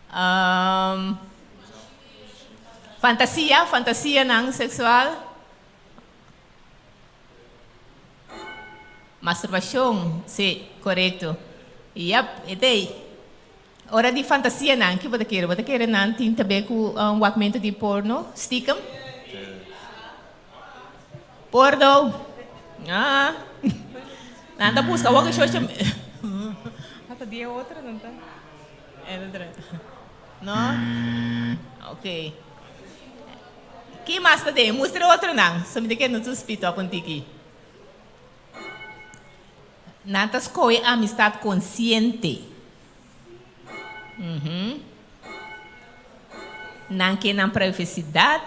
um, fantasia, fantasianan sexual, masturbacion, si, corecto. Yep, e ta ei. Ora di fantasianan, ki bo ta kere? Bo ta kere nan tin ta be ku un wakmento di porno, stiekem? Porno. Ah. Nan ta busca awor cu shosha. Hasta dia otro nan ta. Entra. No? Ok. Ki mas ta den? Mustra otro nan. So mi ta kere no tu spit up un tiki. Nan ta scoge amistad consciente. Mhm. Nan ke nan privacidad.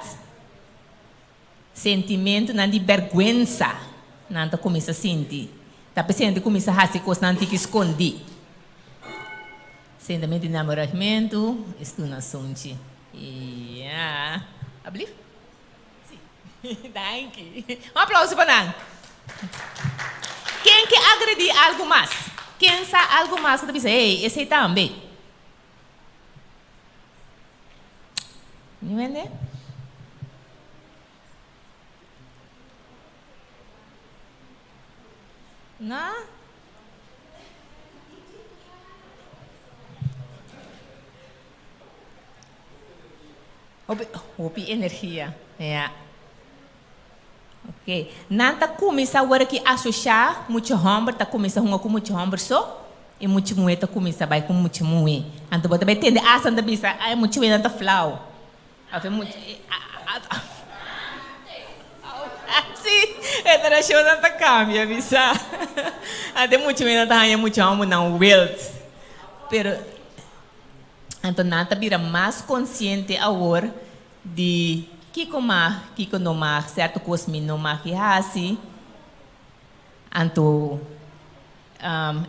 Sentimentunan di bèrgwensa nan ta kuminsá sinti. Ta p'esei nan ta kuminsá hasi kosnan tiki skondí. Sentimentu di namoramentu, estu na sunchi. Ya. Alblief? Si. Danki. Un aplauso pa nan. Ken ke agredí algu mas? Ken sa algu mas ku ta bisa, Hey, esei tambe. Niun hende? No? Hopi, hopi energia. Ja. Ok. Nan ta kuminsá ora ki asosiá mucha hòmber ta kuminsá hunga ku mucha hòmber so i mucha muhé ta kuminsá bai ku mucha muhé. Anto bo ta bai tende asta nan ta bisa, ai mucha muhénan ta flau. Of e mucha Si, generashonnan ta kambia bisa. Anto e mucha muhénan ta haña mucha hòmbernan wild. Pero anto nan ta bira mas konsiente awor Di kiko mag, kiko no mag, sèrto kos mi no mag di hasi. Anto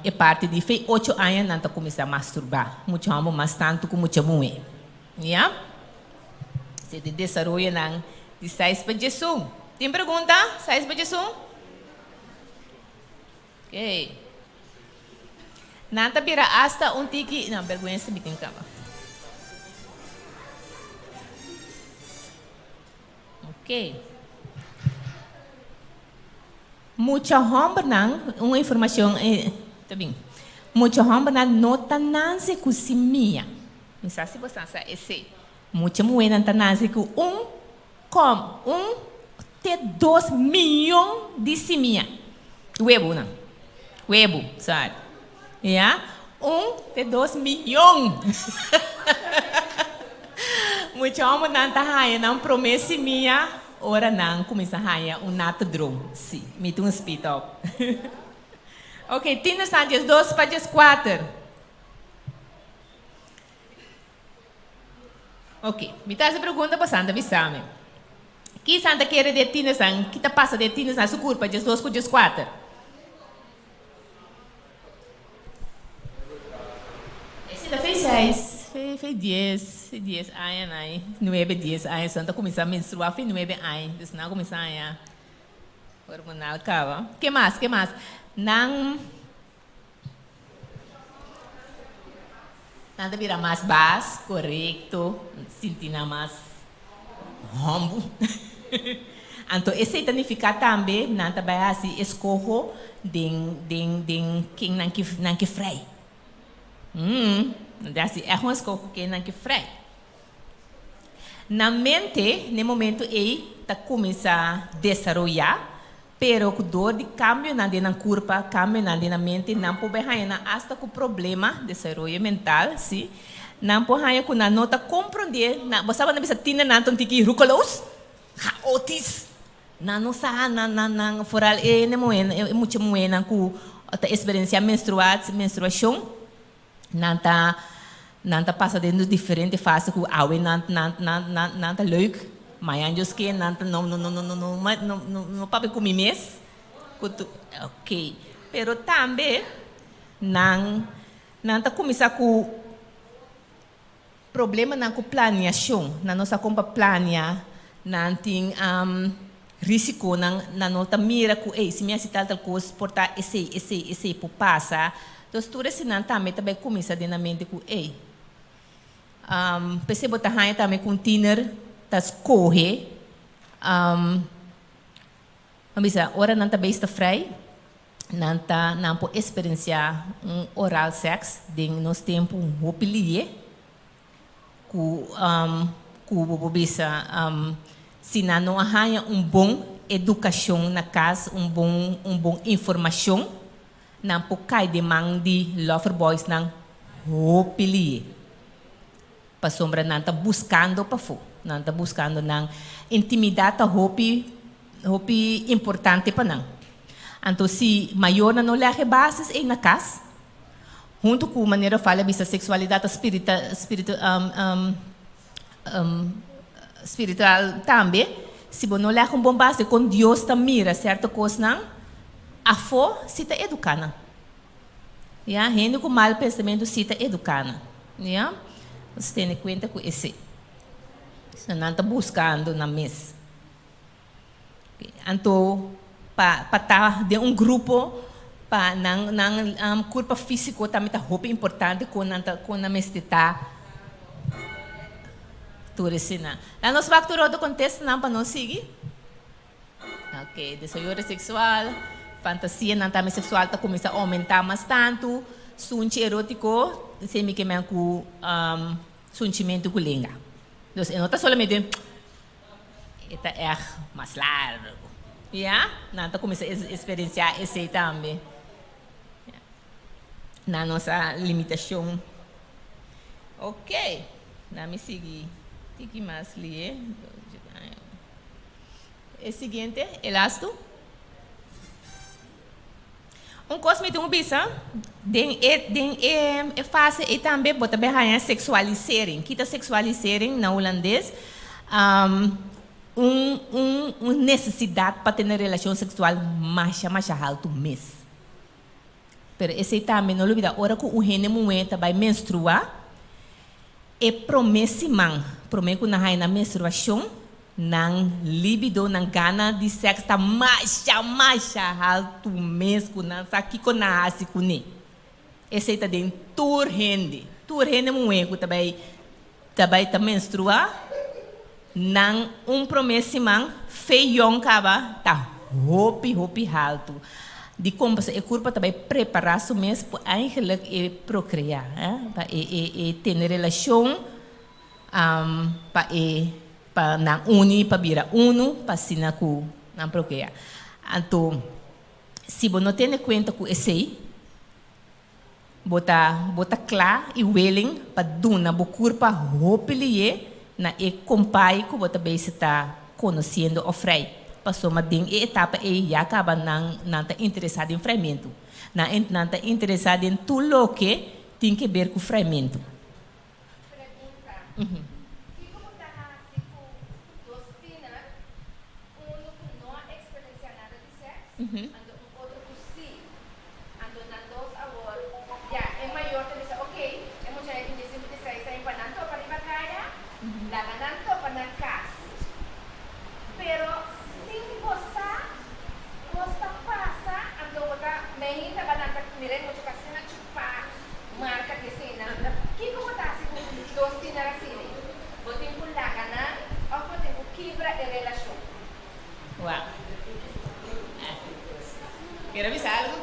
e parti di fei ocho aña nan ta kuminsá masturbá. Mucha hòmber mas tantu ku mucha muhé. Ya? Esei ta e desaroyonan di seis pa djesun. Tin pregunta? Seis pa djesun? Oké. Nan ta bira asta un tiki, no, bergwensa mi tin kaba. Oké. Mucha hòmbernan, un informashon, ta bin. Mucha hòmbernan no ta nanse ku simia. Mi sa si bosan sa esei. Mucha muhénan ta nanse ku un Kom un te dos miyon di simia. Webu nan. Webu, sorry. Ya, un te dos miyon. Mucha hombernan ta haña nan promé simia ora nan kuminsá haña un nata drom. Sí, mi tin un spit op. Ok, tienersnan 12 pa 14. Ok, mi ta hasi pregunta pa Santa bisa mi. Ki Santa kere di e tienersnan? Ki ta pasa di e tienersnan su kurpa 12 ku 14? Esei ta fei seis, fei fei dies, fei dies aña nan, nuebe dies aña Santa ta kuminsá menstruá fei nuebe aña, dus nan a kuminsá haña hormonal kaba. Ke mas, ke mas? Nan. Nan ta bira mas bas, korekto, sinti nan mas humble. Anto esei ta nifiká tambe nan ta bai hasi eskoho den den den ken nan ke nan ke frei. Nan ta hasi ègt un eskoho ken nan ke frei. Nan mente n'e momento ei ta kuminsá desaroyá Pero ku dor di kambionan den nan kurpa, kambionan den nan mente, nan por bai haña nan asta ku problema, desaroyo mental, sí. Nan por haña ku nan no ta komprondé, nan, bo sa bo nan bisa tiner nan ta un tiki roekeloos, chaotisch. Nan no sa, nan, nan, nan, foral e hende muhé, e mucha muhénan ku ta eksperensiá menstruat, menstruashon, nan ta, nan ta pasa den diferente fase ku awe nan, nan, nan, nan, nan ta leuk, mañan Dios ke nan ta no, no, no, no, no, no, no, no, no papia ku mi mes, ku tu, ok. Pero tambe nan, nan ta kuminsá ku Problemanan ku planiashon, nan no sa kon pa plania, nan tin risikonan, nan no ta mira ku ey si mi hasi tal tal kos por ta esei, esei, esei por pasa. Entonces tur esenan tambe ta bai kuminsá den nan mente ku ey. P'esei bo ta haña tambe ku un tiner ta skohe, bo bisa ora nan ta bei sta frei, Nan ta nan por experiencia un oral sex den nos tempo hopi liye cu cu bo por bisa si nan no a haya un bon educacion na cas un bon un bon informacion nan por cay den man di lover boys nan hopi liye pasobra nan ta buscando pafo nan ta buscando nan intimidad ta hopi hopi importante pa nan. Anto si mayornan no lèg e basis ei na kas, huntu ku manera Fali a bisa seksualidat ta spirita spiritu spiritual tambe, si bo no lèg un bon base kon Dios ta mira sèrto kosnan, afó si ta eduká nan. Ya, hende ku mal pensamentu si ta eduká nan. Ya, nos tene kuenta ku esei. So nan ta buskando nan mes. Anto pa pa ta den un grupo pa nan nan kurpa físiko tambe ta hopi importante kon nan ta kon nan mester ta tur esina. Laat nos wak tur otro kontestanan pa nos sigui. Ok, desayodo seksual, fantasianan tambe seksual ta kuminsá oumentá mas tantu, sunchi erótiko, esei mi ke men ku sunchimentu ku lenga. Dus e no ta solamente. E ta ègt mas largu. Ya, nan ta kuminsá eksperensiá esei tambe. Nan no sa limitashon. Ok, nan mi sigui tiki mas lié. E siguiente, e lastu. Un kos mi tin ku bisa, den e den e e fase ei tambe bo ta bin haña seksualisering. Kita seksualisering na hulandes? Un un un nesesidat pa tene relashon seksual masha masha haltu mes. Pero esei tambe no lubida ora ku un hende muhé ta bai menstruá, e promé siman promé ku nan haña nan menstruashon, nan libido, nan gana di sèks ta masha masha haltu mes ku nan sa kiko nan hasi kuné. Esei ta den tur hende, tur hende muhé ku ta bai ta bai ta menstruá, nan un promé siman fe yòn kaba ta hopi hopi haltu. Dikon? Pasobra e kurpa ta bai prepará su mes pa eigenlik e prokreá, pa e e e tene relashon, pa e pa nan uni pa bira unu pa asina ku nan prokreá. Anto si bo no tene kuenta ku esei, Bo ta bo ta kla i willing pa duna bo kurpa hopi lié na e kompai ku bo ta bezig ta konosiendo òf frei? Pasobra den e etapa ei ya kaba nan nan ta interesá den freimentu. Nan nan ta interesá den tur loke tin ke ber ku freimentu. Pregunta, Kiko bo ta hasi ku dos tiener, unu ku no a eksperensiá nada di sèks, anto un otro ku sí? Anto nan dos awor, ya, e mayor ta bisa, Oké, e muchanan e tin diesinku dieseis aña pa nan topa riba kaya, laga nan topa na kas. Pero sin bo sa, kos ta pasa, anto bo ta, mei ta ba nan ta mira e mucha ta asina chupá. Marka di eseinan. Kiko bo ta hasi ku dos tiner asina? Bo tin ku laga nan òf bo tin ku kibra e relashon? Wak. Kere bisa algu?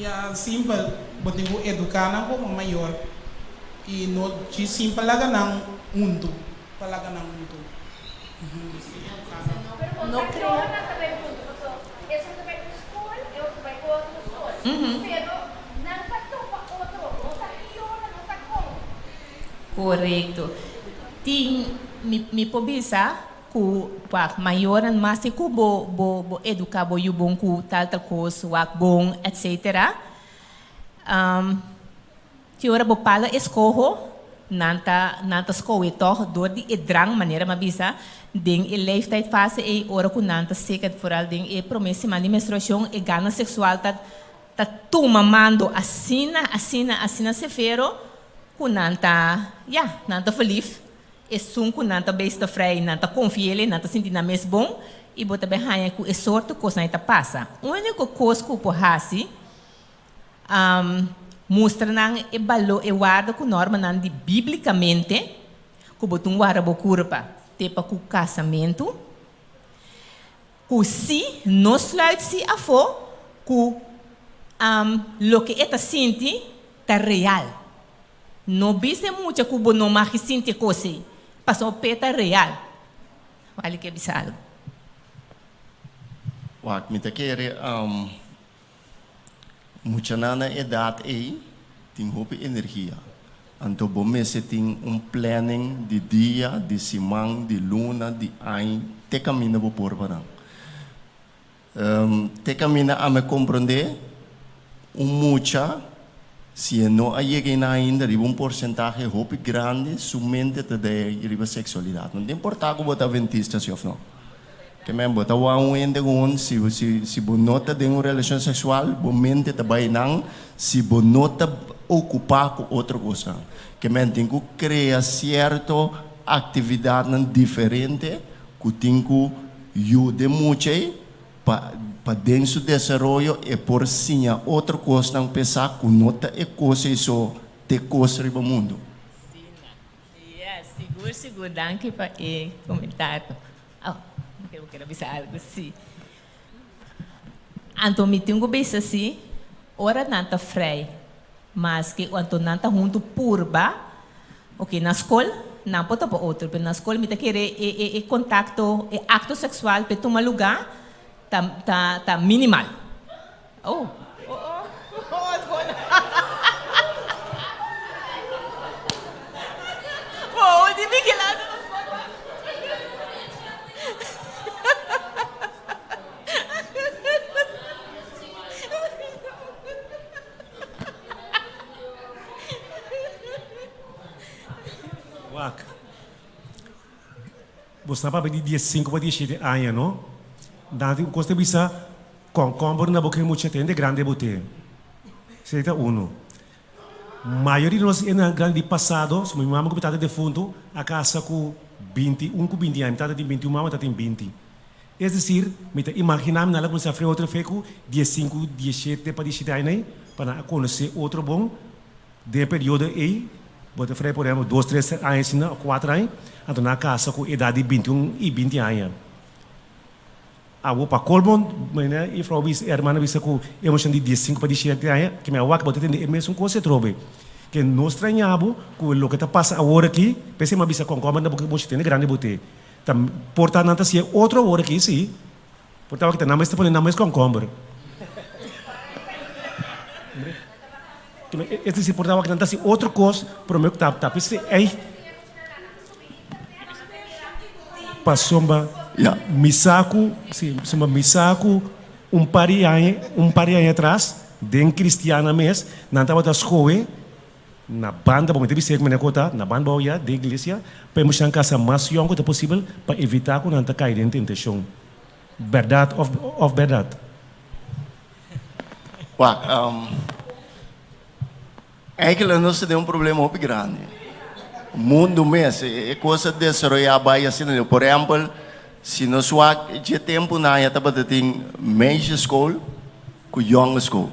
Ya, simpel. Bo tin ku eduká nan komo mayor i no djis simpel laga nan huntu pa laga nan huntu. Pero bo No ta crea. kor nan ta bai huntu paso esun ta bai un skol e otro ta bai otro skol pero nan ta topa otro no sa ki ora no sa kon. Korekto. Tin mi mi por bisa ku wak mayornan mas di ku bo bo bo eduká bo yu bon ku tal tal kos wak bon etsetera Ki ora bo paga e skoho, nan ta nan ta skohe tòg dor di e drang, manera mi a bisa, den e leeftijdfase ei ora ku nan ta seka, foral den e promé siman di menstruashon, e gana seksual ta ta tuma mando asina, asina, asina severo ku nan ta, ya, nan ta verlief. Esun ku nan ta beis ta frei, nan ta konfia el, nan ta sinti nan mes bon, i bo ta bin haña ku e sorto kosnan ei ta pasa. Úniko kos ku por hasi Mustra nan e baló, e warda ku normanan di bíblikamente ku bo tin warda bo kurpa te pa ku kasamentu, ku si no sluit si afó ku loke e ta sinti ta real. No bisa e mucha ku bo no mag sinti e kos ei, pasobra p'e ta real. Wally ke bisa algu. Wak, mi ta kere Muchanan na edat ei tin hopi energia, anto bo mester tin un planning di dia, di siman, di luna, di añ, te kaminda bo por pa nan. Te kaminda ami a komprondé, un mucha si e no a yega einan ainda riba un porsentahe hopi grandi su mente ta dei riba seksualidat. No ta importá ku bo ta aventista si òf no. Ke men bo ta wak un hende ku si si bo no ta den un relashon seksual bo mente ta bai nan si bo no ta okupá ku otro kosnan. Ke men tin ku krea sierto aktividatnan diferente ku tin ku yuda e mucha ei pa pa den su desaroyo e por siña otro kosnan p'e sa ku no ta e kos ei so t'e kos riba mundu. Yes, sigur sigur danki pa e comentario. Oh, mi kere bisa algo si. Anto mi tin ku bisa si, ora nan ta vrij, maske anto nan ta huntu purba, ok, na skol. nan por topa otro, pero na skol mi ta kere e e e kontakto, e akto seksual p'e tuma lugá ta ta ta minimal. Oh. Oh oh. Oh skol. Wow, di vigilansia na skol. Wak. Bo sa papia di diesinku pa dieshete aña, no? Dan tin un kos ta bisa, Kònkòmber na bo ke mucha te hende grandi bo te. Esei ta unu. Mayoria di nos hendenan grandi di pasado, mi mama ku mi tata defuntu a kasa ku 21 ku 20 aña. Mi tata tin 21, mama ta tin 20. Es desir, mi ta imaginá mi nan a kuminsá fria otro fe ku diesinku, dieshete pa dieshete aña ei, pa nan a konosé otro bon den e periodo ei. Bo ta fria por ehèmpel dos, tres aña asina òf kuater aña, anto nan a kasa ku edat di bintiun i binti aña. Awor pa kolmo, manera e frou bisa, e hermana bisa ku e muchanan di diesinku pa dieshete aña, ke mi a wak bo ta tende e mesun kos atrobe. Ke no straña bo ku loke ta pasa awor aki, p'esei mi a bisa kònkòmber na bo ke bo tende grandi bo te. Ta por ta nan ta si'e otro ora aki si, por ta wak nan mes ta pone nan mes kònkòmber. Es disi por ta wak nan ta hasi otro kos prome ku ta p'esei ei pasobra mi sa ku si pasobra mi sa ku un par di aña un par di aña atras den kristiana mes nan tabata skohe Na banda bo mester bisa e manera ku ta na banda bo ya den iglesia pa e muchanan kasa mas yòn ku ta posibel pa evitá ku nan ta kai den tentashon. Bèrdat òf òf bèrdat? Wak, eigenlijk nos ta den un problema hopi grandi. Mundu mes, e kos a desaroyá bai asina. Por ehèmpel, si nos wak dje tempunan ya tabata tin meisjesschool ku jongenschool.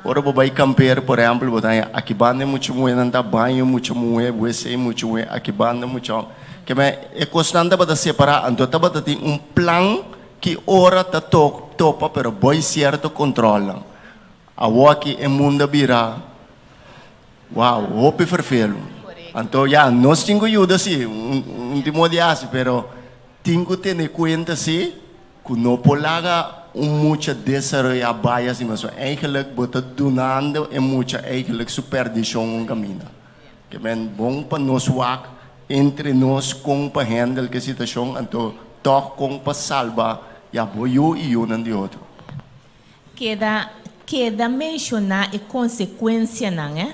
Ora bo bai kamper, por ehèmpel, bo ta haña aki banda e mucha muhénan ta baño mucha muhé, wc mucha muhé, aki banda mucha hòmber. Ke men e kosnan tabata separá, anto tabata tin un plan ki ora ta topa, pero boi sierto kòntròlnan. Awoki e mundu a bira, wow, hopi ferfelu. Anto ya, nos tin ku yuda sí, un tin moda di hasi, pero tin ku tene kuenta sí Ku no por laga un mucha desaroyá bai asina pasobra eigenlijk bo ta dunando e mucha eigenlijk su perdishon un kaminda. Ke men bon pa nos wak entre nos kon pa handle ke situashon anto tòg kon pa salba ya bo yu i yunan di otro. Keda keda menshoná e konsekuensianan eh.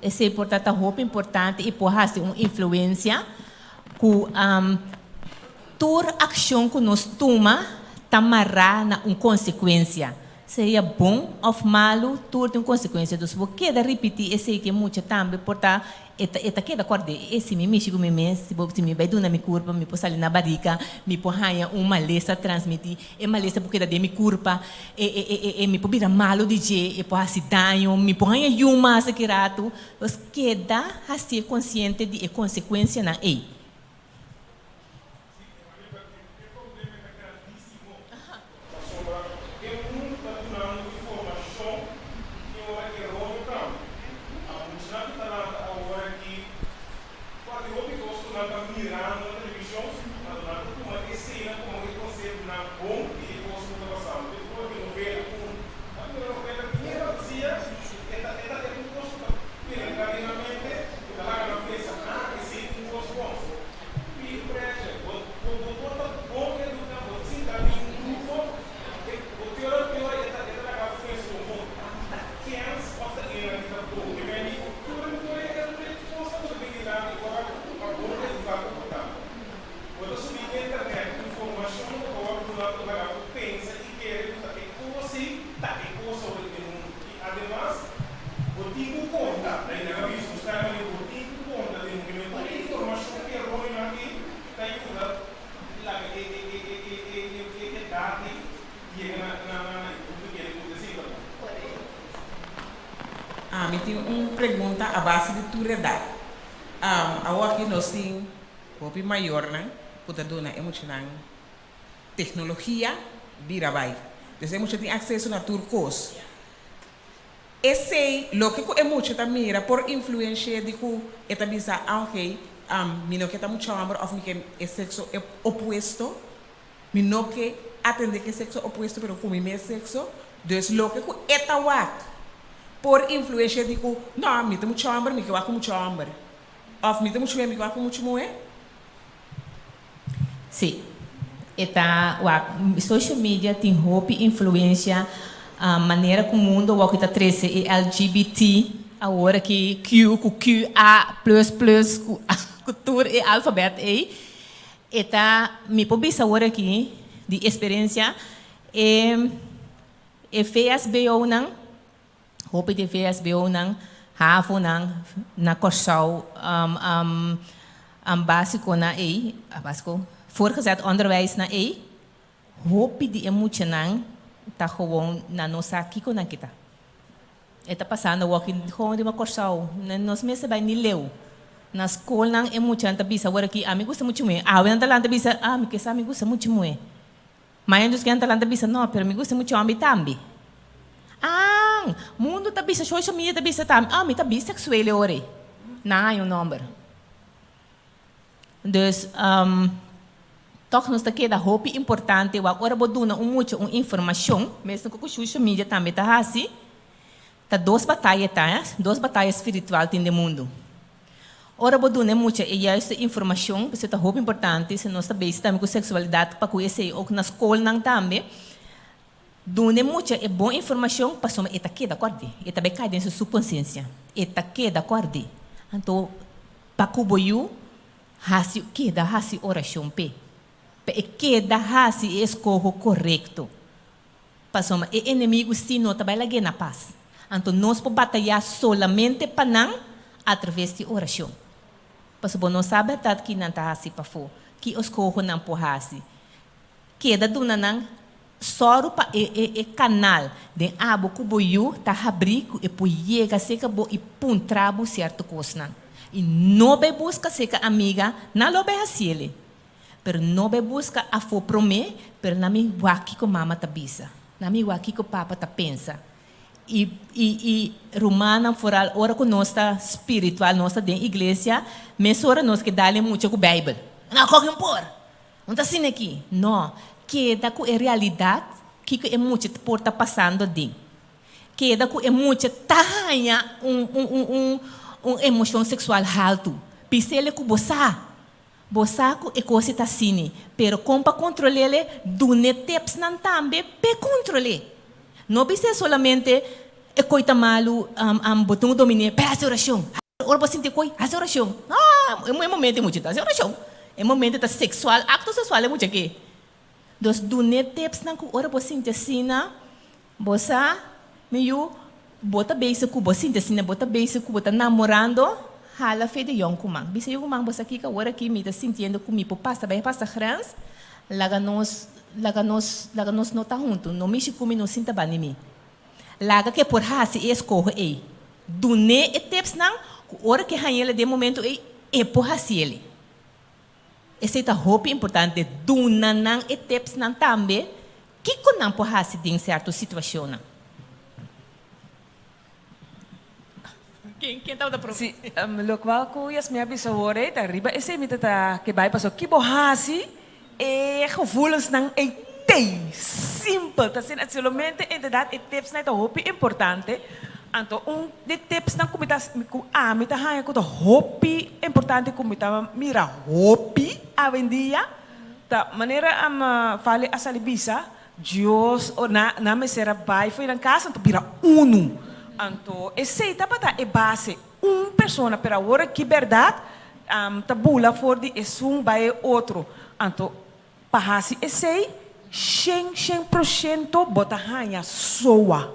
Esei por ta ta hopi importante i por hasi un influensia ku Tur akshon ku nos tuma ta mará na un konsekuensia. Sea bon òf malu, tur tin un konsekuensia. Dus bo keda ripití esei ku e mucha tambe por ta e ta e ta keda kòrd'é, E si mi mishi ku mi mes, si bo si mi bai duna mi kurpa, mi por sali na barika, mi por haña un malesa transmití, e malesa por keda den mi kurpa, e e e e e mi por bira malu di dje, e por hasi daño, mi por haña yu mas aki ratu. Dus keda hasié konsiente di e konsekuensianan ei. Pasobra e mundu ta dunando informashon tin ora eróneo tambe. A muchanan ku ta lanta awor aki por tin hopi kos ku nan ta mirando na televishon, anto nan ta tuma eseinan komo e konseptonan bon di e kos ku ta pasando. Te for di novela ku ta mira novela tin e fantasia, e ta e ta e un kos ku ta penetrá den nan mente ku ta laga nan pensa, ah esei ta un kos bon. Peer pressure, bo bo bo por ta bon educa, bo ta sinta den un grupo, e bo te ora te ora e ta e ta laga fues como ta kens of ta era di ta bon. E mei di tur e tur e tur e cosnan cu ta bin dilanti ora cu pa bon educa cu bo ta. Bo ta subi internet, informacion cu ta worde duna cu ta laga bo pensa y kere cu ta e cos ey ta e cos awor den mundo. Y ademas bo tin cu conta, na nan a bisa nos ta manera bo tin cu conta den un momento e informacion eróneo aki ta yuda laga e e e e e e e e edad ei yega na na na na e punto kere cu ta sinta bo. Ami tin un pregunta a base di tur edad. Awor aki nos tin hopi mayornan cu ta duna e muchanan Teknologia bira bai. Dus e mucha tin akseso na tur kos. Esei, loke ku e mucha ta mira por influensh'é di ku e ta bisa, ah oke, Mi no ke ta mucha hòmber òf mi ke e sekso opuesto. Mi no ke atendé ku e sekso opuesto pero ku mi mes sekso. Dus loke ku e ta wak por influenshia di ku no, mi ta mucha hòmber, mi ke wak ku mucha hòmber. Òf mi ta mucha muhé, mi ke wak ku mucha muhé. Sí. E ta wak social media tin hopi influencia manera cu mundo wak ta trece e LGBT awor aki Q cu Q A plus plus cu cu tur e alfabet ey e ta mi por bisa awor aki di experiencia e e VSBO nan Hopi di VSBO-nan, havo-nan na Kòrsou, básikonan ei, básiko, voorgezet onderwijsnan ei, hopi di e muchanan ta gewoon nan no sa kiko nan kita. E ta pasando awor gewoon riba Kòrsou, nos mester bai ni leu. Na skolnan e muchanan ta bisa awor aki, ami gusta mucha muhé. Awe nan ta lanta bisa, ah, mi ke sa mi gusta mucha muhé. Maña dus kenta lan ta bisa no, pero mi gusta mucho homber tambe. Aan, mundo ta bisa, social media ta bisa tambe, ah, mi ta biseksueel e ora ei. Nan haña un nomber. Dus, tòg nos ta keda hopi importante wak ora bo duna un mucha un informashon, mesmo ku social media tambe ta hasi, ta dos bataya ta, eh, dos bataya spiritual tin den mundu. Ora bo duna e mucha e juiste informacion, pasobra ta hopi importante, si nos ta bezig tambe cu sexualidad pa cu esey ook na scolnan tambe, duna e mucha e bon informacion pasobra e ta keda cord'e, e ta bay cay den su subconsciencia, e ta keda cord'e. Anto pa cu bo yu haci keda haci oracion p'e, pa e keda haci e escoho corecto. Pasobra e enemigu sí no ta bai lag'é na pas. Anto nos por batayá solamente pa nan atraves di orashon. Pasobra bo no sa bèrdat ki nan ta hasi pafó, ki eskoho nan por hasi. Keda duna nan sòru pa e e e kanal den abo ku bo yu ta habrí ku e por yega serka bo i puntra bo sierto kosnan. I no bai buska serka amiga, nan lo bai hasiel. Pero no bai buska afó promé, pero na mi wak kiko mama ta bisa, na mi wak kiko papa ta pensa. I, i, i rumannan foral ora ku nos ta spiritual, nos ta den iglesia, mesora nos ke dal e mucha ku Beibel. No koge un por! No ta asina aki. No, keda ku e realidat kiko e mucha por ta pasando den. Keda ku e mucha ta haña un, un, un, un, un emoshon seksual haltu. Bis'el ku bo sa. Bo sa ku e kos e ta asini, pero kon pa kontrol'el? Dun'e tipsnan tambe p'e kontrol'é. No bis'é solamente e koi ta malu, bo tin ku domin'é, pero hasi orashon. Ora bo sinti e koi, hasi orashon. No, e momento e mucha ta hasi orashon. E momento ta seksual, akto seksual e mucha ke. Dus dun'e tipsnan ku ora bo sinti asina, bo sa, mi yu, bo ta bezig ku bo sinti asina, bo ta bezig ku bo ta namorando, hala fe di yònkuman. Bisa yònkuman, bo sa kiko awor aki mi ta sintiendo ku mi por pasa bai pasa grens, laga nos, laga nos, laga nos no ta huntu, no mishi ku mi, no sinta banda di mi. Laga ku e por hasi e eskoho ei. Dun'é e tipsnan ku ora ku e hañ'el den e momento ei, e por hasiel. Esei ta hopi importante, duna nan e tipsnan tambe kiko nan por hasi den sierto situashonnan. Ken ken tabata promé? Sí, lokual ku Yasmin a bisa awor ei ta riba esei mi ta ta ke bai pasobra ki bo hasi e gevoelensnan ei tei simpel ta asina solamente inderdat e tipsnan ei ta hopi importante anto un di tipsnan ku mi ta ku ami ta haña ku ta hopi importante ku mi ta mira hopi awendia Ta manera Fali a sali bisa, Dios o na nan mester a bai fo'i nan kas anto bira unu. Anto esei tabata e base, un persona, pero awor aki bèrdat ta bula for di esun bai e otro. Anto pa hasi esei, shen shen proshento bo ta haña soa.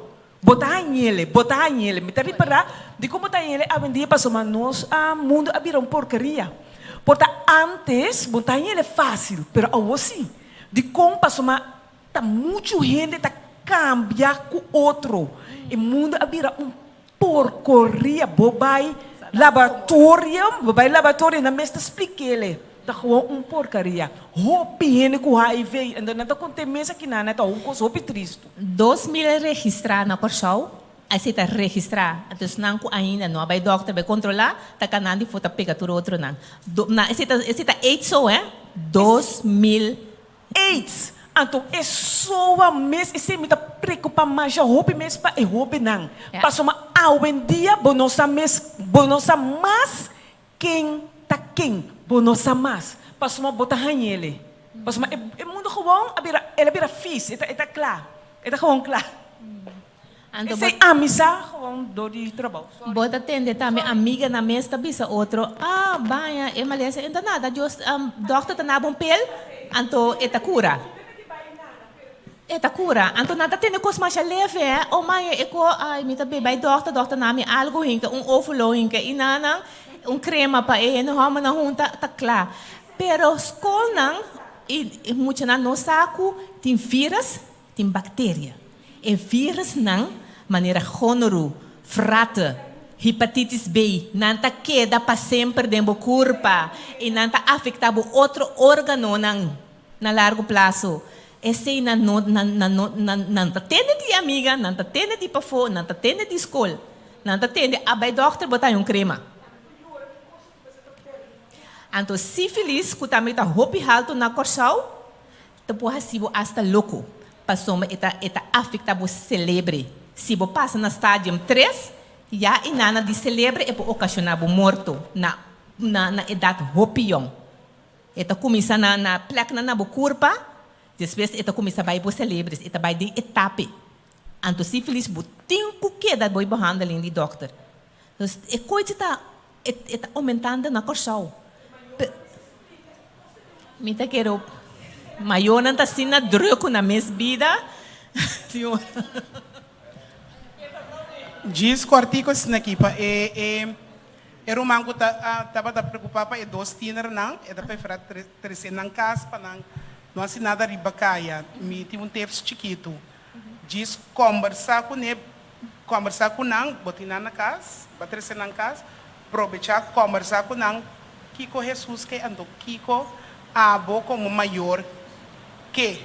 Bo ta hañ'ele, bo ta hañ'ele. Mi ta ripará dikon bo ta hañ'ele awendia pasobra nos mundu a bira un porkeria. Por ta ántes bo ta hañ'ele fásil, pero awor sí. Dikon? Pasobra ta muchu hende ta kambia ku otro. E mundu a bira un porkoria. Bo bai laboratorio, bo bai laboratorio nan mes ta splik'ele. Ta gewoon un porkaria. Hopi hende ku HIV, nan ta kont'e mes akinan, ta un kos hopi tristu. 2000 registrá na Kòrsou. Esei ta registrá. Anto esnan ku ainda no a bai dòkter bai kontrolá, ta kanan di for ta pega tur otronan. Do, na, esei ta, esei ta aids so, hè? 2000. Aids! Anto e soa mes, esei mi ta preokupá masha hopi mes pa e hóbennan. Pasobra awendia bo no sa mes, bo no sa mas ken ta ken, bo no sa mas. Pasobra bo ta hañ'ele. Pasobra e, e mundu gewoon a bira, el a bira fis, e ta, e ta kla. E ta gewoon kla. Anto bo. Esei ami sa gewoon dor di trabou. Sorry. Bo ta tende tambe amiganan mes ta bisa otro, ah, baña e malesa e no ta nada, Dios, dokter ta naba un pel, anto e ta cura. E ta cura. Anto nan ta tende cos masha leve, eh, oh maña e co, ay mi ta bebe bay dokter, dokter na mi algo hinca, un ovulo hinca y nan nan un crema pa e hende hombernan hunta, ta cla. Pero scolnan y muchanan no sa cu tin virus Tin bakteria. E virusnan, manera gonoru, frate, hepatitis B, nan ta keda pa semper den bo kurpa i nan ta afektá bo otro órganonan na largo plaso. Esei nan no, nan, nan no, nan, nan ta tende di amiga, nan ta tende di pafó, nan ta tende di skol. Nan ta tende, a bai dòkter bo ta haña un krema. Anto sífilis, ku tambe ta hopi haltu na Kòrsou, Ta por haci bo hasta loco, pasobra e ta e ta afecta bo celebre. Si bo pasa na stadium tres, ya e nana di celebre e por ocasiona bo morto na na na edad hopi yong. E ta cuminsa na na pleknan na bo curpa, despues e ta cuminsa bay bo celebres, e ta bay den etape. Anto sifilis bo tin cu keda bo e behandeling di dokter. Dus e koitje ta e ta aumentando na Kòrsou. Mi ta kere mayornan ta asina druk ku nan mes bida. Djis kòrtiku asina aki pa e e e ruman ku ta tabata preokupá pa e dos tienernan, e ta preferá trese nan kas pa nan no hasi nada riba kaya. Mi tin un tips chikitu. Djis kòmbersá kuné Kòmbersá ku nan, bo tin nan na kas, bo a trese nan kas, probechá kòmbersá ku nan kiko Hesus ke anto kiko abo komo mayor ke.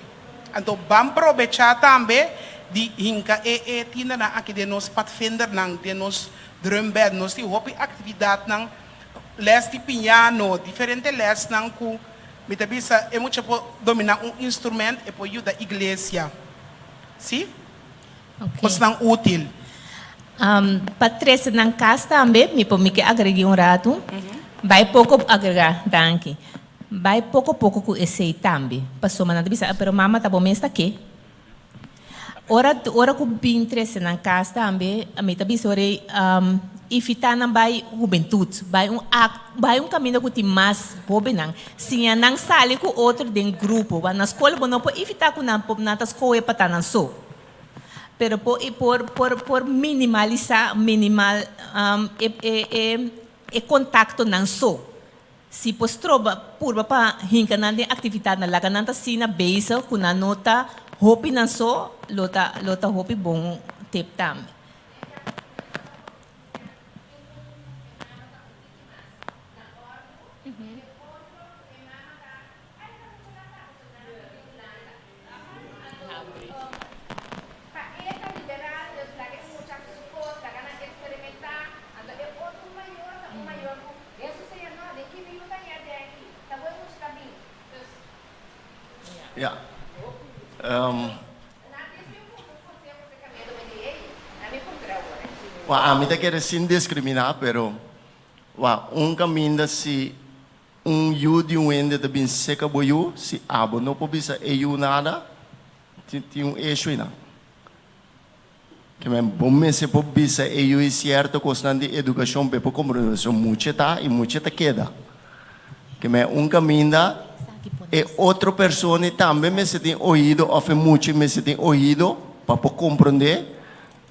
Anto ban probechá tambe di hinka e e tindernan aki den nos padvindernan, den nos drumband. Nos tin hopi aktividatnan, lès di piñano, diferente lèsnan ku mi ta bisa e mucha por dominá un instrument, e por yuda iglesia. Sí? Kosnan útil. Pa trese nan kas tambe, mi por mi ke agreg'é un ratu. Bai poko agregá, danki. Bai poko poko ku esei tambe. Pasobra nan ta bisa, pero mama ta bo mes ta ke. Ora ora ku bin trese nan kas tambe, mi ta bisa ora ei, evitá nan bai hubentut, bai un ak bai un kaminda ku tin mas hóbennan. Siña nan sali ku otro den grupo. Na skol bo no por evitá ku nan nan ta skohe pa ta nan so. Pero por por por por minimalisá minimal e e e e kontaktonan so. Si por stroba purba pa hinka nan den aktividatnan, laga nan ta asina bezig ku nan no ta hopi nan so, lo ta lo ta hopi bon tip tambe. Pa e ta liberal, dus laga e mucha haci su cos, laga nan experimenta. Anto e otro mayor ta un mayor cu den su señor no, den ki mi yu ta ña den aki, ta bo e mucha ta bin. Dus. Ja. Nan tin su un conseho cu se cambiando mi di ey, nan mi puntra awor. Wa ami ta kere sin discrimina, pero wa un caminda si Un yu di un hende ta bin seka bo yu, si abo no por bisa e yu nada, tin tin un issue einan. Ke men bo mester por bisa e yu e sierto kosnan di edukashon pa e por komprondé, pasobra mucha ta i mucha ta keda. Ke men un kaminda e otro persona ei tambe mester tin oido òf e mucha mester tin oido pa por komprondé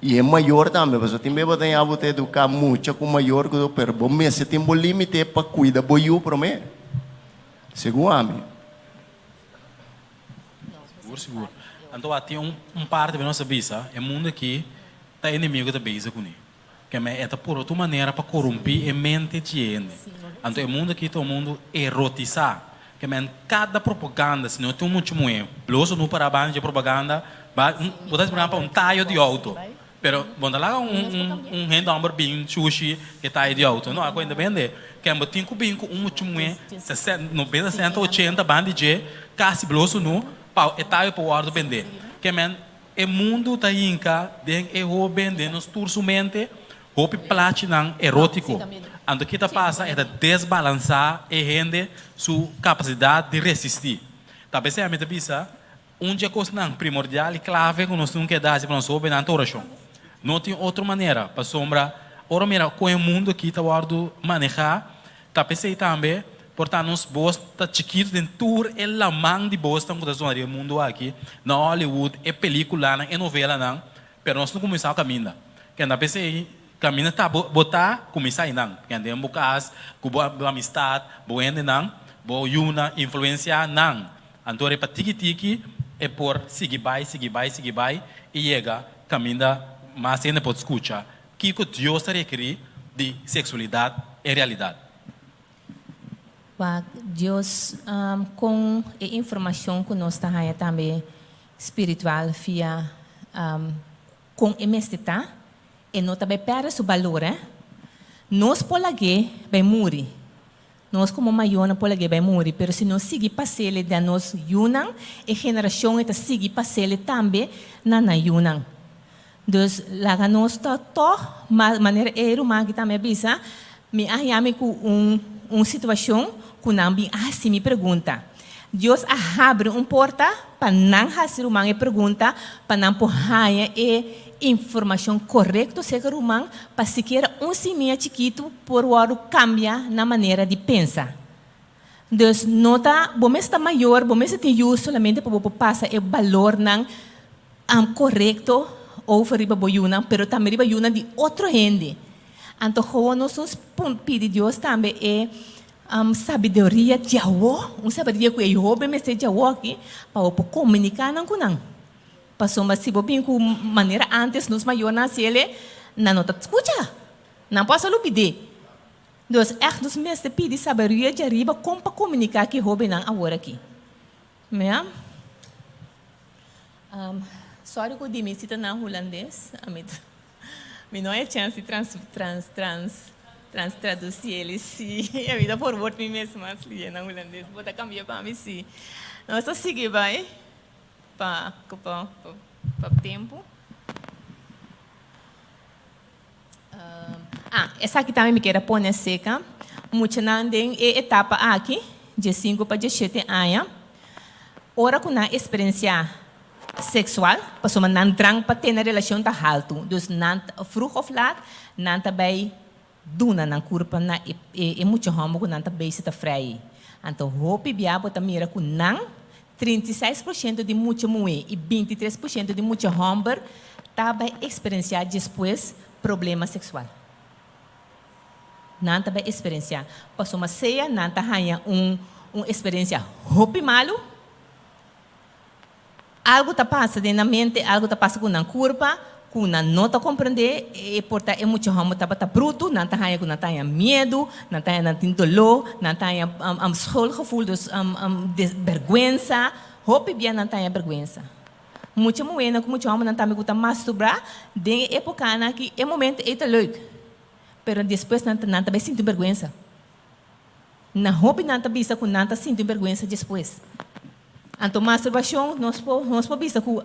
I e mayor tambe, pasobra tin bes bo ta ña bo ta eduká mucha ku mayor ku todo, pero bo mester tin bo límite pa kuida bo yu promé, segun ami. Sigur, sigur. Anto a tin un un parti ku nos a bisa, e mundu aki ta enemigo ta bezig kuné. Keme e ta purba tur manera pa korumpí e mente dje hende. Anto e mundu aki ta un mundu erotisá. Keme kada propaganda, si no tin un mucha muhé, bloso no para banda dje propaganda, ba bo ta esperando pa un tayo di outo. Pero bo no ta laga un un un hende homber bin shushi e tayo di auto no ako hende bende ken bo tin ku bin ku un mucha muhe sesenta noventa sesenta ochenta banda di dje kasi blo sunu pa e tayo por wordo bende ke men e mundu ta hinka den e hoben den nos tur su mente hopi plachinan erotiko anto ki ta pasa e ta desbalansa e hende su kapasidat di resisti ta p'esei ami ta bisa Un dje kosnan primordial i klave ku nos tin keda hasi pa nos hóbennan ta orashon. No tin otro manera, pasobra ora mira kon e mundu aki ta wòrdu manehá, ta p'esei tambe por ta nos bos ta chikitu den tur e laman di bosnan ku ta zona riba e mundu aki, na Hollywood, e pelíkulanan, e novelanan, pero nos no kuminsá kaminda. Kenda p'esei kaminda ta bo ta kuminsá einan, kenda den bo kas, ku bo amistat, bo hendenan, bo yunan, influensiá nan. Anto riba tiki tiki e por sigui bai, sigui bai, sigui bai i yega kaminda mas hende por skucha kiko Dios ta rekerí di seksualidat en realidat. Wak Dios kon e informashon ku nos ta haña tambe spiritual via kon e mester ta, e no ta bai pèrdè su balor, eh. Nos por lag'é bai muri. Nos komo mayornan por lag'é bai muri, pero si nos sigui pas'el den nos yunan, e generashon ei ta sigui pas'el tambe na nan yunan. Dus laga nos ta tòg, manera e ruman aki tambe a bisa, mi a haña mi ku un un situashon ku nan bin a hasi mi pregunta. Dios a habri un porta pa nan hasi ruman e pregunta pa nan por haña e informashon korekto aserka ruman pa sikiera un simia chikitu por wòrdu kambia nan manera di pensa. Dus no ta bo mes ta mayor, bo mes ta tin yu solamente pa bo por pasa e balornan korekto over riba bo yunan, pero tambe riba yunan di otro hende. Anto gewoon nos nos pidi Dios tambe e sabiduria djawo, un sabiduria ku e hoben mester djawo aki pa bo por komuniká nan ku nan. Pasobra si bo bin ku manera ántes nos mayornan hasi el, nan no ta skucha, nan por hasta lubid'é. Dus ègt nos mester pidi sabiduria djariba kon pa komuniká ku e hobennan awor aki. Mea. Sorry ku di mi si ta na hulandes, ami ta. Mi no haya chance di trans trans trans trans traduci el si mi ta forward mi mes mas lihe na hulandes. Bo ta cambia pa mi si. Nos ta sigui bai pa pa pa tempo. Ah, esaki tambe mi kier a pone acerca. Muchanan den e etapa aki, diesinku pa dieshete aña, ora cu nan experiencia seksual, pasobra nan drang pa tene relashon ta haltu. Dus nan vroeg of laat nan ta bai duna nan kurpa na e e mucha hòmber ku nan ta bezig ta frei. Anto hopi bia bo ta mira ku nan 36 por shento di mucha muhé i 23 por shento di mucha hòmber ta bai eksperensiá despues problema seksual. Nan ta bai eksperensiá pasobra sea nan ta haña un un eksperensia hopi malu, Algu ta pasa den nan mente, algu ta pasa ku nan kurpa ku nan no ta komprendé. E por ta e mucha hòmber tabata brutu, nan ta haña ku nan ta haña miedu, nan ta haña nan tin doló, nan ta haña schuldgevoel, dus bèrgwensa. Hopi bia nan ta haña bèrgwensa. Mucha muhénan ku mucha hòmbernan tambe ku ta masturbá den e épokanan aki, e momento ei ta leuk, pero despues nan ta bai sinti bèrgwensa. Na hopi nan ta bisa ku nan ta sinti bèrgwensa despues. Anto masturbashon nos por nos por bisa ku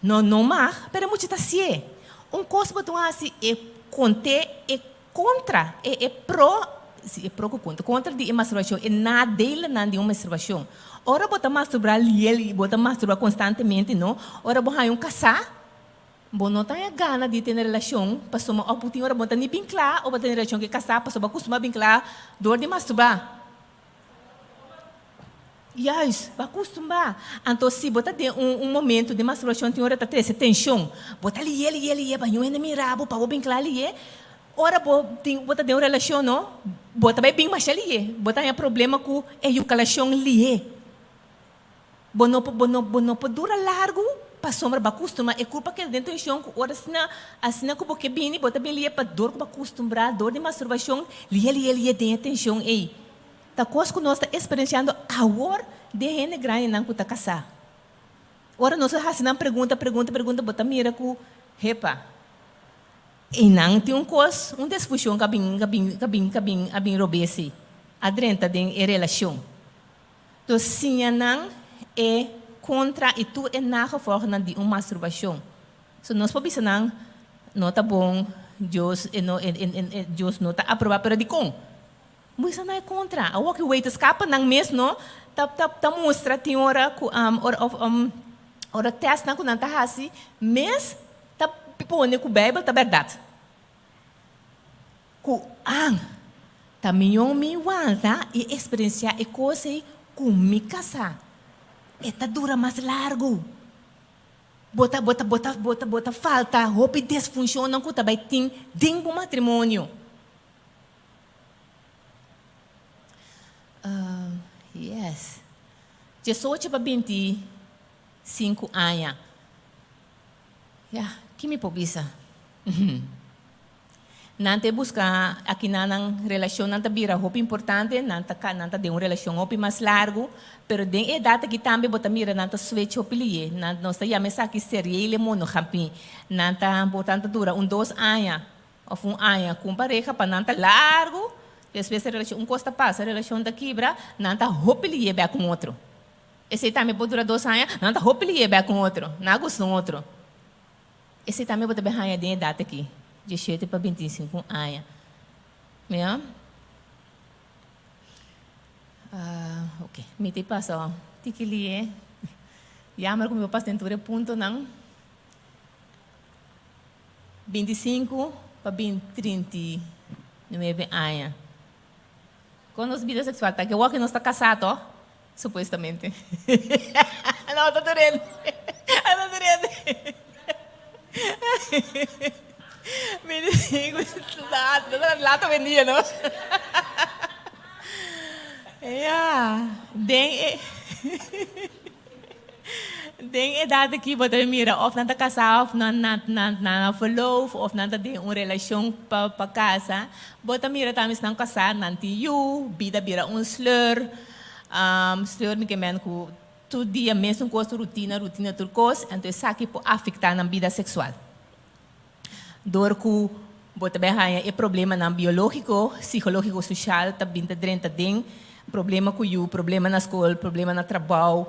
no no mag, pero e mucha ta hasié. Un kos bo tin hasi e kont'é e kontra, e e pro, si e pro ku kontra, kontra di e masturbashon, e nadelenan di un masturbashon. Ora bo ta masturbá liel i bo ta masturbá konstantemente no, ora bo haña un kasá, Bo no ta haña gana di tene relashon pasobra òf bo tin ora bo no ta ni bin kla o bo tene relashon ku e kasá pasobra bo a kustumá bin kla dor di masturbá. Juist, bo a kustumá. Anto si bo ta den un un momento di masturbashon tin ora ta trese tenshon. Bo ta lié lié lié pa niun hende mira bo pa bo bin kla lié. Ora bo tin bo ta den un relashon no, bo ta bai bin masha lié. Bo ta haña problema ku eyakulashon lié. Bo no por, bo no, bo no por dura largu pasobra bo a kustumá e kurpa keda den tenshon ku ora asina, asina ku bo ke bini, bo ta bin lié pa dor ku bo a kustumbrá dor di masturbashon, lié, lié, lié den e tenshon ei. Ta kos ku nos ta eksperensiando awor den hende grandinan ku ta kasá. Ora nos a hasi nan pregunta, pregunta, pregunta, bo ta mira ku, hepa, einan tin un kos, un disfushon ku a bin, a bin, a bin, a bin, a bin robes ei, a drenta den e relashon. Entonces siña nan e kontra i tur e nagevolgnan di un masturbashon. So nos por bisa nan, no ta bon, Dios e no, e, e, e, Dios no ta aprobá, pero dikon? Bisa nan e kontra. Awor ki wetenskap nan mes no ta ta ta mustra tin ora ku ora of ora testnan ku nan ta hasi mes ta pone ku Bijbel ta bèrdat. Ku an ta mion mi wanta i eksperensiá e kos ei ku mi kasá. E ta dura mas largu. Bo ta bo ta bo ta bo ta bo ta falta hopi desfunshonnan ku ta bai tin den bo matrimonio. Yes. Diesocho pa 25 aña. Ya, ki mi por bisa? Nan ta buska akinan nan relashonnan ta bira hopi importante, nan ta nan ta den un relashon hopi mas largu, pero den e edat aki tambe bo ta mira nan ta switch hopi liye. Nan nos ta yama esaki seriële monogamie. Nan ta bo ta dura un dos aña Of un aña ku un pareha pa nan ta largu, despues e relashon un kos ta pasa, e relashon ta kibra, nan ta hopi liye bek un otro. Esei tambe por dura dos aña, nan ta hopi liye bek un otro, nan a gusta un otro. Esei tambe bo ta bin haña den edat aki, 17 pa 25 aña. Mira. Ok, mi ta pasa tiki liye. Jammer ku mi por pasa den tur e puntonan. 25 pa bin 39 aña. Kon nos bida seksual ta? Ke wòk nos ta kasá tò? Supuestamente. No, ta tur hende. Ta tur hende. 25, laat hoy en dia, no? Ja, den e. Den edat aki bo ta mira of nan ta kasá of nan nan a verloof of nan ta den un relashon pa pa kasa. Bo ta mira tambe si nan kasá nan tin yu, bida bira un sleur. Sleur mi ke men ku tur dia mesun kos, rutina, rutina tur kos, anto esaki por afektá nan bida seksual. Dor ku bo ta bai haña e problemanan biológiko, sikológiko, soshal ta bin ta drenta den problema ku yu, problema na skol, problema na trabou,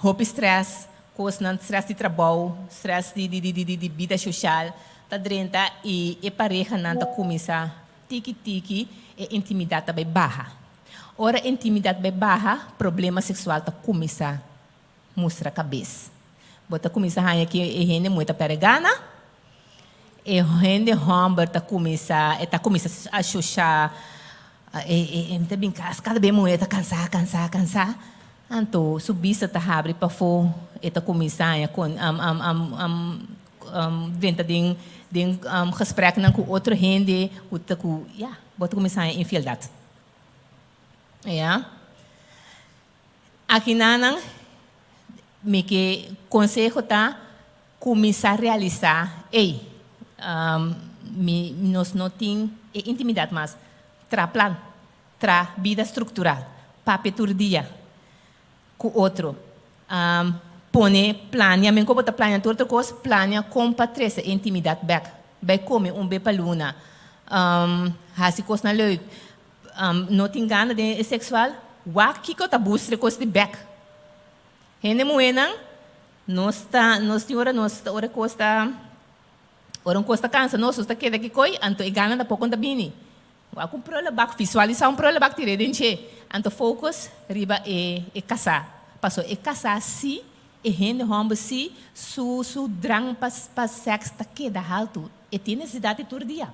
hopi strès, kosnan strès di trabou, strès di di di di bida soshal ta drenta i e parehanan ta kuminsá tiki tiki e intimidat ta bai baha. Ora intimidat bai baha, problema seksual ta kuminsá mustra kabes. Bo ta kuminsá haña ki e hende muhé ta pèrdè gana, e hende hòmber ta kuminsá, e ta kuminsá a shosha, e e ta bin kas kada bes muhé ta kansá, kansá, kansá. Anto su bista ta habri pafó, e ta kuminsá haña kon drenta den den gespreknan ku otro hende ku ta ku ya, bo ta kuminsá haña infieldat. Ya. Akinanan mi ke konseho ta kuminsá realisá, ey, mi nos no tin e intimidat mas. Tra plan, tra bida struktural, papia tur dia ku otro, pone plania, men ku bo ta plania tur otro kos, plania kon pa trese e intimidat bèk, bai kome un be pa luna, hasi kosnan leuk. No tin gana den e seksual, wak kiko ta bustra e kos di bek. Hende muhénan, nos ta, nos tin ora nos ta, ora e kos ta, ora un kos ta kansa nos, nos ta keda kikoi, anto e gana tampoko ta bini. Wak un prullenbak, visualisá un prullenbak tir'é den dje, anto focus riba e e kasá. Paso e kasá si, e hende hòmber si, su su drang pa pa sèks ta keda haltu, e tin nesesidat di tur dia.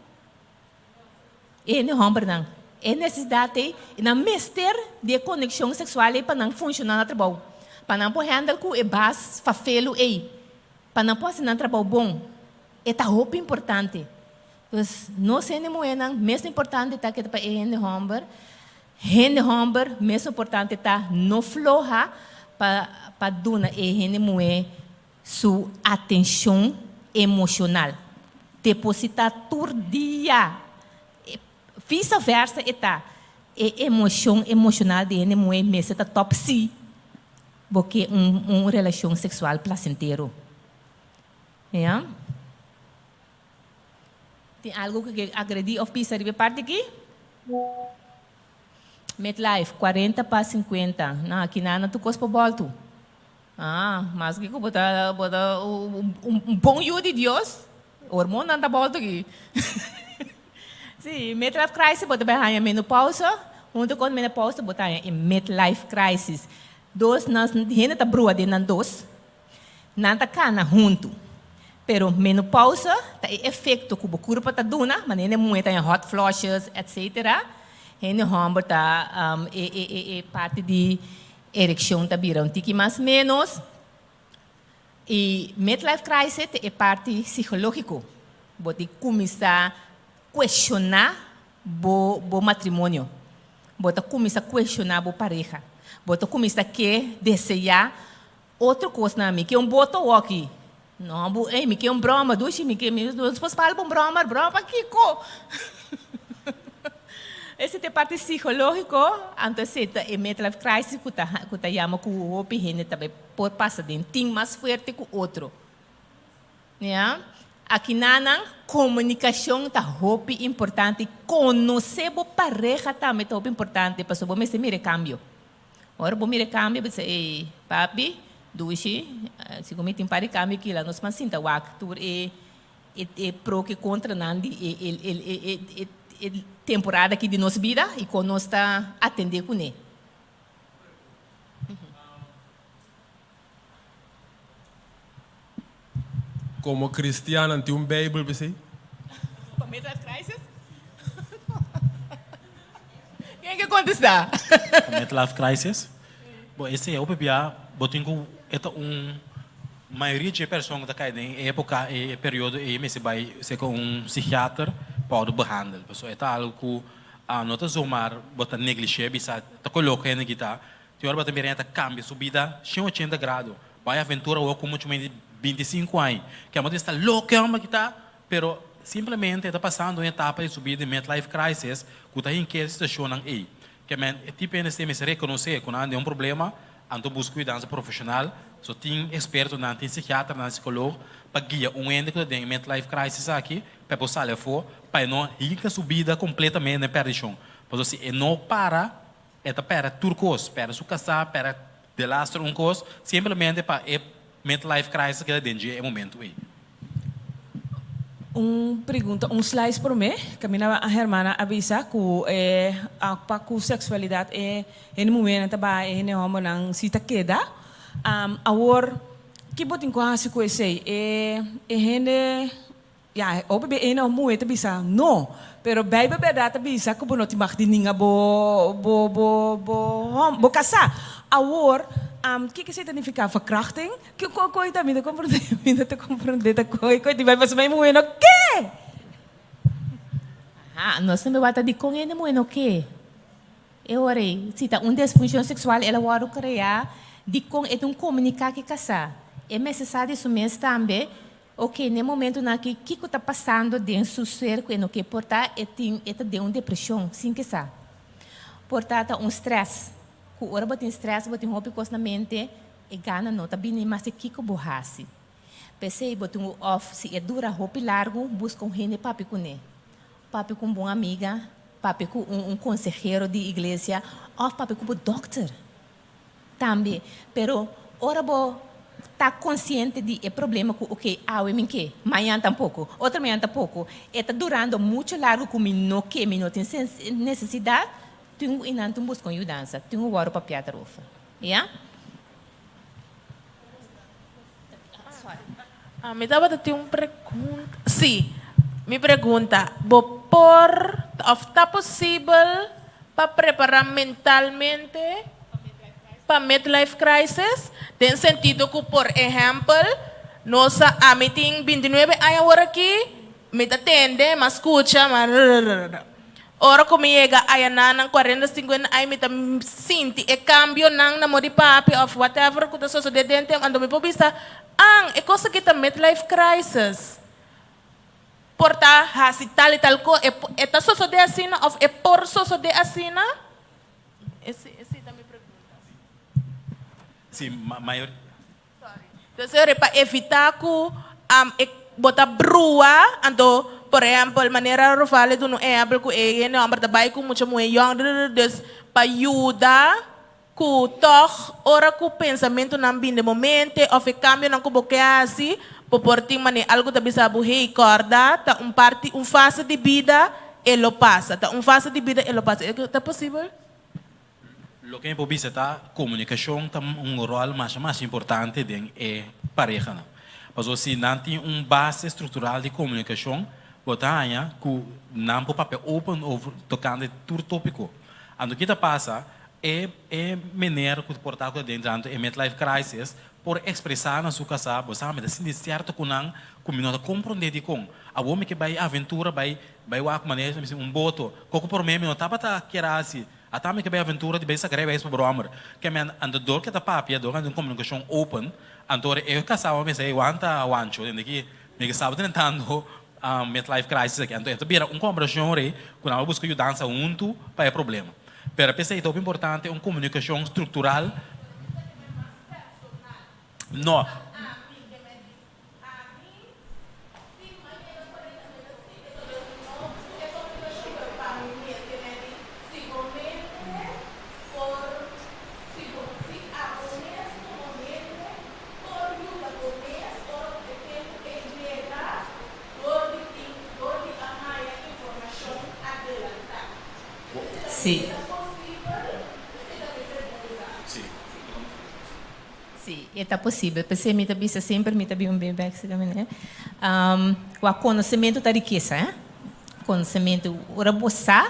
E hende hòmbernan e nesesidat ei i nan mester di e konekshon seksual ei pa nan funshoná na trabou, pa nan por hèndel ku e bas fafelu ei, pa nan por hasi nan trabou bon. E ta hopi importante. Pues, nos hende muhénan, mes importante ta ke ta pa e hende hòmber. Hende hòmber, mes importante ta no floha pa pa duna e hende muhé Su atencion emocional. Deposita tur dia. Vice versa e ta. E emocion emocional di hende muhe mester ta top si. Bo ke un un relashon seksual plasentero. Ya. Tin algu ku ke agredí òf bisa riba e parti aki? Midlife, 40 pa 50. No, aki nan tur kos por bòltu. Ah, maske ku bo ta bo ta un un bon yu di Dios, hormonnan ta bòltu aki. Sí, midlife crisis bo ta bai haña menopausa, huntu ku menopausa bo ta haña e midlife crisis. Dos nan hende ta brua den nan dos, nan ta kana huntu. Pero menopausa ta e efekto ku bo kurpa ta duna, manera hende muhé ta haña hot flushes etcetera, hende hòmber ta e e e parti di erekshon ta bira un tiki mas ménos. E midlife crisis ta e parti psikológiko. Bo tin kuminsá kuestioná bo bo matrimonio. Bo ta kuminsá kuestioná bo pareha. Bo ta kuminsá ke deseá otro kosnan. Mi ke un boto awoki. No, bo, ey, mi ke un broma, dushi, mi ke, mi nos por spal pa un broma, broma pa kiko? Esei ta e parti psikológiko, anto esei ta e midlife crisis ku ta ku ta yama ku hopi hende ta bai por pasa den tin mas fuerte ku otro. Ya. Akinanan komunikashon ta hopi importante, konosé bo pareha tambe ta hopi importante pasobra bo mester mira e kambio. Ora bo mira e kambio bo bisa ey papi, dushi, segun mi tin par di kambio kila nos mas sinta wak tur e e pro ku e kontranan di e e e temporada aki di nos bida i kon nos ta atendé kuné. Komo kristiannan tin un Beibel p'esei? Pa midlife crisis? Ken ke kontestá? Pa midlife crisis? Bo esei hopi bia bo tin ku e ta un mayoria dje persona ku ta kai den e epoka e periodo ei mester bai serka un psikiater pa wòrdu behandel pasobra e ta algu ku no ta zomaar bo ta neglishé bisa ta koloka hende kita Tin ora bo ta mira hende ta kambia su bida 180 grado. Bai aventura awor ku muchu menos di 25 aña. Ke amo ta bisa ta loko e homber ki ta, pero simplemente e ta pasando un etapa di su bida di midlife crisis ku ta hinke e situashonnan ei. Ke men e tipo hende esei mester rekonosé ku nan den un problema, anto buska yudansa profeshonal. So tin ekspertonan, tin sikiaternan, sikolog pa guia un hende ku ta den e midlife crisis aki pa e por sali afó pa e no hinka su bida kompletamente den pèrdishon. Pasobra si e no para E ta pèrdè tur kos, pèrdè su kasá, pèrdè delaster un kos, simplemente pa e midlife crisis keda den dje e momentu ei. Un pregunta, un slice promé, kaminda a hermana a bisa ku e pa ku seksualidat e hende muhénan ta baha e hende hòmbernan si ta keda. Awor, ki bo tin ku hasi ku esei? E e hende Ya, hopi be ene of muhe ta bisa no, pero Bijbel berdad ta bisa ku bo no tin mag di ninga bo bo bo bo hom bo kasá. Awor, kiko esei ta nifiká? Verkrachting? Ki ko koi ta? Mi ta komprondé, mi no ta komprondé ta koi koi di bai pasobra e muhe no ke! Aha, nos tambe wak ta dikon hende muhe no ke. E ora ei, si ta un desfunshon seksual el a wòrdu kreá, dikon e ta un komuniká ku e kasá? E mester sa di su mes tambe Ok, n'e momentunan aki, kiko ta pasando den su ser ku e no ke? Por ta e tin, e ta den un depreshon, sin ke sa. Por ta ta un strès, ku ora bo tin strès, bo tin hopi kos na mente, e gana no ta bini mas di kiko bo hasi. P'esei bo tin ku òf si e dura hopi largu, buska un hende papia kuné. Papia ku un bon amiga, papia ku un un konsehero di iglesia òf papia ku bo dòkter. Tambe, pero ora bo ta konsiente di e problema ku oke awe mi ke, mañan tampoko, otro mañan tampoko, e ta durando mucho largu ku mi no ke, mi no tin nesesidat, tin ku inan tin buska un yudansa, tin ku wòrdu papia darover. Ya? Mi tabata tin un pregunta, sí, mi pregunta, bo por òf ta posibel pa prepará mentalmente pa midlife crisis? Den sentido ku, por ehèmpel, nos a, ami tin 29 aña awor aki, mi ta tende, mi a skucha, mi a rrrr. Ora ku mi yega ayanan 40, 50 aña mi ta sinti e kambionan na modi papia òf whatever ku ta sosodé den tempu anto mi por bisa, An, e kos aki ta midlife crisis. Por ta hasi tal i tal kos, e e ta sosodé asina òf e por sosodé asina? Esei ta mi pregunta. Si, mayor. Dus ora pa evitá ku e bo ta brua, anto por ehèmpel manera Rofale duna un ehèmpel ku e hende hòmber ta bai ku mucha muhé yòn, dus pa yuda ku tòg ora ku pensamentunan bin den bo mente òf e kambionan ku bo ke hasi, bo por tin manera algu ta bisa bo, hey, kòrda ta un parti, un fase di bida e lo pasa, ta un fase di bida e lo pasa. Ta posibel? Loke mi por bisa ta komunikashon ta un ròl masha masha importante den e parehanan. Pasobra si nan tin un base struktural di komunikashon, bo ta haña ku nan por papia open over tokante tur tópiko. Anto ki ta pasa, e e mener ku por ta ku ta den tantu e midlife crisis por ekspresá na su kasá, bo sa mi ta sinti sierto ku nan ku mi no ta komprondé dikon. Awor mi ke bai aventura, bai bai wak manera mi si un boto. Koko por mi no tabata kier hasi. Ata mi ke bai aventura di bai saca rebeis pa brommer. Ke mi anto dor ke ta papia, dor ke ta un komunikashon open, anto ora e kasá a mester ey wanta wancho, tende ki mi ke staba tentando midlife crisis aki. Anto e ta bira un komberashon rei ku nan a buska yudansa huntu pa e problema. Pero p'esei ta hopi importante un komunikashon struktural. No. Sí. Sí, e ta posibel. P'esei mi ta bisa semper mi ta bin un bebe bek si ta manera. Wak konosementu ta rikesa, eh. Konosementu, ora bo sa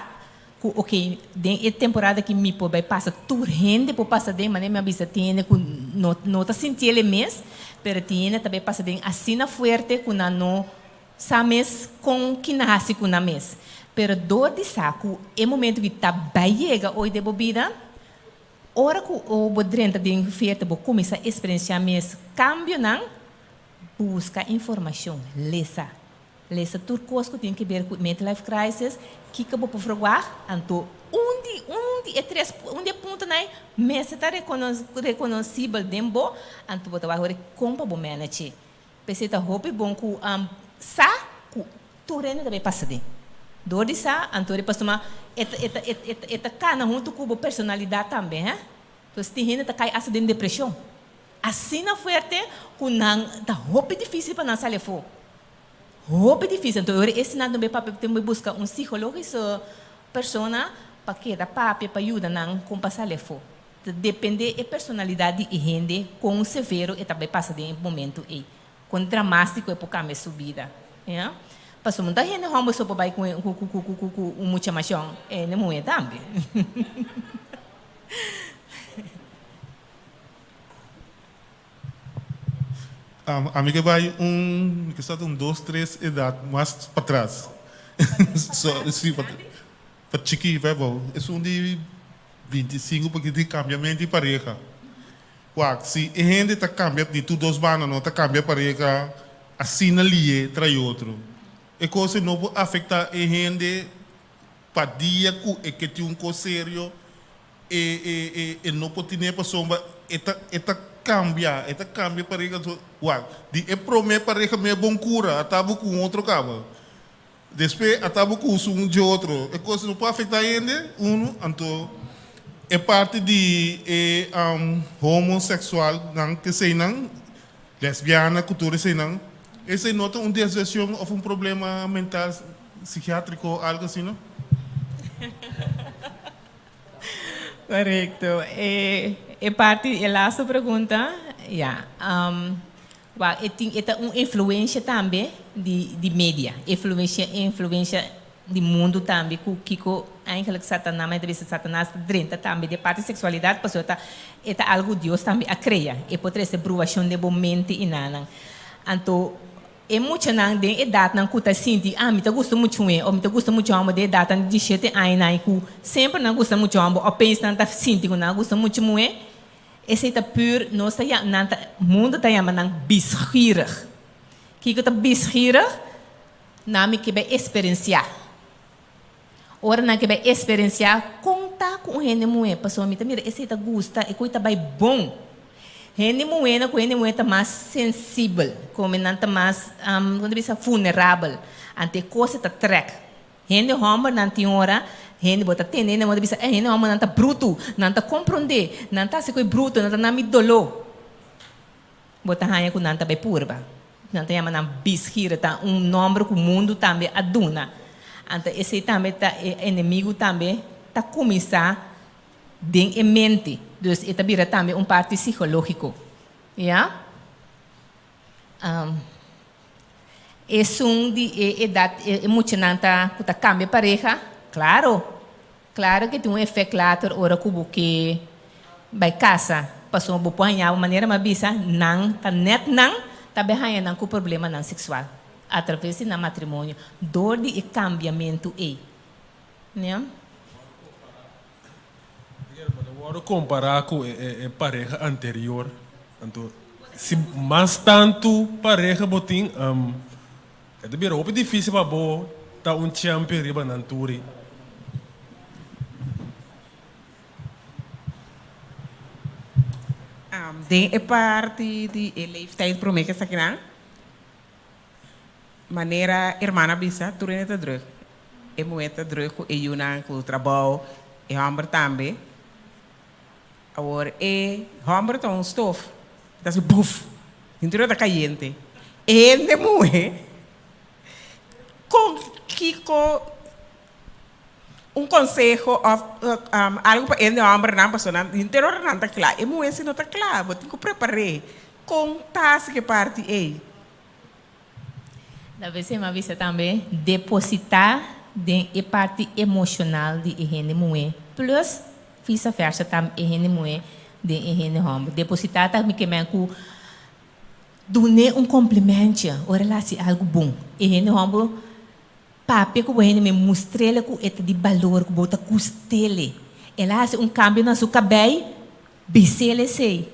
ku oke den e temporada aki mi por bai pasa, tur hende por pasa den, manera mi a bisa tin hende ku no no ta sinti el e mes, pero tin hende ta bai pasa den asina fuerte ku nan no sa mes kon ki nan hasi ku nan mes. Pero dor di sa ku e momento ki ta bai yega oy den bo bida, Ora ku bo drenta den fierta bo kuminsá eksperensiá mes kambionan, buska informashon, lesa. Lesa tur kos ku tin ke ber ku midlife crisis, kiko bo por ferwagt, anto un di un di e tres un di e puntonan ei mester ta rekonosibel den bo, anto bo ta wak wor kon pa bo manage. P'esei ta hopi bon ku sa ku tur hende ta bay pasa den. Dor di sa, anto e pasobra e ta e ta e ta e ta kana huntu ku bo personalidat tambe, hè. Pues tin hende ta kai asta den depreshon. Asina fuerte ku nan ta hopi difisil pa nan sali afó. Hopi difisil. Anto ora esnan ta bay papia tin bay buska un psikologiso persona pa keda papia pa yuda nan kon pa sali afó. Ta depende e personalidad di e hende con severo e ta bay pasa den e momento ey, con dramastico e por cambia su bida. Ya. Pasobra no ta hende homber so por bay cu cu cu un mucha mashon, e hende muhe tambe. Ami ke bai un, mi ke sa ta un dos, tres edad mas patras. So, si, pa chiki bai abou. Esun di 25 pakico di cambiamento di pareha. Wak, si e hende ta cambia di tur dos banda no ta cambia pareha asina liye trai otro. E cos ei no por afecta e hende pa dia cu e ke tin un cos serio e e e e no por tine pasobra e ta e ta cambia e ta cambia pareha so wak di e prome pareha me bon cura a tabo cu un otro caba. Despues a tabo ku usa un dje otro. E kos no por afektá hende, unu, anto e parti di e homoseksualnan keseinan, lesbiana ku tur eseinan, esei no ta un desviashon òf un problema mental, sikiátriko, algu asina? Korekto. E parti, e laatste pregunta, ya. Wak e tin e ta un influencia tambe di di media, influencia influencia di mundu tambe ku kiko eigenlijk Satanas, men ta bisa Satanas ta drenta tambe den parti sexualidad pasobra ta e ta algu Dios tambe a crea, e por trece bruacion den bo mente i nanan. Anto e muchanan den edadnan ku ta sinti ah mi ta gusta muchu e of mi ta gusta muchu homber den edadnan di diesshete añanan i ku semper nan gusta muchu homber of pens nan ta sinti ku nan a gusta muchu muhe, Esei ta pur, nos ta yama, nan ta, mundu ta yama nan bisgierig. Kiko ta bisgierig? Nan mi ke bai esperensiá. Ora nan ke bai esperensiá, kon ta ku un hende muhé? Pasobra mi ta mira esei ta gusta, e koi ta bai bon. Hende muhé ku hende muhé ta mas sensibel, kome nan ta mas, kon ta bisa, vulnerabel. Anto e kos ta trèk. Hende hòmbernan tin ora, hende bo ta tende hende bo ta bisa, eh hende hòmbernan ta brutu, nan ta komprondé, nan ta hasi ku e brutu, nan ta na mi doló. Bo ta haña ku nan ta bai purba. Nan ta yama nan bisgire, ta un nòmber ku mundu tambe a duna. Anto esei tambe ta e enemigu tambe ta kuminsá den e mente. Dus e ta bira tambe un parti sikológiko. Ya. Esun di e edat e muchanan ta ku ta kambia pareha, klaro, klaro ke tin un efèkt later ora ku bo ke bai kasa, pasobra bo por haña bo manera mi a bisa nan ta nèt nan ta bai haña nan ku problemanan seksual atraves di nan matrimonio dor di e kambiamentu ei. Nia. Bo ta wòrdu kompará ku e pareha anterior. Anto si mas tantu pareha bo tin, e ta bira hopi difísil pa bo ta un champion riba nan tur ei. Den e parti di e leeftijd promé ku esakinan, Manera hermana a bisa, tur hende ta druk. E muhé ta druk ku e yunan, ku trabou, e hòmber tambe. Awor e hòmber ta un stof, e ta hasi buf, hinter ta kayente. E hende muhé, kon kiko un konseho òf algu pa e hende hòmbernan pasobra nan hinter ora nan ta kla, e muhé si no ta kla, bo tin ku prepar'é. Kon ta hasi ku e parti ei? Ta bes mi a bisa tambe depositá den e parti emoshonal di e hende muhé plus visa versa tambe e hende muhé den e hende hòmber. Depositá ta mi ke men ku dun'é un komplimentje ora el hasi algu bon. E hende hòmber papia ku bo hende muhé mustr'el ku e ta di balor ku bo ta gust'el. El a hasi un kambio na su kabei Bis'el esei.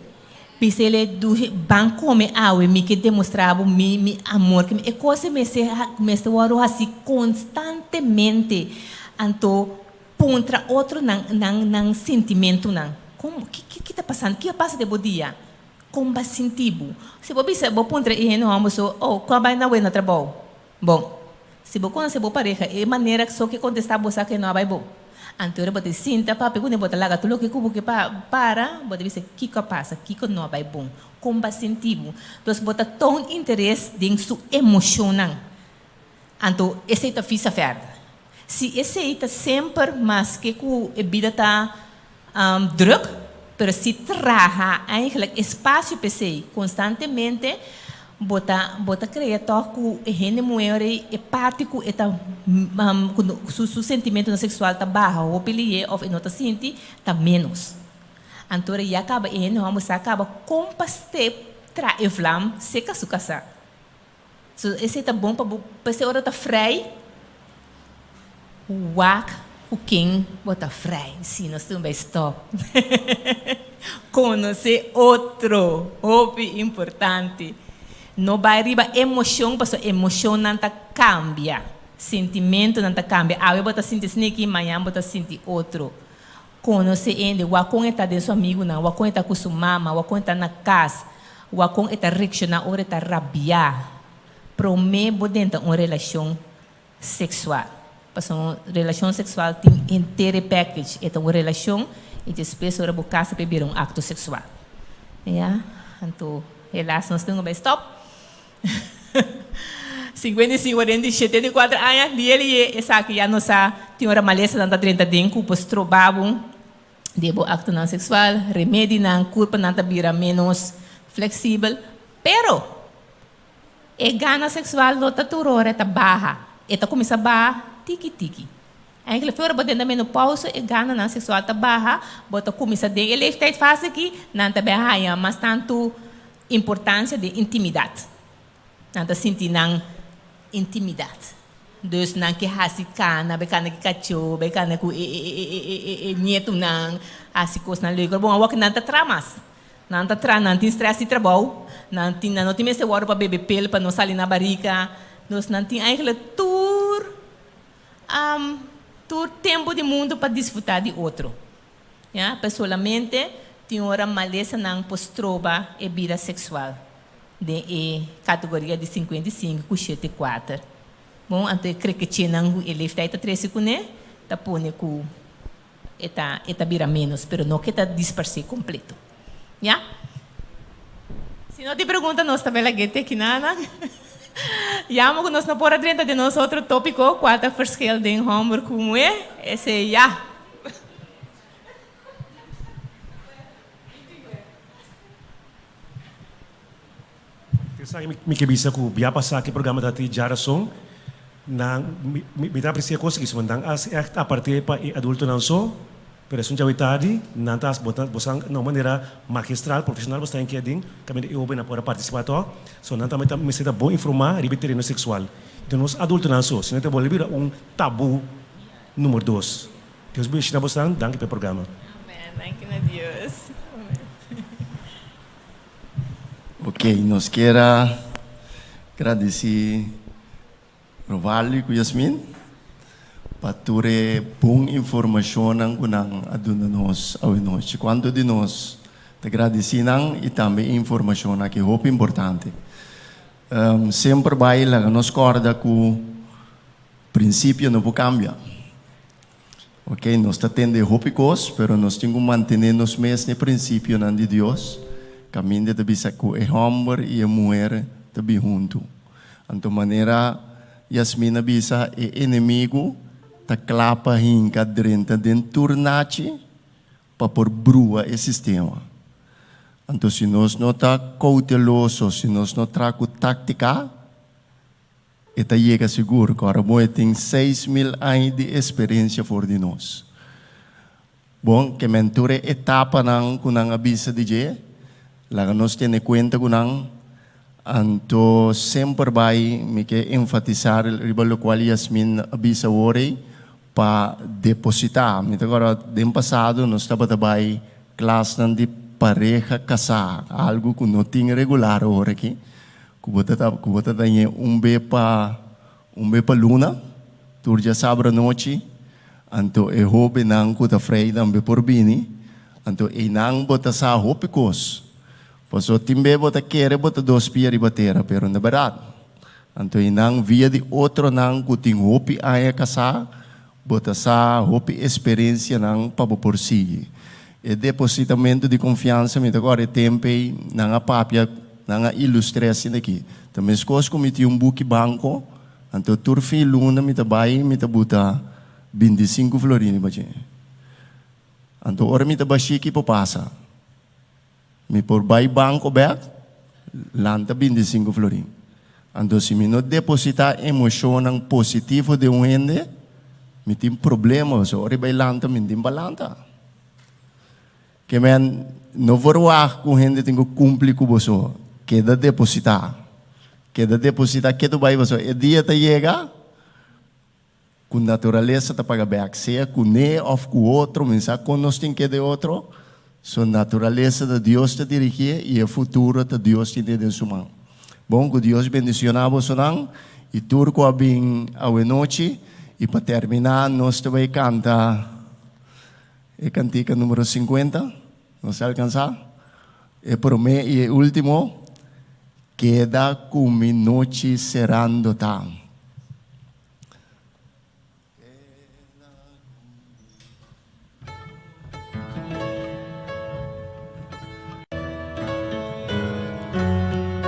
Bis'el e dushi, Ban kome awe, mi ke demostrá bo mi mi amor. Ke e kos ei mester mester wòrdu hasí konstantemente. Anto puntra otro nan nan nan sintimentunan. Kon ki ki ki ta pasando? Ki a pasa den bo dia? Kon bo a sinti bo? Si bo bisa bo puntra e hende hòmber so, Oh, kon a bai na wena trabou? Bon, si bo konosé bo pareha, e manera so ke kontestá bo sa ke no a bai bon. Anto ora bo ta sinta papia kuné bo ta laga tur loke ku bo ke pa para, bo ta bisa kiko a pasa, kiko no a bai bon, kon bo a sinti bo. Entonces bo ta toon interes den su emoshonnan. Anto esei ta visa verder. Si esei ta semper maske ku e bida ta druk, pero si traha eigenlijk espasio pa esei konstantemente, bo ta bo ta krea tòg ku e hende muhé ora ei e parti ku e ta ku su su sentimentonan seksual ta baha hopi lihé òf e no ta sinti ta ménos. Anto ora ya kaba e hende hòmber sa kaba kon pa step tra e vlam seka su kasá. So esei ta bon pa bo p'esei ora ta frei wak ku ken bo ta frei. Si nos tin bai stop. Konosé otro hopi importante. No bai riba emoshon pasobra emoshonnan ta kambia, sentimentonan ta kambia. Awe bo ta sinti esniki, mañan bo ta sinti otro. Konosé hende, wak kon e ta den su amigunan, wak kon e ta ku su mama, wak kon e ta na kas, wak kon e ta reakshoná ora e ta rabiá. Promé bo denta un relashon seksual. Pasobra un relashon seksual tin henter e package. E ta un relashon i despues ora bo kasa pa e bira un akto seksual. Ya, anto helaas nos tin ku bai stòp. 55 den di 74 aña, lie lie esaki ya no sa tin ora malesanan ta drenta den ku por stroba bo den bo aktonan seksual, remedinan, kurpanan ta bira ménos fleksibel, pero e gana seksual no ta tur ora e ta baha, e ta kuminsá baha tiki tiki. Enkele fe ora bo den ta menopausa e gananan seksual ta baha, bo ta kuminsá den e leeftijd fase aki, nan ta bin haña mas tantu Importancia den intimidad. Nan ta sinti nan intimidad. Dus nan ke haci cana, bay cana cu cacho, bay cana cu e nietonan, haci cosnan leuk. Pero bon, awor nan ta traha mas. Nan ta traha, nan tin stress di trabou, nan tin, nan no tin mester wordo pa bebe pil pa no sali na barica. Dus nan tin eigenlijk tur, tur tempo di mundo pa disfruta di otro. Ya, pero solamente. Tin ora malesanan por stroba e bida seksual den e kategoria di 55 ku 74. Bon, anto e krekechenan ku e leeftijd ta trese kuné ta pone ku e ta e ta bira ménos, pero no ku e ta disparsé kompleto. Ya? Si no tin pregunta nos ta bel a gete kinanan. Yama ku nos no por a drenta den nos otro tópiko, kual ta verschil den hòmber ku muhé, esei ya. Esaki mi ke bisa ku bia pasá ku e programa ta tin djarason, nan mi ta apresia kos aki, nan a hasi ègt aparte pa e adultonan so, pero esun djawe tardi nan ta hasi bosan na un manera magistral, profeshonal boso ta hende aden kaminda e hóbennan por a partisipá tòg, so nan tambe ta mester ta bon informá riba e tereno seksual. Enton nos adultonan so, si no ta bolbe bira un tabú numero dos. Dios bendiciona bosan, danki pa e programa. Amen, danki na Dios. Amen. Ok, nos kier a gradeci Rovalio cu Yasmin pa tur e bon informacionnan cu nan a duna nos awenochi. Cuanto di nos ta gradeci nan y tambe e informacionnan aki hopi importante. Semper bay laga nos corda cu principio no por cambia. Ok, nos ta tende hopi kos, pero nos tin ku mantené nos mes na e prinsipionan di Dios, kaminda ta bisa ku e hòmber i e muher ta bin huntu. Anto manera Yasmin a bisa, e enemigu ta kla pa hinka drenta den tur nachi pa por brua e sistema. Anto si nos no ta kouteloso, si nos no tra ku táktika, E ta yega sigur ku ora bo e tin 6000 aña di esperensia for di nos. Bon, ke men tur e etapanan ku nan a bisa di dje, laga nos tene kuenta ku nan. Anto semper bai mi ke enfatisá riba lokual Yasmin a bisa awor ei, pa depositá. Mi ta kòrda den pasado nos tabata bai klasnan di pareha kasá, algu ku no tin regular awor aki. Ku bo ta ku bo ta dañ'é un be pa un be pa luna, tur djasabra anochi, anto e hóbennan ku ta frei tambe por bini, anto einan bo ta sa hopi kos. Pasobra tin be bo ta kere bo ta dos pia riba tera, pero na bèrdat. Anto einan via di otronan ku tin hopi aña kasá, Bo ta sa hopi esperencianan pa bo por sigui. E depositamento di confiansa mi ta corda e tempo ey nan a papia, nan a ilustra asina aki. Ta mescos cu mi tin un buki banco, anto tur fin luna mi ta bay mi ta buta 25 florin riba dje. Anto ora mi ta bashi ki por pasa? Mi por bai banco bek, lanta 25 florin. Anto si mi no deposita emocionnan positivo den un hende, mi tin problema, pasobra ora e bai lanta mi no tin pa lanta. Ke men no verwagt ku un hende tin ku kumpli ku boso, keda deposita. Keda deposita ketu bai pasobra e dia ta yega. Ku naturalesa ta paga bek, sea ku ne òf ku otro, mi sa kon nos tin ke de otro, so naturalesa ta Dios ta dirigié i e futuro ta Dios tin den su man. Bon, ku Dios bendishoná bosonan i tur ku a bin awenochi, i pa terminá nos ta bai kanta e kantika numero 50, nos a alkansá e promé i e último, Keda ku mi nochi serando ta.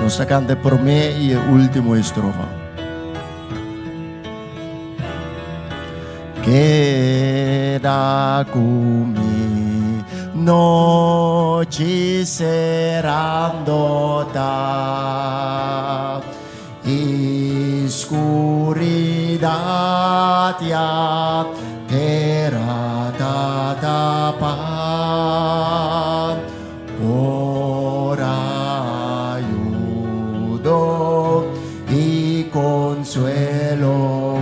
Nos ta canta e prome y e ultimo estrofa. Keda ku mi nochi cerando ta. I skuridat ya tera ta tapa. Ora ayudo i konsuelo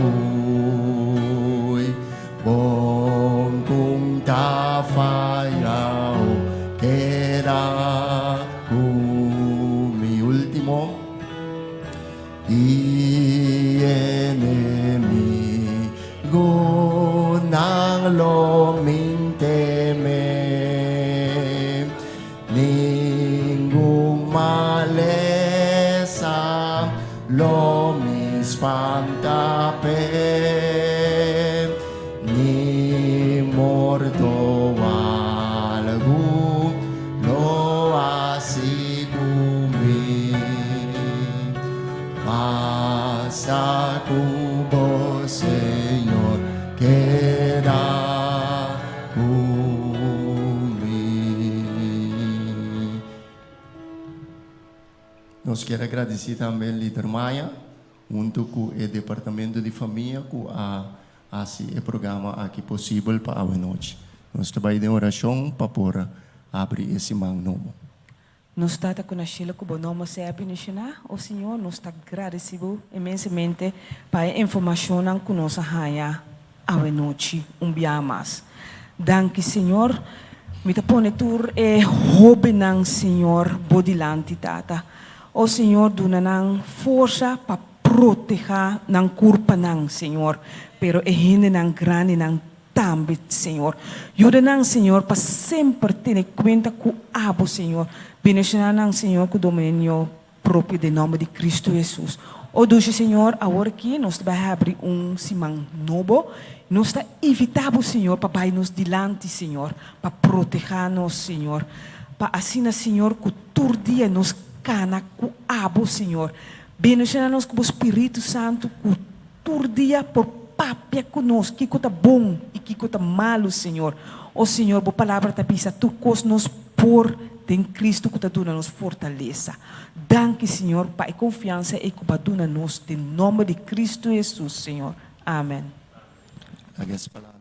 ui bon kun ta fayao keda ku mi ultimo. I enemigunan lo min teme. Ningun malesa lo mi spanta p'e, ni morto algu lo hasi ku mi. Basta ku bo, Señor, keda ku mi. Nos kier a gradisí tambe Lider Maya huntu ku e Departamento di Famia ku a hasi e programa aki posibel pa awenochi. Nos ta bai den orashon pa por abri e siman nobo. Nos Tata ku na shelu ku bo nomber sea bendishoná, o Señor, nos ta gradisí bo inmensamente pa e informashonnan ku nos a haña awenochi un biaha mas. Danki Señor. Mi ta pone tur e hóbennan Señor bo dilanti Tata. O Señor duna nan forsa pa protehá nan kurpanan Señor, pero e hendenan grandinan tambe Señor. Yuda nan Señor pa semper tene kuenta ku abo Señor. Bendishoná nan Señor ku dominio propio den nomber di Cristo Hesus. O dushi Señor, awor aki nos ta bai habri un siman nobo. Nos ta invita bo Señor pa bai nos dilanti Señor, pa proteha nos Señor, pa asina Señor ku tur dia nos kana ku abo Señor. Bendiciona nos ku bo Spiritu Santu ku tur dia por papia ku nos kiko ta bon i kiko ta malu, Señor. O Señor, bo Palabra ta bisa tur kos nos por den Cristo ku ta duna nos fortalesa. Danki, Señor, pa e konfiansa ei ku bo a duna nos den nomber di Cristo Jesus, Señor. Amen. Laga es palabra.